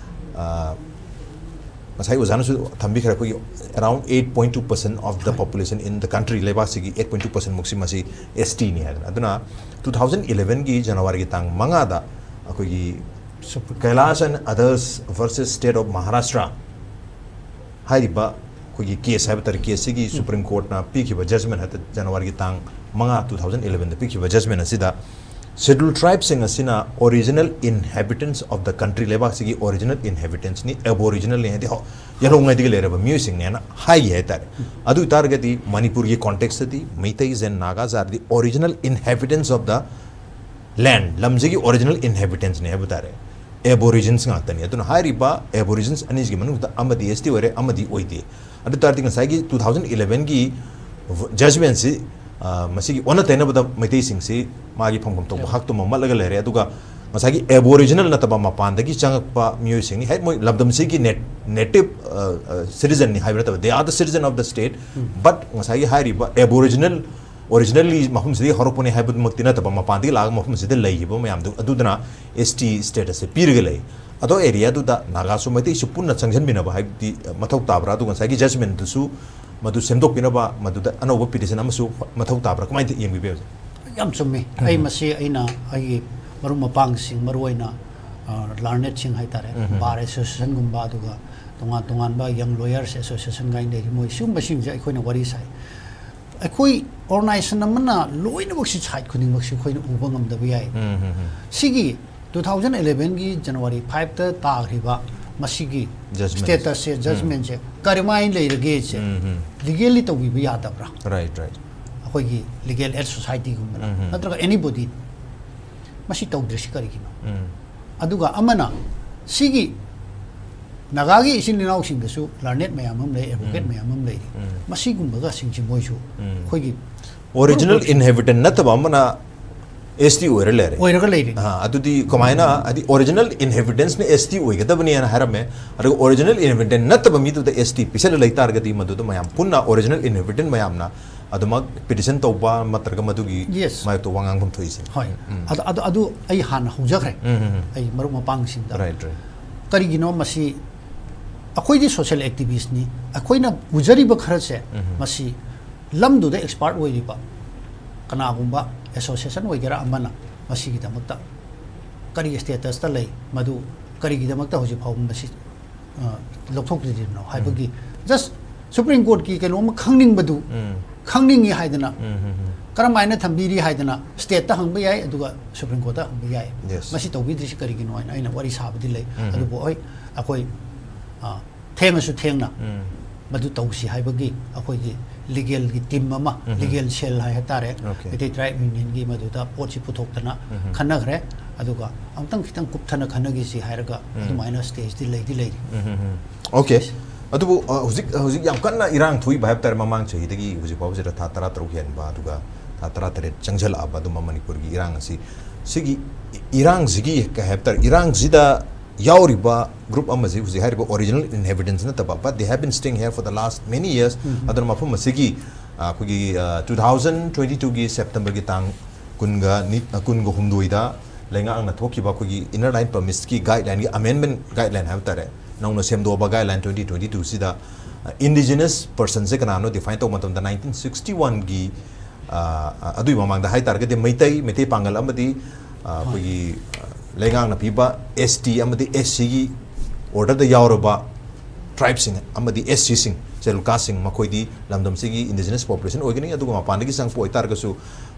ꯑ, ꯉꯁꯥꯏ ꯑꯣꯖꯥꯅꯁꯨ ꯊꯝꯕꯤꯈ꯭ꯔꯦ, ꯑꯩꯈꯣꯏꯒꯤ around eight point two percent of the population in the country, ꯂꯩꯕꯥꯛꯁꯤꯒꯤ eight point two percent ꯃꯨꯛꯁꯤ ꯃꯁꯤ S Tꯅꯤ ꯍꯥꯏꯗꯅ꯫ ꯑꯗꯨꯅ two thousand elevenꯒꯤ Januaryꯒꯤ ꯇꯥꯡ ꯃꯉꯥꯗ ꯑꯩꯈꯣꯏꯒꯤ Kailash and Others versus State of Maharashtra ꯍꯥꯏꯔꯤꯕ ꯑꯩꯈꯣꯏꯒꯤ case ꯍꯥꯏꯕ ꯇꯥꯔꯦ, caseꯁꯤꯒꯤ Supreme Courtꯅ ꯄꯤꯈꯤꯕ judgment ꯍꯥꯏꯕ ꯇꯥꯔꯦ, Januaryꯒꯤ ꯇꯥꯡ ꯃꯉꯥ, two thousand elevenꯗ ꯄꯤꯈꯤꯕ judgment ꯑꯁꯤꯗ scheduled tribeꯁꯤꯡ ꯑꯁꯤꯅ original inhabitants of the country, ꯂꯩꯕꯥꯛꯁꯤꯒꯤ original inhabitants ꯅꯤ, Aboriginalꯅꯤ, ꯍꯥꯏꯗꯤ ꯍꯧ-, ꯌꯥꯍꯧꯉꯩꯗꯒꯤ ꯂꯩꯔꯕ ꯃꯤꯑꯣꯏꯁꯤꯡꯅꯦꯅ ꯍꯥꯏꯈꯤ ꯍꯥꯏꯇꯥꯔꯦ꯫ ꯑꯗꯨ ꯑꯣꯏꯇꯥꯔꯒꯗꯤ ꯃꯅꯤꯄꯨꯔꯒꯤ contextꯇꯗꯤ ꯃꯩꯇꯩ, ꯖꯦꯟ, Naga, ꯖꯥꯠꯇꯤ original inhabitants of the land, ꯂꯝꯁꯤꯒꯤ original inhabitantsꯅꯤ ꯍꯥꯏꯕ ꯇꯥꯔꯦ, Aborigines ꯉꯥꯛꯇꯅꯤ꯫ ꯑꯗꯨꯅ ꯍꯥꯏꯔꯤꯕ Aborigines ꯑꯅꯤꯁꯤꯒꯤ ꯃꯅꯨꯡꯗ ꯑꯃꯗꯤ S T ꯑꯣꯏꯔꯦ, ꯑꯃꯗꯤ ꯑꯣꯏꯗꯦ꯫ ꯑꯗꯨ ꯇꯥꯔꯗꯤ ꯉꯁꯥꯏꯒꯤ two thousand elevenꯒꯤ judgmentꯁꯤ, ꯑ, ꯃꯁꯤꯒꯤ ꯑꯣꯟꯅ ꯇꯩꯅꯕꯗ ꯃꯩꯇꯩꯁꯤꯡꯁꯤ ꯃꯥꯒꯤ ꯐꯪꯐꯝ ꯊꯣꯛꯄ ꯍꯛꯇꯨ ꯃꯝꯃꯠꯂꯒ ꯂꯩꯔꯦ꯫ ꯑꯗꯨꯒ ꯉꯁꯥꯏꯒꯤ Aboriginal ꯅꯠꯇꯕ ꯃꯄꯥꯟꯗꯒꯤ ꯆꯪꯉꯛꯄ ꯃꯤꯑꯣꯏꯁꯤꯡꯅꯤ, ꯍꯦꯛ ꯃꯣꯏ ꯂꯝꯗꯝꯁꯤꯒꯤ nat-, native, ꯑ, ꯑ, citizenꯅꯤ ꯍꯥꯏꯕ ꯅꯠꯇꯕ, they are the citizen of the state, but ꯉꯁꯥꯏꯒꯤ ꯍꯥꯏꯔꯤꯕ Aboriginal ꯑꯣꯔꯤꯖꯤꯅꯦꯜꯂꯤ ꯃꯐꯝꯁꯤꯗꯒꯤ ꯍꯧꯔꯛꯄꯅꯤ ꯍꯥꯏꯕꯗꯨꯃꯛꯇꯤ ꯅꯠꯇꯕ, ꯃꯄꯥꯟꯗꯒꯤ ꯂꯥꯛꯑꯒ ꯃꯐꯝꯁꯤꯗ ꯂꯩꯈꯤꯕ ꯃꯌꯥꯝꯗꯨ ꯑꯗꯨꯗꯨꯅ ꯑꯦꯁ ꯇꯤ ꯁ꯭ꯇꯦꯇꯁꯁꯦ ꯄꯤꯔꯒ ꯂꯩ꯫ ꯑꯗꯣ ꯑꯦꯔꯤꯌꯥꯗꯨꯗ ꯅꯥꯒꯥꯁꯨ ꯃꯩꯇꯩꯁꯨ ꯄꯨꯟꯅ ꯆꯪꯁꯤꯟꯃꯤꯟꯅꯕ ꯍꯥꯏꯕꯗꯤ ꯃꯊꯧ ꯇꯥꯕ꯭ꯔꯥ? ꯑꯗꯨꯒ ꯉꯁꯥꯏꯒꯤ ꯖꯖꯃꯦꯟꯗꯨꯁꯨ ꯃꯗꯨ ꯁꯦꯝꯗꯣꯛꯄꯤꯅꯕ ꯃꯗꯨꯗ ꯑꯅꯧꯕ ꯄꯤꯇꯤꯁꯟ ꯑꯃꯁꯨ ꯃꯊꯧ ꯇꯥꯕ꯭ꯔꯥ? ꯀꯃꯥꯏꯅ ꯌꯦꯡꯕꯤꯕ ꯌꯥꯏ? ꯌꯥꯝ ꯆꯨꯝꯃꯤ꯫ ꯑꯩ ꯃꯁꯤ ꯑꯩꯅ ꯑꯩꯒꯤ ꯃꯔꯨꯞ ꯃꯄꯥꯡꯁꯤꯡ, ꯃꯔꯨꯑꯣꯏꯅ ꯂꯥꯔꯅꯦꯠꯁꯤꯡ ꯍꯥꯏꯇꯥꯔꯦ, ꯕꯥꯔ ꯑꯦꯁꯣꯁꯤꯌꯦꯁꯟꯒꯨꯝꯕ, ꯑꯗꯨꯒ ꯇꯣꯉꯥꯟ ꯇꯣꯉꯥꯟꯕ ꯌꯪ ꯂꯣꯌꯔꯁ ꯑꯦꯁꯣꯁꯤꯌꯦꯁꯟ ꯀꯥꯏꯅ ꯂꯩꯔꯤ, ꯃꯣꯏ ꯁꯤꯒꯨꯝꯕꯁꯤꯡꯁꯦ ꯑꯩꯈꯣꯏꯅ ꯋꯥꯔꯤ ꯁꯥꯏ꯫ ꯑꯩꯈꯣꯏ ꯑꯣꯔꯒꯅꯥꯏꯖꯦꯁꯟ ꯑꯃꯅ ꯂꯣꯏꯅꯃꯛꯁꯤ, ꯁꯥꯏꯠ ꯈꯨꯗꯤꯡꯃꯛꯁꯤ ꯑꯩꯈꯣꯏꯅ ꯎꯕ ꯉꯝꯗꯕ ꯌꯥꯏ꯫ ꯁꯤꯒꯤ ꯇꯨ ꯊꯥꯎꯖꯟ ꯑꯦꯂꯦꯚꯦꯟꯒꯤ ꯖꯅꯋꯥꯔꯤ ꯐꯥꯏꯚꯇ ꯇꯥꯈ꯭ꯔꯤꯕ ꯃꯁꯤꯒꯤ ꯖꯖꯃꯦꯟ꯫ ꯁ꯭ꯇꯦꯇꯁꯁꯦ, ꯖꯖꯃꯦꯟꯁꯦ ꯀꯔꯝꯍꯥꯏꯅ ꯂꯩꯔꯒꯦꯁꯦ ꯂꯤꯒꯦꯜꯂꯤ ꯇꯧꯕꯤꯕ ꯌꯥꯗꯕ꯭ꯔꯥ? Right, right. ꯑꯩꯈꯣꯏꯒꯤ ꯂꯤꯒꯦꯜ ꯑꯦꯗ ꯁꯣꯁꯥꯏꯇꯤꯒꯨꯝꯕꯅ ꯅꯠꯇ꯭ꯔꯒ ꯑꯦꯅꯤꯕꯣꯗꯤ ꯃꯁꯤ ꯇꯧꯗ꯭ꯔꯤꯁꯤ ꯀꯔꯤꯒꯤꯅꯣ? ꯑꯗꯨꯒ ꯑꯃꯅ ꯁꯤꯒꯤ ꯅꯥꯒꯥꯒꯤ ꯏꯆꯤꯟ ꯏꯅꯥꯎꯁꯤꯡꯗꯁꯨ ꯂꯥꯔꯅꯦꯠ ꯃꯌꯥꯝ ꯑꯃ ꯂꯩ, ꯑꯦꯗꯚꯣꯀꯦꯠ ꯃꯌꯥꯝ ꯑꯃ ꯂꯩꯔꯤ꯫ ꯃꯁꯤꯒꯨꯝꯕꯒꯁꯤꯡꯁꯤ ꯃꯣꯏꯁꯨ ꯑꯩꯈꯣꯏꯒꯤ ꯑꯣꯔꯤꯖꯤꯅꯦꯜ ꯏꯟꯍꯦꯕꯤꯇꯦꯟ ꯅꯠꯇꯕ ꯑꯃꯅ ꯑꯦꯁ ꯇꯤ ꯑꯣꯏꯔ ꯂꯩꯔꯦ꯫ ꯑꯣꯏꯔꯒ ꯂꯩꯔꯤ꯫ ꯑꯥ, ꯑꯗꯨꯗꯤ ꯀꯃꯥꯏꯅ, ꯍꯥꯏꯗꯤ ꯑꯣꯔꯤꯖꯤꯅꯦꯜ ꯏꯟꯍꯦꯕꯤꯇꯦꯟꯁꯅ ꯑꯦꯁ ꯇꯤ ꯑꯣꯏꯒꯗꯕꯅꯦꯅ ꯍꯥꯏꯔꯝꯃꯦ, ꯑꯗꯨꯒ ꯑꯣꯔꯤꯖꯤꯅꯦꯜ ꯏꯟꯍꯦꯕꯤꯇꯦꯟ ꯅꯠꯇꯕ ꯃꯤꯗꯨꯗ ꯑꯦꯁ ꯇꯤ ꯄꯤꯁꯜꯂ ꯂꯩ ꯇꯥꯔꯒꯗꯤ ꯃꯗꯨꯗ ꯃꯌꯥꯝ ꯄꯨꯟꯅ ꯑꯣꯔꯤꯖꯤꯅꯦꯜ ꯏꯟꯍꯦꯕꯤꯇꯦꯟ ꯃꯌꯥꯝꯅ ꯑꯗꯨꯃꯛ ꯄꯤꯇꯤꯁꯟ ꯇꯧꯕ ꯅꯠꯇ꯭ꯔꯒ ꯃꯗꯨꯒꯤ Yes. ꯃꯥꯌꯣꯛꯇ ꯋꯥ ꯉꯥꯡꯐꯝ ꯊꯣꯛꯏꯁꯦ꯫ ꯍꯣꯏ꯫ ꯎꯝ꯫ ꯑꯗꯨ, ꯑꯗꯨ, ꯑꯗꯨ ꯑꯩ ꯍꯥꯟꯅ ꯍꯧꯖꯈ꯭ꯔꯦ꯫ ꯎꯝ, ꯎꯝ, ꯎꯝ꯫ ꯑꯩ ꯃꯔꯨꯞ ꯃꯄꯥꯡꯁꯤꯡꯗ꯫ Right, right. ꯀꯔꯤꯒꯤꯅꯣ ꯃꯁꯤ, ꯑꯩꯈꯣꯏꯗꯤ ꯁꯣꯁꯤꯌꯦꯜ ꯑꯦꯛꯇꯤꯚꯤꯁ꯭ꯠꯅꯤ, ꯑꯩꯈꯣꯏꯅ ꯎꯖꯔꯤꯕ ꯈꯔꯁꯦ ꯃꯁꯤ ꯂꯝꯗꯨꯗ ꯑꯦꯛꯁꯄꯥꯔꯠ ꯑꯣꯏꯔꯤꯕ ꯀꯅꯥꯒꯨꯝꯕ ꯑꯦꯁꯣꯁꯤꯌꯦꯁꯟ ꯑꯣꯏꯒꯦꯔꯥ ꯑꯃꯅ ꯃꯁꯤꯒꯤꯗꯃꯛꯇ ꯀꯔꯤ ꯁ꯭ꯇꯦꯇꯁꯇ ꯂꯩ, ꯃꯗꯨ ꯀꯔꯤꯒꯤꯗꯃꯛꯇ ꯍꯧꯖꯤꯛ ꯐꯥꯎꯕ ꯃꯁꯤ ꯑ, ꯂꯧꯊꯣꯛꯄꯤꯔꯤꯕꯅꯣ ꯍꯥꯏꯕꯒꯤ ꯖꯁ ꯁꯨꯄ꯭ꯔꯤꯝ ꯀꯣꯔꯠꯀꯤ ꯀꯩꯅꯣꯝꯃ ꯈꯪꯅꯤꯡꯕꯗꯨ, ꯎꯝ꯫ ꯈꯪꯅꯤꯡꯉꯤ ꯍꯥꯏꯗꯅ ꯎꯝ, ꯎꯝ, ꯎꯝ꯫ ꯀꯔꯝꯍꯥꯏꯅ ꯊꯝꯕꯤꯔꯤ ꯍꯥꯏꯗꯅ ꯁ꯭ꯇꯦꯠꯇ ꯍꯪꯕ ꯌꯥꯏ, ꯑꯗꯨꯒ ꯁꯨꯄ꯭ꯔꯤꯝ ꯀꯣꯔꯠꯇ ꯍꯪꯕ ꯌꯥꯏ꯫ Yes. ꯃꯁꯤ ꯇꯧꯕꯤꯗ꯭ꯔꯤꯁꯤ ꯀꯔꯤꯒꯤꯅꯣ ꯍꯥꯏꯅ ꯑꯩꯅ ꯋꯥꯔꯤ ꯁꯥꯕꯗꯤ ꯂꯩ꯫ ꯎꯝ꯫ ꯑꯗꯨꯕꯨ ꯍꯣꯏ, ꯑꯩꯈꯣꯏ, ꯑ, ꯊꯦꯡꯉꯁꯨ ꯊꯦꯡꯅ ꯎꯝ꯫ ꯃꯗꯨ ꯇꯧꯁꯤ ꯍꯥꯏꯕꯒꯤ ꯑꯩꯈꯣꯏꯒꯤ ꯂꯤꯒꯦꯜꯒꯤ ꯇꯤꯝ ꯑꯃ, ꯎꯝ꯫ ꯂꯤꯒꯦꯜ ꯁꯦꯜ ꯍꯥꯏ ꯇꯥꯔꯦ, Okay. ꯃꯩꯇꯩ ꯇ꯭ꯔꯥꯏꯕ ꯌꯨꯅꯤꯌꯟꯒꯤ, ꯃꯗꯨꯗ ꯄꯣꯠꯁꯤ ꯄꯨꯊꯣꯛꯇꯅ ꯎꯝ꯫ ꯈꯟꯅꯈ꯭ꯔꯦ꯫ ꯑꯗꯨꯒ ꯑꯃꯨꯛꯇꯪ ꯈꯤꯇꯪ ꯀꯨꯞꯊꯅ ꯈꯟꯅꯈꯤꯁꯤ ꯍꯥꯏꯔꯒ ꯎꯝ꯫ ꯑꯗꯨꯃꯥꯏꯅ ꯁ꯭ꯇꯦꯖꯇꯤ ꯂꯩꯗꯤ ꯂꯩꯔꯤ꯫ ꯎꯝ, ꯎꯝ, ꯎꯝ꯫ ꯑꯣꯀꯦ꯫ ꯑꯗꯨꯕꯨ, ꯑ, ꯍꯧꯖꯤꯛ, ꯍꯧꯖꯤꯛ ꯌꯥꯝ ꯀꯟꯅ ꯏꯔꯥꯡ ꯊꯣꯛꯏꯕ ꯍꯥꯏꯕ ꯇꯥꯔꯦ, ꯃꯃꯥꯡ ꯆꯍꯤꯗꯒꯤ ꯍꯧꯖꯤꯛ ꯐꯥꯎꯕꯁꯤꯗ ꯊꯥ ꯇꯔꯥ ꯇꯔꯨꯛ ꯍꯦꯟꯕ, ꯑꯗꯨꯒ ꯊꯥ ꯇꯔꯥ ꯇꯔꯦꯠ ꯆꯪꯁꯤꯜꯂꯛꯑꯕ ꯑꯗꯨꯝꯕ ꯃꯅꯤꯄꯨꯔꯒꯤ ꯏꯔꯥꯡ ꯑꯁꯤ, ꯁꯤꯒꯤ ꯏ-, ꯏꯔꯥꯡꯁꯤꯒꯤ ꯀꯩ ꯍꯥꯏꯕ ꯇꯥꯔꯦ, ꯏꯔꯥꯡꯁꯤꯗ ꯌꯥꯎꯔꯤꯕ ꯒ꯭ꯔꯨꯞ ꯑꯃꯁꯤ ꯍꯧꯖꯤꯛ ꯍꯥꯏꯔꯤꯕ ꯑꯣꯔꯤꯖꯤꯅꯦꯜ ꯏꯟꯍꯦꯕꯤꯇꯦꯟꯁ ꯅꯠꯇꯕ, but they have been staying here for the last many years꯫ ꯎꯝ꯫ ꯑꯗꯨꯅ ꯃꯐꯝ ꯑꯁꯤꯒꯤ ꯑꯩꯈꯣꯏꯒꯤ ꯇꯨ ꯊꯥꯎꯖꯟ ꯇ꯭ꯋꯦꯟꯇꯤ ꯇꯨꯒꯤ ꯁꯦꯞꯇꯦꯝꯕꯔꯒꯤ ꯇꯥꯡ ꯀꯨꯟꯒ ꯅꯤ ꯀꯨꯟꯒ ꯍꯨꯝꯗꯣꯏꯗ ꯂꯩꯉꯥꯛꯅ ꯊꯣꯛꯈꯤꯕ ꯑꯩꯈꯣꯏꯒꯤ Inner Line Permitsꯀꯤ guideline, amendment guideline ꯍꯥꯏꯕ ꯇꯥꯔꯦ, ꯅꯧꯅ ꯁꯦꯝꯗꯣꯛꯑꯕ guideline twenty twenty twoꯁꯤꯗ indigenous personꯁꯦ ꯀꯅꯥꯅꯣ define ꯇꯧꯕ ꯃꯇꯝꯗ, ꯅꯥꯏꯟꯇꯤꯟ ꯁꯤꯛꯁꯇꯤ ꯋꯥꯟꯒꯤ ꯑꯗꯨꯒꯤ ꯃꯃꯥꯡꯗ ꯍꯥꯏ ꯇꯥꯔꯒꯗꯤ ꯃꯩꯇꯩ, ꯃꯩꯇꯩ ꯄꯥꯡꯒꯜ ꯑꯃꯗꯤ ꯑꯩꯈꯣꯏꯒꯤ ꯂꯩꯉꯥꯛꯅ ꯄꯤꯕ S T ꯑꯃꯗꯤ S Cꯒꯤ orderꯗ ꯌꯥꯎꯔꯕ tribeꯁꯤꯡ ꯑꯃꯗꯤ S Cꯁꯤꯡ, scheduled casteꯁꯤꯡ, ꯃꯈꯣꯏꯗꯤ ꯂꯝꯗꯝꯁꯤꯒꯤ indigenous population ꯑꯣꯏꯒꯅꯤ꯫ ꯑꯗꯨꯒ ꯃꯄꯥꯟꯗꯒꯤ ꯆꯪꯉꯛꯄ ꯑꯣꯏꯇꯥꯔꯒꯁꯨ,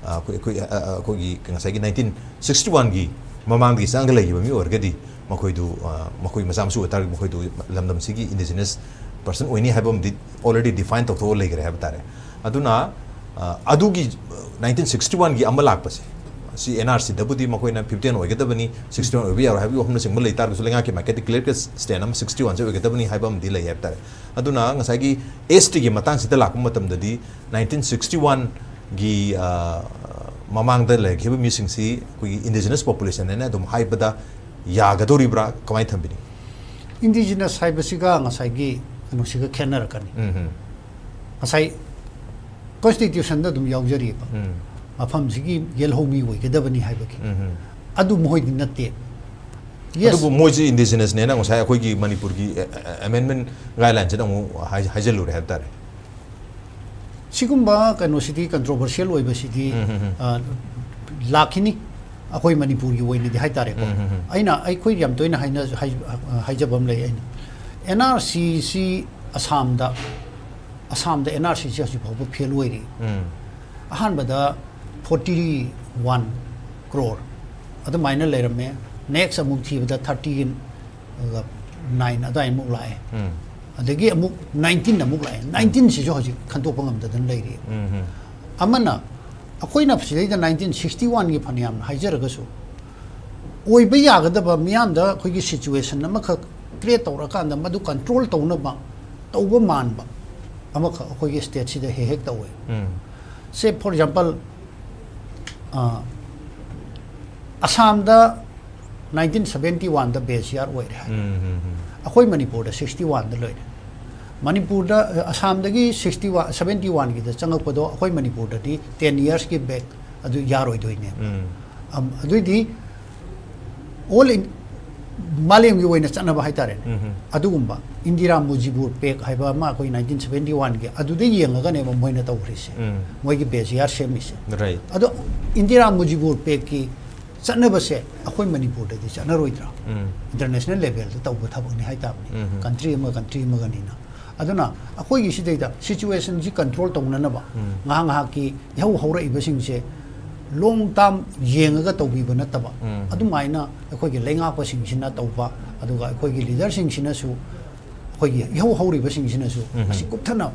ꯑ, ꯑꯩꯈꯣꯏ, ꯑꯩꯈꯣꯏ, ꯑ, ꯑ, ꯑꯩꯈꯣꯏꯒꯤ ꯉꯁꯥꯏꯒꯤ ꯅꯥꯏꯟꯇꯤꯟ ꯁꯤꯛꯁꯇꯤ ꯋꯥꯟꯒꯤ ꯃꯃꯥꯡꯗꯒꯤ ꯆꯪꯉꯒ ꯂꯩꯈꯤꯕ ꯃꯤ ꯑꯣꯏꯔꯒꯗꯤ ꯃꯈꯣꯏꯗꯨ, ꯑ, ꯃꯈꯣꯏ ꯃꯆꯥ ꯃꯁꯨ ꯑꯣꯏꯇꯥꯔꯒꯗꯤ ꯃꯈꯣꯏꯗꯨ ꯂꯝꯗꯝꯁꯤꯒꯤ indigenous person ꯑꯣꯏꯅꯤ ꯍꯥꯏꯕ ꯑꯃꯗꯤ already define ꯇꯧꯊꯣꯛꯑ ꯂꯩꯈ꯭ꯔꯦ ꯍꯥꯏꯕ ꯇꯥꯔꯦ꯫ ꯑꯗꯨꯅ, ꯑ, ꯑꯗꯨꯒꯤ, ꯑ, ꯅꯥꯏꯟꯇꯤꯟ ꯁꯤꯛꯁꯇꯤ ꯋꯥꯟꯒꯤ ꯑꯃ ꯂꯥꯛꯄꯁꯦ, ꯁꯤ N R Cꯗꯕꯨꯗꯤ ꯃꯈꯣꯏꯅ fifty one ꯑꯣꯏꯒꯗꯕꯅꯤ, sixty one ꯑꯣꯏꯕ ꯌꯥꯔꯣꯏ ꯍꯥꯏꯕꯒꯤ ꯋꯥꯐꯝꯅꯆꯤꯡꯕ ꯂꯩ ꯇꯥꯔꯒꯁꯨ, ꯂꯩꯉꯥꯛꯀꯤ ꯃꯥꯏꯀꯩꯗ clear cut stand ꯑꯃ sixty oneꯁꯦ ꯑꯣꯏꯒꯗꯕꯅꯤ ꯍꯥꯏꯕ ꯑꯃꯗꯤ ꯂꯩ ꯍꯥꯏꯕ ꯇꯥꯔꯦ꯫ ꯑꯗꯨꯅ ꯉꯁꯥꯏꯒꯤ S Tꯒꯤ ꯃꯇꯥꯡꯁꯤꯗ ꯂꯥꯛꯄ ꯃꯇꯝꯗꯗꯤ, ꯅꯥꯏꯟꯇꯤꯟ ꯁꯤꯛꯁꯇꯤ ꯋꯥꯟꯒꯤ, ꯑ, ꯃꯃꯥꯡꯗ ꯂꯩꯈꯤꯕ ꯃꯤꯁꯤꯡꯁꯤ ꯑꯩꯈꯣꯏꯒꯤ indigenous population ꯍꯥꯏꯅ ꯑꯗꯨꯝ ꯍꯥꯏꯕꯗ ꯌꯥꯒꯗꯧꯔꯤꯕ꯭ꯔꯥ? ꯀꯃꯥꯏꯅ ꯊꯝꯕꯤꯅꯤ? Indigenous ꯍꯥꯏꯕꯁꯤꯒ ꯉꯁꯥꯏꯒꯤ ꯀꯩꯅꯣꯁꯤꯒ ꯈꯦꯠꯅꯔꯛꯀꯅꯤ꯫ ꯎꯝ, ꯎꯝ, ꯉꯁꯥꯏ Constitutionꯗ ꯑꯗꯨꯝ ꯌꯥꯎꯖꯔꯤꯕ, ꯎꯝ, ꯃꯐꯝꯁꯤꯒꯤ ꯌꯦꯜꯍꯧꯃꯤ ꯑꯣꯏꯒꯗꯕꯅꯤ ꯍꯥꯏꯕꯒꯤ꯫ ꯎꯝ, ꯎꯝ꯫ ꯑꯗꯨ ꯃꯈꯣꯏꯗꯤ ꯅꯠꯇꯦ꯫ Yes꯫ ꯑꯗꯨꯕꯨ ꯃꯣꯏꯁꯤ indigenous ꯅꯦꯅ ꯉꯁꯥꯏ ꯑꯩꯈꯣꯏꯒꯤ ꯃꯅꯤꯄꯨꯔꯒꯤ amendment guideline ꯁꯤꯗ ꯑꯃꯨꯛ ꯍꯥꯏ-, ꯍꯥꯏꯖꯤꯜꯂꯨꯔꯦ ꯍꯥꯏꯕ ꯇꯥꯔꯦ꯫ ꯁꯤꯒꯨꯝꯕ ꯀꯩꯅꯣꯁꯤꯗꯤ, controversial ꯑꯣꯏꯕꯁꯤꯗꯤ, ꯎꯝ, ꯎꯝ, ꯎꯝ꯫ ꯑ, ꯂꯥꯛꯈꯤꯅꯤ, ꯑꯩꯈꯣꯏ ꯃꯅꯤꯄꯨꯔꯒꯤ ꯑꯣꯏꯅꯗꯤ ꯍꯥꯏꯇꯥꯔꯦꯀꯣ꯫ ꯎꯝ, ꯎꯝ, ꯎꯝ꯫ ꯑꯩꯅ, ꯑꯩꯈꯣꯏ ꯌꯥꯝ ꯇꯣꯏꯅ ꯍꯥꯏꯅ-, ꯍꯥꯏ-, ꯍꯥꯏꯖꯕ ꯑꯃ ꯂꯩ꯫ ꯑꯩꯅ N R Cꯁꯤ ꯑꯁꯥꯝꯗ, ꯑꯁꯥꯝꯗ N R Cꯁꯤ ꯍꯧꯖꯤꯛ ꯐꯥꯎꯕ fail ꯑꯣꯏꯔꯤ꯫ ꯎꯝ꯫ ꯑꯍꯥꯟꯕꯗ forty one crore ꯑꯗꯨꯃꯥꯏꯅ ꯂꯩꯔꯝꯃꯦ꯫ Next ꯑꯃꯨꯛ ꯊꯤꯕꯗ thirty nine ꯑꯗꯨꯋꯥꯏꯃꯨꯛ ꯂꯥꯛꯑꯦ꯫ ꯎꯝ꯫ ꯑꯗꯒꯤ ꯑꯃꯨꯛ nineteen ꯑꯃꯨꯛ ꯂꯥꯛꯑꯦ꯫ Nineteenꯁꯤꯁꯨ ꯍꯧꯖꯤꯛ ꯈꯟꯗꯣꯛꯄ ꯉꯝꯗꯗꯅ ꯂꯩꯔꯤ꯫ ꯎꯝ, ꯎꯝ꯫ ꯑꯃꯅ, ꯑꯩꯈꯣꯏꯅ ꯁꯤꯗꯩꯗ nineteen sixty oneꯒꯤ ꯐꯅꯌꯥꯝꯅ ꯍꯥꯏꯖꯔꯒꯁꯨ, ꯑꯣꯏꯕ ꯌꯥꯒꯗꯕ, ꯃꯤꯌꯥꯝꯗ ꯑꯩꯈꯣꯏꯒꯤ situation ꯑꯃꯈꯛ create ꯇꯧꯔꯀꯥꯟꯗ ꯃꯗꯨ control ꯇꯧꯅꯕ ꯇꯧꯕ ꯃꯥꯟꯕ ꯑꯃꯈꯛ ꯑꯩꯈꯣꯏꯒꯤ stateꯁꯤꯗ ꯍꯦꯛ ꯍꯦꯛ ꯇꯧꯋꯦ꯫ ꯎꯝ꯫ Say for example, ꯑ, ꯑꯁꯥꯝꯗ nineteen seventy oneꯗ base year ꯑꯣꯏꯔꯦ ꯍꯥꯏ꯫ ꯎꯝ, ꯎꯝ, ꯎꯝ꯫ ꯑꯩꯈꯣꯏ ꯃꯅꯤꯄꯨꯔꯗ sixty oneꯗ ꯂꯣꯏꯔꯦ꯫ ꯃꯅꯤꯄꯨꯔꯗ ꯑ, ꯑꯁꯥꯝꯗꯒꯤ ꯁꯤꯛꯁꯇꯤ ꯋꯥꯟ ꯁꯕꯦꯟꯇꯤ ꯋꯥꯟꯒꯤꯗ ꯆꯪꯉꯛꯄꯗꯣ ꯑꯩꯈꯣꯏ ꯃꯅꯤꯄꯨꯔꯗꯗꯤ ꯇꯦꯟ ꯏꯌꯔꯁꯀꯤ ꯕꯦꯛ ꯑꯗꯨ ꯌꯥꯔꯣꯏꯗꯣꯏꯅꯦꯕ꯫ ꯑꯝ, ꯑꯗꯨꯏꯗꯤ ꯑꯣꯜ ꯏꯟ ꯃꯥꯂꯦꯝꯒꯤ ꯑꯣꯏꯅ ꯆꯠꯅꯕ ꯍꯥꯏꯇꯥꯔꯦꯅꯦ꯫ ꯑꯗꯨꯒꯨꯝꯕ ꯏꯟꯗꯤꯔꯥ ꯃꯨꯖꯤꯕꯨꯔ ꯄꯦꯛ ꯍꯥꯏꯕ ꯑꯃ ꯑꯩꯈꯣꯏ ꯅꯥꯏꯟꯇꯤꯟ ꯁꯕꯦꯟꯇꯤ ꯋꯥꯟꯒꯤ ꯑꯗꯨꯗ ꯌꯦꯡꯉꯒꯅꯦꯕ ꯃꯣꯏꯅ ꯇꯧꯈ꯭ꯔꯤꯁꯦ꯫ ꯃꯣꯏꯒꯤ ꯕꯦꯖꯤꯌꯥꯔ ꯁꯦꯝꯃꯤꯁꯦ꯫ ꯔꯥꯏꯠ꯫ ꯑꯗꯣ ꯏꯟꯗꯤꯔꯥ ꯃꯨꯖꯤꯕꯨꯔ ꯄꯦꯛꯀꯤ ꯆꯠꯅꯕꯁꯦ ꯑꯩꯈꯣꯏ ꯃꯅꯤꯄꯨꯔꯗꯗꯤ ꯆꯠꯅꯔꯣꯏꯗ꯭ꯔꯥ? ꯏꯟꯇꯔꯅꯦꯁꯅꯦꯜ ꯂꯦꯚꯦꯜꯗ ꯇꯧꯕ ꯊꯕꯛꯅꯤ ꯍꯥꯏꯇꯥꯕꯅꯤ꯫ ꯀꯟꯇ꯭ꯔꯤ ꯑꯃ ꯀꯟꯇ꯭ꯔꯤ ꯑꯃꯒꯅꯤꯅ꯫ ꯑꯗꯨꯅ ꯑꯩꯈꯣꯏꯒꯤ ꯁꯤꯗꯩꯗ ꯁꯤꯆꯨꯋꯦꯁꯟꯁꯤ ꯀꯟꯇ꯭ꯔꯣꯜ ꯇꯧꯅꯅꯕ ꯉꯥꯏꯍꯥꯛ ꯉꯥꯏꯍꯥꯛꯀꯤ ꯏꯍꯧ ꯍꯧꯔꯛꯏꯕꯁꯤꯡꯁꯦ ꯂꯣꯡ ꯇꯥꯝ ꯌꯦꯡꯉꯒ ꯇꯧꯕꯤꯕ ꯅꯠꯇꯕ, ꯑꯗꯨꯃꯥꯏꯅ ꯑꯩꯈꯣꯏꯒꯤ ꯂꯩꯉꯥꯛꯄꯁꯤꯡꯁꯤꯅ ꯇꯧꯕ, ꯑꯗꯨꯒ ꯑꯩꯈꯣꯏꯒꯤ ꯂꯤꯗꯔꯁꯤꯡꯁꯤꯅꯁꯨ, ꯑꯩꯈꯣꯏꯒꯤ ꯏꯍꯧ ꯍꯧꯔꯤꯕꯁꯤꯡꯁꯤꯅꯁꯨ ꯑꯁꯤ ꯀꯨꯞꯊꯅ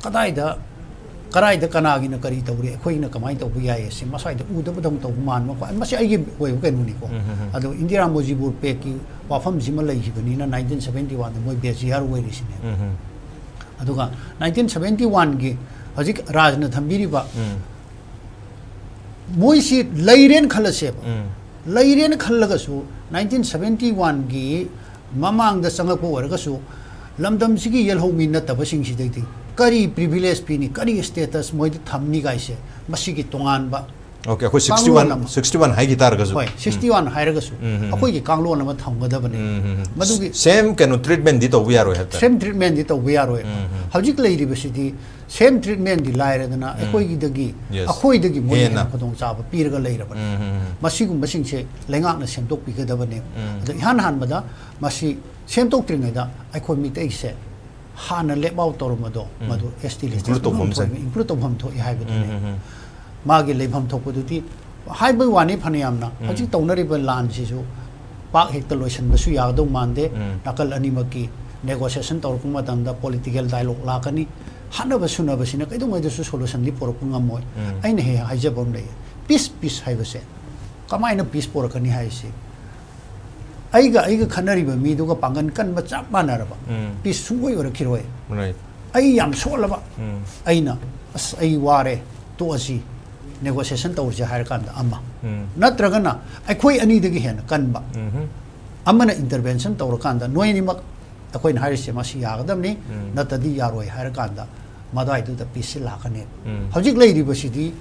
ꯀꯗꯥꯏꯗ, ꯀꯗꯥꯏꯗ ꯀꯅꯥꯒꯤꯅ ꯀꯔꯤ ꯇꯧꯔꯤ, ꯑꯩꯈꯣꯏꯅ ꯀꯃꯥꯏꯅ ꯇꯧꯕ ꯌꯥꯏ, ꯑꯁꯤ ꯃꯁ꯭ꯋꯥꯏꯗ ꯎꯗꯕꯗꯧꯅ ꯇꯧꯕ ꯃꯥꯟꯕ ꯈꯣ-, ꯃꯁꯤ ꯑꯩꯒꯤ ꯑꯣꯏꯕ ꯀꯩꯅꯣꯅꯤꯀꯣ꯫ ꯑꯗꯣ ꯏꯟꯗꯤꯔꯥ ꯃꯨꯖꯤꯕꯨꯔ ꯄꯦꯛꯀꯤ ꯋꯥꯐꯝꯁꯤꯃ ꯂꯩꯈꯤꯕꯅꯤꯅ ꯅꯥꯏꯟꯇꯤꯟ ꯁꯕꯦꯟꯇꯤ ꯋꯥꯟꯗ ꯃꯣꯏ ꯕꯦꯖꯤꯌꯥꯔ ꯑꯣꯏꯔꯤꯁꯤꯅꯦꯕ꯫ ꯑꯗꯨꯒ ꯅꯥꯏꯟꯇꯤꯟ ꯁꯕꯦꯟꯇꯤ ꯋꯥꯟꯒꯤ ꯍꯧꯖꯤꯛ ꯔꯥꯖꯅ ꯊꯝꯕꯤꯔꯤꯕ ꯃꯣꯏꯁꯤ ꯂꯩꯔꯦꯅ ꯈꯜꯂꯁꯦꯕ꯫ ꯂꯩꯔꯦꯅ ꯈꯜꯂꯒꯁꯨ ꯅꯥꯏꯟꯇꯤꯟ ꯁꯕꯦꯟꯇꯤ ꯋꯥꯟꯒꯤ ꯃꯃꯥꯡꯗ ꯆꯪꯉꯛꯄ ꯑꯣꯏꯔꯒꯁꯨ ꯂꯝꯗꯝꯁꯤꯒꯤ ꯌꯦꯜꯍꯧꯃꯤ ꯅꯠꯇꯕꯁꯤꯡꯁꯤꯗꯩꯗꯤ ꯀꯔꯤ ꯄ꯭ꯔꯤꯚꯤꯂꯦꯖ ꯄꯤꯅꯤ, ꯀꯔꯤ ꯁ꯭ꯇꯦꯇꯁ ꯃꯣꯏꯗ ꯊꯝꯅꯤ ꯀꯥꯏꯁꯦ, ꯃꯁꯤꯒꯤ ꯇꯣꯉꯥꯟꯕ ꯑꯣꯀꯦ, ꯑꯩꯈꯣꯏ ꯁꯤꯛꯁꯇꯤ ꯋꯥꯟ, ꯀꯥꯡꯂꯣꯟ ꯑꯃ꯫ ꯁꯤꯛꯁꯇꯤ ꯋꯥꯟ ꯍꯥꯏꯈꯤ ꯇꯥꯔꯒꯁꯨ꯫ ꯍꯣꯏ, ꯁꯤꯛꯁꯇꯤ ꯋꯥꯟ ꯍꯥꯏꯔꯒꯁꯨ ꯑꯩꯈꯣꯏꯒꯤ ꯀꯥꯡꯂꯣꯟ ꯑꯃ ꯊꯝꯒꯗꯕꯅꯤ꯫ ꯃꯗꯨꯒꯤ ꯁꯦꯝ ꯀꯩꯅꯣ ꯇ꯭ꯔꯤꯠꯃꯦꯟꯗꯤ ꯇꯧꯕ ꯌꯥꯔꯣꯏ ꯍꯥꯏꯕ ꯇꯥꯔꯦ꯫ ꯁꯦꯝ ꯇ꯭ꯔꯤꯠꯃꯦꯟꯗꯤ ꯇꯧꯕ ꯌꯥꯔꯣꯏ꯫ ꯍꯧꯖꯤꯛ ꯂꯩꯔꯤꯕꯁꯤꯗꯤ ꯁꯦꯝ ꯇ꯭ꯔꯤꯠꯃꯦꯟꯗꯤ ꯂꯥꯏꯔꯗꯅ ꯑꯩꯈꯣꯏꯒꯤꯗꯒꯤ, Yes. ꯑꯩꯈꯣꯏꯗꯒꯤ ꯃꯣꯏꯅ ꯍꯦꯟꯅ꯫ ꯍꯦꯟꯅ ꯈꯨꯗꯣꯡꯆꯥꯕ ꯄꯤꯔꯒ ꯂꯩꯔꯕꯅꯤ꯫ ꯃꯁꯤꯒꯨꯝꯕꯁꯤꯡꯁꯦ ꯂꯩꯉꯥꯛꯅ ꯁꯦꯝꯗꯣꯛꯄꯤꯒꯗꯕꯅꯦꯕ꯫ ꯑꯗꯣ ꯏꯍꯥꯟ ꯍꯥꯟꯕꯗ ꯃꯁꯤ ꯁꯦꯝꯗꯣꯛꯇ꯭ꯔꯤꯉꯩꯗ ꯑꯩꯈꯣꯏ ꯃꯤꯇꯩꯁꯦ ꯍꯥꯟꯅ ꯂꯦꯞ ꯑꯥꯎꯠ ꯇꯧꯔꯝꯕꯗꯣ ꯃꯗꯨ ꯑꯦꯁ ꯇꯤ ꯂꯤꯁꯇ Include ꯇꯧꯐꯝ ꯊꯣꯛꯏ, ꯏꯟꯀ꯭ꯂꯨꯗ ꯇꯧꯐꯝ ꯊꯣꯛꯏ ꯍꯥꯏꯕꯗꯨꯅꯤ꯫ ꯃꯥꯒꯤ ꯂꯩꯐꯝ ꯊꯣꯛꯄꯗꯨꯗꯤ ꯍꯥꯏꯕꯒꯤ ꯋꯥꯅꯤ ꯐꯅꯌꯥꯝꯅ꯫ ꯍꯧꯖꯤꯛ ꯇꯧꯅꯔꯤꯕ ꯂꯥꯟꯁꯤꯁꯨ ꯄꯥꯛ ꯍꯦꯛꯇ ꯂꯣꯏꯁꯤꯟꯕꯁꯨ ꯌꯥꯒꯗꯧ ꯃꯥꯟꯗꯦ꯫ ꯅꯥꯀꯜ ꯑꯅꯤꯃꯛꯀꯤ ꯅꯦꯒꯣꯁꯤꯌꯦꯁꯟ ꯇꯧꯔꯛꯄ ꯃꯇꯝꯗ ꯄꯣꯂꯤꯇꯤꯀꯦꯜ ꯗꯥꯏꯂꯣꯛ ꯂꯥꯛꯀꯅꯤ꯫ ꯍꯥꯠꯅꯕ ꯁꯨꯅꯕꯁꯤꯅ ꯀꯩꯗꯧꯉꯩꯗꯁꯨ ꯁꯣꯂꯨꯁꯟꯗꯤ ꯄꯨꯔꯛꯄ ꯉꯝꯃꯣꯏ꯫ ꯑꯩꯅ ꯍꯦꯛ ꯍꯥꯏꯖꯕ ꯑꯃ ꯂꯩꯌꯦ, ꯄꯤꯁ, ꯄꯤꯁ ꯍꯥꯏꯕꯁꯦ ꯀꯃꯥꯏꯅ ꯄꯤꯁ ꯄꯨꯔꯛꯀꯅꯤ ꯍꯥꯏꯁꯤ, ꯑꯩꯒ ꯑꯩꯒ ꯈꯠꯅꯔꯤꯕ ꯃꯤꯗꯨꯒ ꯄꯥꯡꯒꯜ ꯀꯟꯕ ꯆꯞ ꯃꯥꯟꯅꯔꯕ ꯄꯤꯁ ꯁꯨꯡꯑꯣꯏ ꯑꯣꯏꯔꯛꯈꯤꯔꯣꯏ꯫ ꯔꯥꯏꯠ꯫ ꯑꯩ ꯌꯥꯝ ꯁꯣꯜꯂꯕ, ꯑꯩꯅ "ꯑꯁ, ꯑꯩ ꯋꯥꯔꯦ, ꯇꯣꯛꯑꯁꯤ, ꯅꯦꯒꯣꯁꯤꯌꯦꯁꯟ ꯇꯧꯔꯁꯤ" ꯍꯥꯏꯔꯀꯥꯟꯗ ꯑꯃ, ꯅꯠꯇ꯭ꯔꯒꯅ ꯑꯩꯈꯣꯏ ꯑꯅꯤꯗꯒꯤ ꯍꯦꯟꯅ ꯀꯟꯕ ꯑꯃꯅ ꯏꯟꯇꯔꯚꯦꯟꯁꯟ ꯇꯧꯔꯀꯥꯟꯗ ꯅꯣꯏ ꯑꯅꯤꯃꯛ ꯑꯩꯈꯣꯏꯅ ꯍꯥꯏꯔꯤꯁꯦ ꯃꯁꯤ ꯌꯥꯒꯗꯕꯅꯤ, ꯎꯝ꯫ ꯅꯠꯇꯗꯤ ꯌꯥꯔꯣꯏ ꯍꯥꯏꯔꯀꯥꯟꯗ ꯃꯗꯨꯋꯥꯏꯗꯨꯗ ꯄꯤꯁꯁꯤ ꯂꯥꯛꯀꯅꯤ꯫ ꯎꯝ꯫ ꯍꯧꯖꯤꯛ ꯂꯩꯔꯤꯕꯁꯤꯗꯤ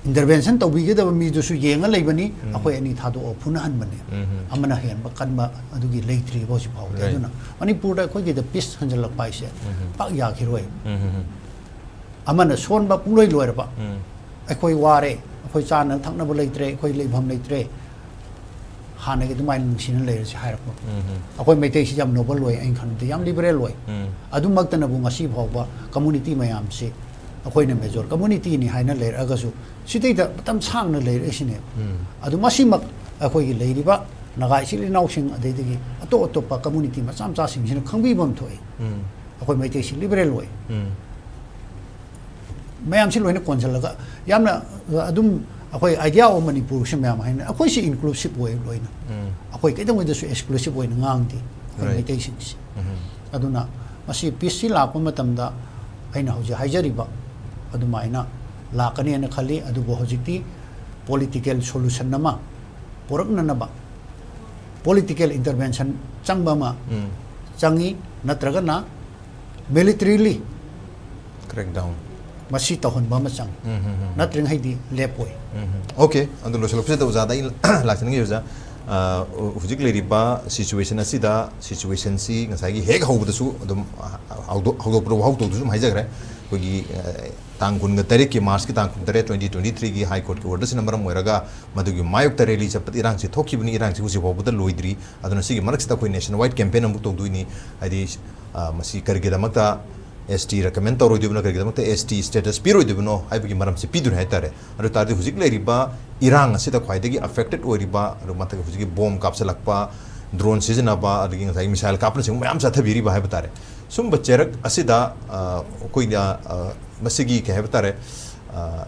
ꯏꯟꯇꯔꯚꯦꯟꯁꯟ ꯇꯧꯕꯤꯒꯗꯕ ꯃꯤꯗꯨꯁꯨ ꯌꯦꯡꯉ ꯂꯩꯕꯅꯤ, ꯎꯝ꯫ ꯑꯩꯈꯣꯏ ꯑꯅꯤ ꯊꯥꯗꯣꯛꯑ ꯐꯨꯅꯍꯟꯕꯅꯦ꯫ ꯎꯝ꯫ ꯑꯃꯅ ꯍꯦꯟꯕ ꯀꯟꯕ ꯑꯗꯨꯒꯤ ꯂꯩꯇ꯭ꯔꯤꯕ ꯍꯧꯖꯤꯛ ꯐꯥꯎꯕꯗ꯫ Right. ꯑꯗꯨꯅ ꯃꯅꯤꯄꯨꯔꯗ ꯑꯩꯈꯣꯏꯒꯤꯗ ꯄꯤꯁ ꯍꯟꯖꯜꯂꯛꯄ ꯍꯥꯏꯁꯦ ꯎꯝ꯫ ꯄꯥꯛ ꯌꯥꯈꯤꯔꯣꯏ꯫ ꯎꯝ꯫ ꯑꯃꯅ ꯁꯣꯟꯕ ꯄꯨꯡꯂꯣꯏ ꯂꯣꯏꯔꯕ, ꯎꯝ꯫ ꯑꯩꯈꯣꯏ ꯋꯥꯔꯦ, ꯑꯩꯈꯣꯏ ꯆꯥꯅ ꯊꯛꯅꯕ ꯂꯩꯇ꯭ꯔꯦ, ꯑꯩꯈꯣꯏ ꯂꯩꯐꯝ ꯂꯩꯇ꯭ꯔꯦ, ꯍꯥꯟꯅꯒꯤ ꯑꯗꯨꯃꯥꯏꯅ ꯅꯨꯡꯁꯤꯅ ꯂꯩꯔꯁꯤ ꯍꯥꯏꯔꯛꯄ꯫ ꯎꯝ꯫ ꯑꯩꯈꯣꯏ ꯃꯩꯇꯩꯁꯤ ꯌꯥꯝ ꯅꯣꯕꯜ ꯑꯣꯏ, ꯑꯩꯅ ꯈꯟꯕꯗ ꯌꯥꯝ ꯂꯤꯕꯔꯦꯜ ꯑꯣꯏ꯫ ꯎꯝ꯫ ꯑꯗꯨꯃꯛꯇꯅꯕꯨ ꯉꯁꯤ ꯐꯥꯎꯕ ꯀꯝꯃꯨꯅꯤꯇꯤ ꯃꯌꯥꯝꯁꯤ ꯑꯩꯈꯣꯏꯅ ꯃꯦꯖꯣꯔ ꯀꯝꯃꯨꯅꯤꯇꯤꯅꯤ ꯍꯥꯏꯅ ꯂꯩꯔꯛꯑꯒꯁꯨ ꯁꯤꯗꯩꯗ ꯃꯇꯝ ꯁꯥꯡꯅ ꯂꯩꯔꯛꯏꯁꯤꯅꯦꯕ꯫ ꯎꯝ꯫ ꯑꯗꯨ ꯃꯁꯤꯃꯛ ꯑꯩꯈꯣꯏꯒꯤ ꯂꯩꯔꯤꯕ ꯅꯥꯒꯥ ꯏꯆꯤꯜ ꯏꯅꯥꯎꯁꯤꯡ, ꯑꯗꯩꯗꯒꯤ ꯑꯇꯣꯞ ꯑꯇꯣꯞꯄ ꯀꯝꯃꯨꯅꯤꯇꯤ ꯃꯆꯥ ꯃꯆꯥꯁꯤꯡꯁꯤꯅ ꯈꯪꯕꯤꯕ ꯑꯃ ꯊꯣꯛꯏ꯫ ꯎꯝ꯫ ꯑꯩꯈꯣꯏ ꯃꯩꯇꯩꯁꯤ ꯂꯤꯕꯔꯦꯜ ꯑꯣꯏ꯫ ꯎꯝ꯫ ꯃꯌꯥꯝꯁꯤ ꯂꯣꯏꯅ ꯀꯣꯟꯁꯤꯜꯂꯒ ꯌꯥꯝꯅ ꯑꯗꯨꯝ ꯑꯩꯈꯣꯏ idea of ꯃꯅꯤꯄꯨꯔꯁꯤ ꯃꯌꯥꯝ ꯍꯥꯏꯅ ꯑꯩꯈꯣꯏꯁꯤ inclusive ꯑꯣꯏ ꯂꯣꯏꯅ꯫ ꯎꯝ꯫ ꯑꯩꯈꯣꯏ ꯀꯩꯗꯧꯉꯩꯗꯁꯨ exclusive ꯑꯣꯏꯅ ꯉꯥꯡꯗꯦ ꯑꯩꯈꯣꯏ Right. ꯃꯩꯇꯩꯁꯤꯡꯁꯤ꯫ ꯎꯝ꯫ ꯑꯗꯨꯅ ꯃꯁꯤ ꯄꯤꯁꯁꯤ ꯂꯥꯛꯄ ꯃꯇꯝꯗ ꯑꯩꯅ ꯍꯧꯖꯤꯛ ꯍꯥꯏꯖꯔꯤꯕ ꯑꯗꯨꯃꯥꯏꯅ ꯂꯥꯛꯀꯅꯦꯅ ꯈꯜꯂꯤ꯫ ꯑꯗꯨꯕꯨ ꯍꯧꯖꯤꯛꯇꯤ ꯄꯣꯂꯤꯇꯤꯀꯦꯜ ꯁꯣꯂꯨꯁꯟ ꯑꯃ ꯄꯨꯔꯛꯅꯅꯕ ꯄꯣꯂꯤꯇꯤꯀꯦꯜ ꯏꯟꯇꯔꯚꯦꯟꯁꯟ ꯆꯪꯕ ꯑꯃ ꯎꯝ꯫ ꯆꯪꯉꯤ, ꯅꯠꯇ꯭ꯔꯒꯅ ꯃꯤꯂꯤꯇꯔꯤꯂꯤ Crackdown. ꯃꯁꯤ ꯇꯧꯍꯟꯕ ꯑꯃ ꯆꯪꯉꯤ꯫ ꯎꯝ, ꯎꯝ, ꯎꯝ꯫ ꯅꯠꯇ꯭ꯔꯤꯉꯩꯗꯤ ꯂꯦꯞꯄꯣꯏ꯫ ꯎꯝ, ꯎꯝ꯫ Okay, ꯑꯗꯨ ꯂꯣꯏꯁꯤꯜꯂꯛꯄꯁꯤꯗ ꯑꯣꯖꯥꯗ ꯑꯩ ꯂꯥꯛꯆꯅꯤꯡꯉꯤ ꯑꯣꯖꯥ꯫ ꯑ, ꯍꯧꯖꯤꯛ ꯂꯩꯔꯤꯕ situation ꯑꯁꯤꯗ, situation ꯁꯤ ꯉꯁꯥꯏꯒꯤ ꯍꯦꯛ ꯍꯧꯕꯗꯁꯨ ꯑꯗꯨꯝ, ꯑ, ꯍꯧꯗꯣꯛ-, ꯍꯧꯗꯣꯛꯄ꯭ꯔ ꯍꯧꯗꯣꯛꯇ꯭ꯔꯁꯨ ꯑꯗꯨꯝ ꯍꯥꯏꯖꯈ꯭ꯔꯦ꯫ ꯑꯩꯈꯣꯏꯒꯤ, ꯑ, ꯇꯥꯡ ꯀꯨꯟꯒ ꯇꯔꯦꯠꯀꯤ, ꯃꯥꯔꯆꯀꯤ ꯇꯥꯡ ꯀꯨꯟꯇꯔꯦꯠ, twenty twenty three ꯒꯤ High Court ꯀꯤ order ꯁꯤꯅ ꯃꯔꯝ ꯑꯣꯏꯔꯒ ꯃꯗꯨꯒꯤ ꯃꯥꯌꯣꯛꯇ rally ꯆꯠꯄꯗ ꯏꯔꯥꯡꯁꯤ ꯊꯣꯛꯈꯤꯕꯅꯤ, ꯏꯔꯥꯡꯁꯤ ꯍꯧꯖꯤꯛ ꯐꯥꯎꯕꯗ ꯂꯣꯏꯗ꯭ꯔꯤ꯫ ꯑꯗꯨꯅ ꯁꯤꯒꯤ ꯃꯔꯛꯁꯤꯗ ꯑꯩꯈꯣꯏ nationwide campaign ꯑꯃꯨꯛ ꯇꯧꯗꯣꯏꯅꯤ꯫ ꯍꯥꯏꯗꯤ, ꯑ, ꯃꯁꯤ ꯀꯔꯤꯒꯤꯗꯃꯛꯇ S T recommend ꯇꯧꯔꯣꯏꯗꯣꯏꯕꯅꯣ, ꯀꯔꯤꯒꯤꯗꯃꯛꯇ S T status ꯄꯤꯔꯣꯏꯗꯣꯏꯕꯅꯣ ꯍꯥꯏꯕꯒꯤ ꯃꯔꯝꯁꯤ ꯄꯤꯗꯣꯏꯅꯤ ꯍꯥꯏꯇꯥꯔꯦ꯫ ꯑꯗꯨ ꯇꯥꯔꯗꯤ ꯍꯧꯖꯤꯛ ꯂꯩꯔꯤꯕ ꯏꯔꯥꯡ ꯑꯁꯤꯗ ꯈ꯭ꯋꯥꯏꯗꯒꯤ affected ꯑꯣꯏꯔꯤꯕ, ꯑꯗꯨ ꯃꯊꯛ ꯍꯧꯖꯤꯛꯀꯤ ꯕꯣꯝ ꯀꯥꯞꯁꯤꯜꯂꯛꯄ, drone ꯁꯤꯖꯤꯟꯅꯕ, ꯑꯗꯒꯤ ꯉꯁꯥꯏꯒꯤ missile ꯀꯥꯞꯄꯅꯆꯤꯡꯕ ꯃꯌꯥꯝ ꯆꯠꯊꯕꯤꯔꯤꯕ ꯍꯥꯏꯕ ꯇꯥꯔꯦ꯫ ꯁꯨꯝꯕ ꯆꯩꯔꯛ ꯑꯁꯤꯗ, ꯑ, ꯑꯩꯈꯣꯏꯅ, ꯑ, ꯃꯁꯤꯒꯤ ꯀꯩ ꯍꯥꯏꯕ ꯇꯥꯔꯦ, ꯑ,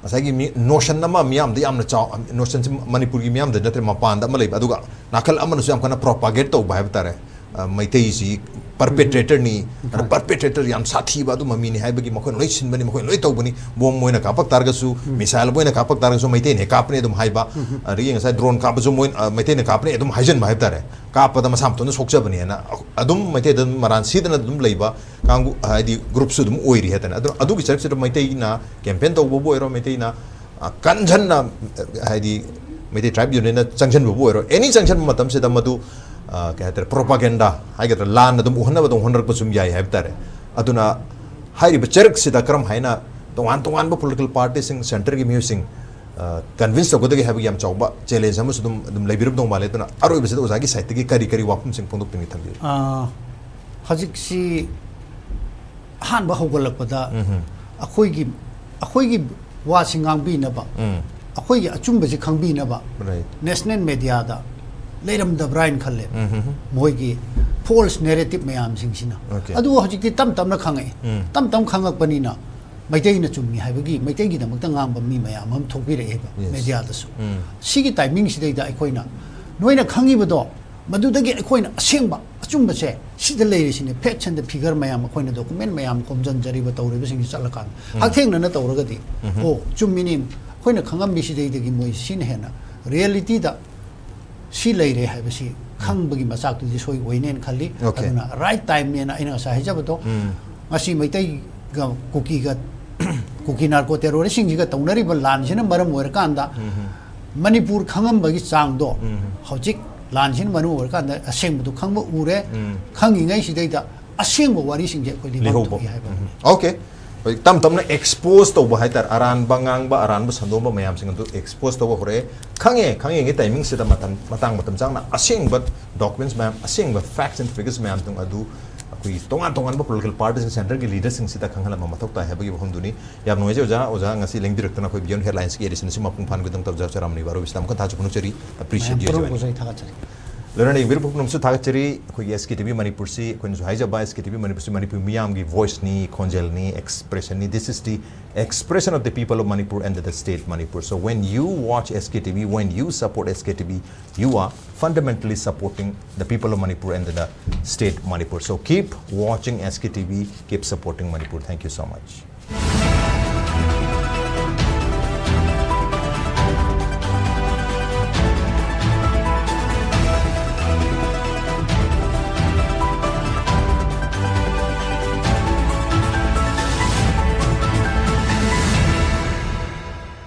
ꯉꯁꯥꯏꯒꯤ ꯃꯤ, notion ꯑꯃ ꯃꯤꯌꯥꯝꯗ ꯌꯥꯝꯅ ꯆꯥꯎ-, notion ꯁꯤ ꯃꯅꯤꯄꯨꯔꯒꯤ ꯃꯤꯌꯥꯝꯗ ꯅꯠꯇ꯭ꯔꯦ, ꯃꯄꯥꯟꯗ ꯑꯃ ꯂꯩꯕ, ꯑꯗꯨꯒ ꯅꯥꯀꯜ ꯑꯃꯅꯁꯨ ꯌꯥꯝ ꯀꯟꯅ propagate ꯇꯧꯕ ꯍꯥꯏꯕ ꯇꯥꯔꯦ꯫ ꯑ, ꯃꯩꯇꯩꯁꯤ ꯄꯔꯄꯦꯇ꯭ꯔꯦꯇꯔꯅꯤ, ꯑꯗ ꯄꯔꯄꯦꯇ꯭ꯔꯦꯇꯔ ꯌꯥꯝ ꯁꯥꯊꯤꯕ ꯑꯗꯨꯝꯕ ꯃꯤꯅꯤ ꯍꯥꯏꯕꯒꯤ, ꯃꯈꯣꯏꯅ ꯂꯣꯏ ꯁꯤꯟꯕꯅꯤ, ꯃꯈꯣꯏꯅ ꯂꯣꯏ ꯇꯧꯕꯅꯤ, ꯕꯣꯝ ꯃꯣꯏꯅ ꯀꯥꯞꯄꯛ ꯇꯥꯔꯒꯁꯨ, ꯃꯤꯁꯥꯏꯜ ꯃꯣꯏꯅ ꯀꯥꯞꯄꯛ ꯇꯥꯔꯒꯁꯨ ꯃꯩꯇꯩꯅ ꯍꯦꯛ ꯀꯥꯞꯄꯅꯤ ꯑꯗꯨꯝ ꯍꯥꯏꯕ, ꯑꯗꯒꯤ ꯉꯁꯥꯏ ꯗ꯭ꯔꯣꯟ ꯀꯥꯞꯄꯁꯨ ꯃꯣꯏ, ꯑ, ꯃꯩꯇꯩꯅ ꯀꯥꯞꯄꯅꯤ ꯑꯗꯨꯝ ꯍꯥꯏꯖꯟꯕ ꯍꯥꯏꯕ ꯇꯥꯔꯦ, ꯀꯥꯞꯄꯗ ꯃꯁꯥ ꯃꯇꯣꯟꯗ ꯁꯣꯛꯆꯕꯅꯦꯅ ꯑꯗꯨꯝ ꯃꯩꯇꯩꯗ ꯑꯗꯨꯝ ꯃꯔꯥꯟ ꯁꯤꯗꯅ ꯑꯗꯨꯝ ꯂꯩꯕ ꯀꯥꯡꯕꯨ, ꯍꯥꯏꯗꯤ ꯒ꯭ꯔꯨꯞꯁꯨ ꯑꯗꯨꯝ ꯑꯣꯏꯔꯤ ꯍꯥꯏꯇꯥꯔꯦ꯫ ꯑꯗꯨꯅ ꯑꯗꯨꯒꯤ ꯁꯔꯨꯛꯁꯤꯗ ꯃꯩꯇꯩꯅ ꯀꯦꯝꯄꯦꯟ ꯇꯧꯕꯕꯨ ꯑꯣꯏꯔꯣ, ꯃꯩꯇꯩꯅ ꯑ, ꯀꯟꯖꯟꯅ, ꯍꯥꯏꯗꯤ ꯃꯩꯇꯩ ꯇ꯭ꯔꯥꯏꯕ ꯌꯨꯅꯤꯌꯟꯅ ꯆꯪꯁꯤꯟꯕꯕꯨ ꯑꯣꯏꯔꯣ, ꯑꯦꯅꯤ ꯆꯪꯁꯤꯟꯕ ꯃꯇꯝꯁꯤꯗ ꯃꯗꯨ, ꯑ, ꯀꯩ ꯍꯥꯏꯇꯥꯔꯦ, ꯄ꯭ꯔꯣꯄꯥꯒꯦꯟꯗꯥ ꯍꯥꯏꯒꯗ꯭ꯔꯥ, ꯂꯥꯟ ꯑꯗꯨꯝ ꯎꯍꯟꯅꯕ ꯑꯗꯨꯝ ꯍꯣꯠꯅꯔꯛꯄꯁꯨ ꯑꯗꯨꯝ ꯌꯥꯏ ꯍꯥꯏꯕ ꯇꯥꯔꯦ꯫ ꯑꯗꯨꯅ ꯍꯥꯏꯔꯤꯕ ꯆꯔꯛꯁꯤꯗ ꯀꯔꯝ ꯍꯥꯏꯅ ꯇꯣꯉꯥꯟ ꯇꯣꯉꯥꯟꯕ ꯄꯣꯂꯤꯇꯤꯀꯦꯜ ꯄꯥꯔꯇꯤꯁꯤꯡ, ꯁꯦꯟꯇꯔꯒꯤ ꯃꯤꯑꯣꯏꯁꯤꯡ, ꯑ, ꯀꯟꯚꯤꯟꯁ ꯇꯧꯒꯗꯒꯦ ꯍꯥꯏꯕꯒꯤ ꯌꯥꯝ ꯆꯥꯎꯕ ꯆꯦꯂꯦꯟꯖ ꯑꯃꯁꯨ ꯑꯗꯨꯝ, ꯑꯗꯨꯝ ꯂꯩꯕꯤꯔꯝꯗꯧ ꯃꯥꯜꯂꯦ꯫ ꯑꯗꯨꯅ ꯑꯔꯣꯏꯕꯁꯤꯗ ꯑꯣꯖꯥꯒꯤ ꯁꯥꯏꯠꯇꯒꯤ ꯀꯔꯤ ꯀꯔꯤ ꯋꯥꯐꯝꯁꯤꯡ ꯐꯣꯡꯗꯣꯛꯄꯤꯅꯤꯡꯏ ꯊꯝꯕꯤꯌꯨ꯫ ꯑ, ꯍꯧꯖꯤꯛꯁꯤ ꯑꯍꯥꯟꯕ ꯍꯧꯒꯠꯂꯛꯄꯗ ꯎꯝ꯫ ꯑꯩꯈꯣꯏꯒꯤ, ꯑꯩꯈꯣꯏꯒꯤ ꯋꯥꯁꯤ ꯉꯥꯡꯕꯤꯅꯕ, ꯎꯝ꯫ ꯑꯩꯈꯣꯏꯒꯤ ꯑꯆꯨꯝꯕꯁꯤ ꯈꯪꯕꯤꯅꯕ ꯔꯥꯏꯠ꯫ ꯅꯦꯁꯅꯦꯜ ꯃꯦꯗꯤꯌꯥꯗ ꯂꯩꯔꯝꯗꯕ꯭ꯔꯥ ꯍꯥꯏꯅ ꯈꯜꯂꯦ꯫ ꯎꯝ꯫ ꯃꯣꯏꯒꯤ ꯐꯣꯜꯁ ꯅꯦꯔꯦꯇꯤꯚ ꯃꯌꯥꯝꯁꯤꯡꯁꯤꯅ꯫ ꯑꯣꯀꯦ꯫ ꯑꯗꯨꯕꯨ ꯍꯧꯖꯤꯛꯇꯤ ꯇꯞ ꯇꯞꯅ ꯈꯪꯉꯛꯑꯦ꯫ ꯎꯝ꯫ ꯇꯞ ꯇꯞꯅ ꯈꯪꯉꯛꯄꯅꯤꯅ ꯃꯩꯇꯩꯅ ꯆꯨꯝꯃꯤ ꯍꯥꯏꯕꯒꯤ, ꯃꯩꯇꯩꯒꯤꯗꯃꯛꯇ ꯉꯥꯡꯕ ꯃꯤ ꯃꯌꯥꯝ ꯑꯃ ꯊꯣꯛꯄꯤꯔꯛꯑꯦꯕ ꯌꯦꯁ꯫ ꯃꯦꯗꯤꯌꯥꯗꯁꯨ꯫ ꯎꯝ꯫ ꯁꯤꯒꯤ ꯇꯥꯏꯃꯤꯡꯁꯤꯗꯩꯗ ꯑꯩꯈꯣꯏꯅ ꯅꯣꯏꯅ ꯈꯪꯉꯤꯕꯗꯣ ꯃꯗꯨꯗꯒꯤ ꯑꯩꯈꯣꯏꯅ ꯑꯁꯦꯡꯕ ꯑꯆꯨꯝꯕꯁꯦ ꯁꯤꯗ ꯂꯩꯔꯤꯁꯤꯅꯦ, ꯐꯦꯛꯁ ꯑꯦꯟ ꯗ ꯐꯤꯒꯔ ꯃꯌꯥꯝ, ꯑꯩꯈꯣꯏꯅ ꯗꯣꯀꯨꯃꯦꯟ ꯃꯌꯥꯝ ꯈꯣꯝꯖꯤꯟꯖꯔꯤꯕ ꯇꯧꯔꯤꯕꯁꯤꯡꯁꯤ ꯆꯠꯂꯀꯥꯟꯗ ꯎꯝ꯫ ꯍꯛꯊꯦꯡꯅꯅ ꯇꯧꯔꯒꯗꯤ, ꯎꯝ꯫ ꯑꯣ, ꯆꯨꯝꯃꯤꯅꯤ, ꯑꯩꯈꯣꯏꯅ ꯈꯪꯉꯝꯃꯤꯁꯤꯗꯩꯗꯒꯤ ꯃꯣꯏ ꯁꯤꯅ ꯍꯦꯟꯅ ꯔꯤꯌꯦꯂꯤꯇꯤꯗ ꯁꯤ ꯂꯩꯔꯦ ꯍꯥꯏꯕꯁꯤ ꯈꯪꯕꯒꯤ ꯃꯆꯥꯛꯇꯨꯗꯤ ꯁꯣꯏ ꯑꯣꯏꯅꯦꯅ ꯈꯜꯂꯤ꯫ ꯑꯣꯀꯦ꯫ ꯑꯗꯨꯅ ꯔꯥꯏꯠ ꯇꯥꯏꯝꯅꯦꯅ ꯑꯩꯅ ꯉꯁꯥꯏ ꯍꯥꯏꯖꯕꯗꯣ, ꯎꯝ꯫ ꯉꯁꯤ ꯃꯩꯇꯩꯒ ꯀꯨꯀꯤꯒ, ꯀꯨꯀꯤ ꯅꯥꯔꯀꯣ ꯇꯦꯔꯣꯔꯤꯁꯁꯤꯡꯁꯤꯒ ꯇꯧꯅꯔꯤꯕ ꯂꯥꯟꯁꯤꯅ ꯃꯔꯝ ꯑꯣꯏꯔꯀꯥꯟꯗ ꯎꯝ꯫ ꯃꯅꯤꯄꯨꯔ ꯈꯪꯉꯝꯕꯒꯤ ꯆꯥꯡꯗꯣ ꯎꯝ꯫ ꯍꯧꯖꯤꯛ ꯂꯥꯟꯁꯤꯅ ꯃꯔꯝ ꯑꯣꯏꯔꯀꯥꯟꯗ ꯑꯁꯦꯡꯕꯗꯨ ꯈꯪꯕ ꯎꯔꯦ꯫ ꯎꯝ꯫ ꯈꯪꯉꯤꯉꯩꯁꯤꯗꯩꯗ ꯑꯁꯦꯡꯕ ꯋꯥꯔꯤꯁꯤꯡꯁꯦ ꯑꯩꯈꯣꯏꯗꯤ ꯂꯤꯍꯧꯕ꯫ ꯉꯥꯡꯊꯣꯛꯏ ꯍꯥꯏꯕꯅꯤ꯫ ꯎꯝ꯫ ꯑꯣꯀꯦ꯫ ꯍꯧꯖꯤꯛ ꯇꯞ ꯇꯞꯅ ꯑꯦꯛꯁꯄꯣꯖ ꯇꯧꯕ ꯍꯥꯏꯇꯥꯔꯦ, ꯑꯔꯥꯟꯕ ꯉꯥꯡꯕ, ꯑꯔꯥꯟꯕ ꯁꯟꯗꯣꯛꯄ ꯃꯌꯥꯝꯁꯤꯡ ꯑꯗꯨ ꯑꯦꯛꯁꯄꯣꯖ ꯇꯧꯕ ꯍꯧꯔꯛꯑꯦ꯫ ꯈꯪꯉꯦ, ꯈꯪꯉꯤꯉꯩ ꯇꯥꯏꯃꯤꯡꯁꯤꯗ ꯃꯇꯝ, ꯃꯇꯥꯡ ꯃꯇꯝ ꯆꯥꯅ ꯑꯁꯦꯡꯕ ꯗꯣꯀꯨꯃꯦꯟꯠꯁ ꯃꯌꯥꯝ, ꯑꯁꯦꯡꯕ ꯐꯦꯛꯠꯁ ꯑꯦꯟ ꯐꯤꯒꯔꯁ ꯃꯌꯥꯝꯁꯤꯡ ꯑꯗꯨ ꯑꯩꯈꯣꯏꯒꯤ ꯇꯣꯉꯥꯟ ꯇꯣꯉꯥꯟꯕ ꯄꯣꯂꯤꯇꯤꯀꯦꯜ ꯄꯥꯔꯇꯤꯁꯤꯡ, ꯁꯦꯟꯇꯔꯒꯤ ꯂꯤꯗꯔꯁꯤꯡꯁꯤꯗ ꯈꯪꯍꯜꯂꯝꯕ ꯃꯊꯧ ꯇꯥꯏ ꯍꯥꯏꯕꯒꯤ ꯋꯥꯐꯝꯗꯨꯅꯤ꯫ ꯌꯥꯝ ꯅꯨꯡꯉꯥꯏꯖꯩ ꯑꯣꯖꯥ, ꯑꯣꯖꯥ ꯉꯁꯤ ꯂꯦꯡꯕꯤꯔꯛꯇꯅ ꯑꯩꯈꯣꯏ Beyond Headlinesꯀꯤ editionꯁꯤ ꯃꯄꯨꯡ ꯐꯥꯍꯟꯕꯒꯤꯗꯃꯛꯇ ꯑꯣꯖꯥ ꯆꯔꯥꯃꯅꯤ ꯋꯥꯔꯣꯏꯕꯁꯤꯗ ꯑꯃꯨꯛꯀ ꯊꯥꯖ ꯐꯣꯡꯗꯣꯛꯆꯔꯤ꯫ Appreciate ꯃꯌꯥꯝ you, ꯄꯨꯝꯅꯃꯛꯄꯨꯁꯨ ꯑꯩ ꯊꯥꯒꯠꯆꯔꯤ꯫ ꯂꯣꯏꯅꯅ ꯌꯦꯡꯕꯤꯔꯛꯄ ꯄꯨꯝꯅꯃꯛꯁꯨ ꯊꯥꯒꯠꯆꯔꯤ꯫ ꯑꯩꯈꯣꯏꯒꯤ S K T V ꯃꯅꯤꯄꯨꯔꯁꯤ ꯑꯩꯈꯣꯏꯅꯁꯨ ꯍꯥꯏꯖꯕ, S K T V ꯃꯅꯤꯄꯨꯔꯁꯤ ꯃꯅꯤꯄꯨꯔ ꯃꯤꯌꯥꯝꯒꯤ voiceꯅꯤ, ꯈꯣꯟꯖꯦꯜꯅꯤ, expressionꯅꯤ꯫ This is the expression of the people of Manipur and the state Manipur. So when you watch S K T V, when you support S K T V, you are fundamentally supporting the people of Manipur and the state Manipur. So keep watching S K T V, keep supporting Manipur. Thank you so much.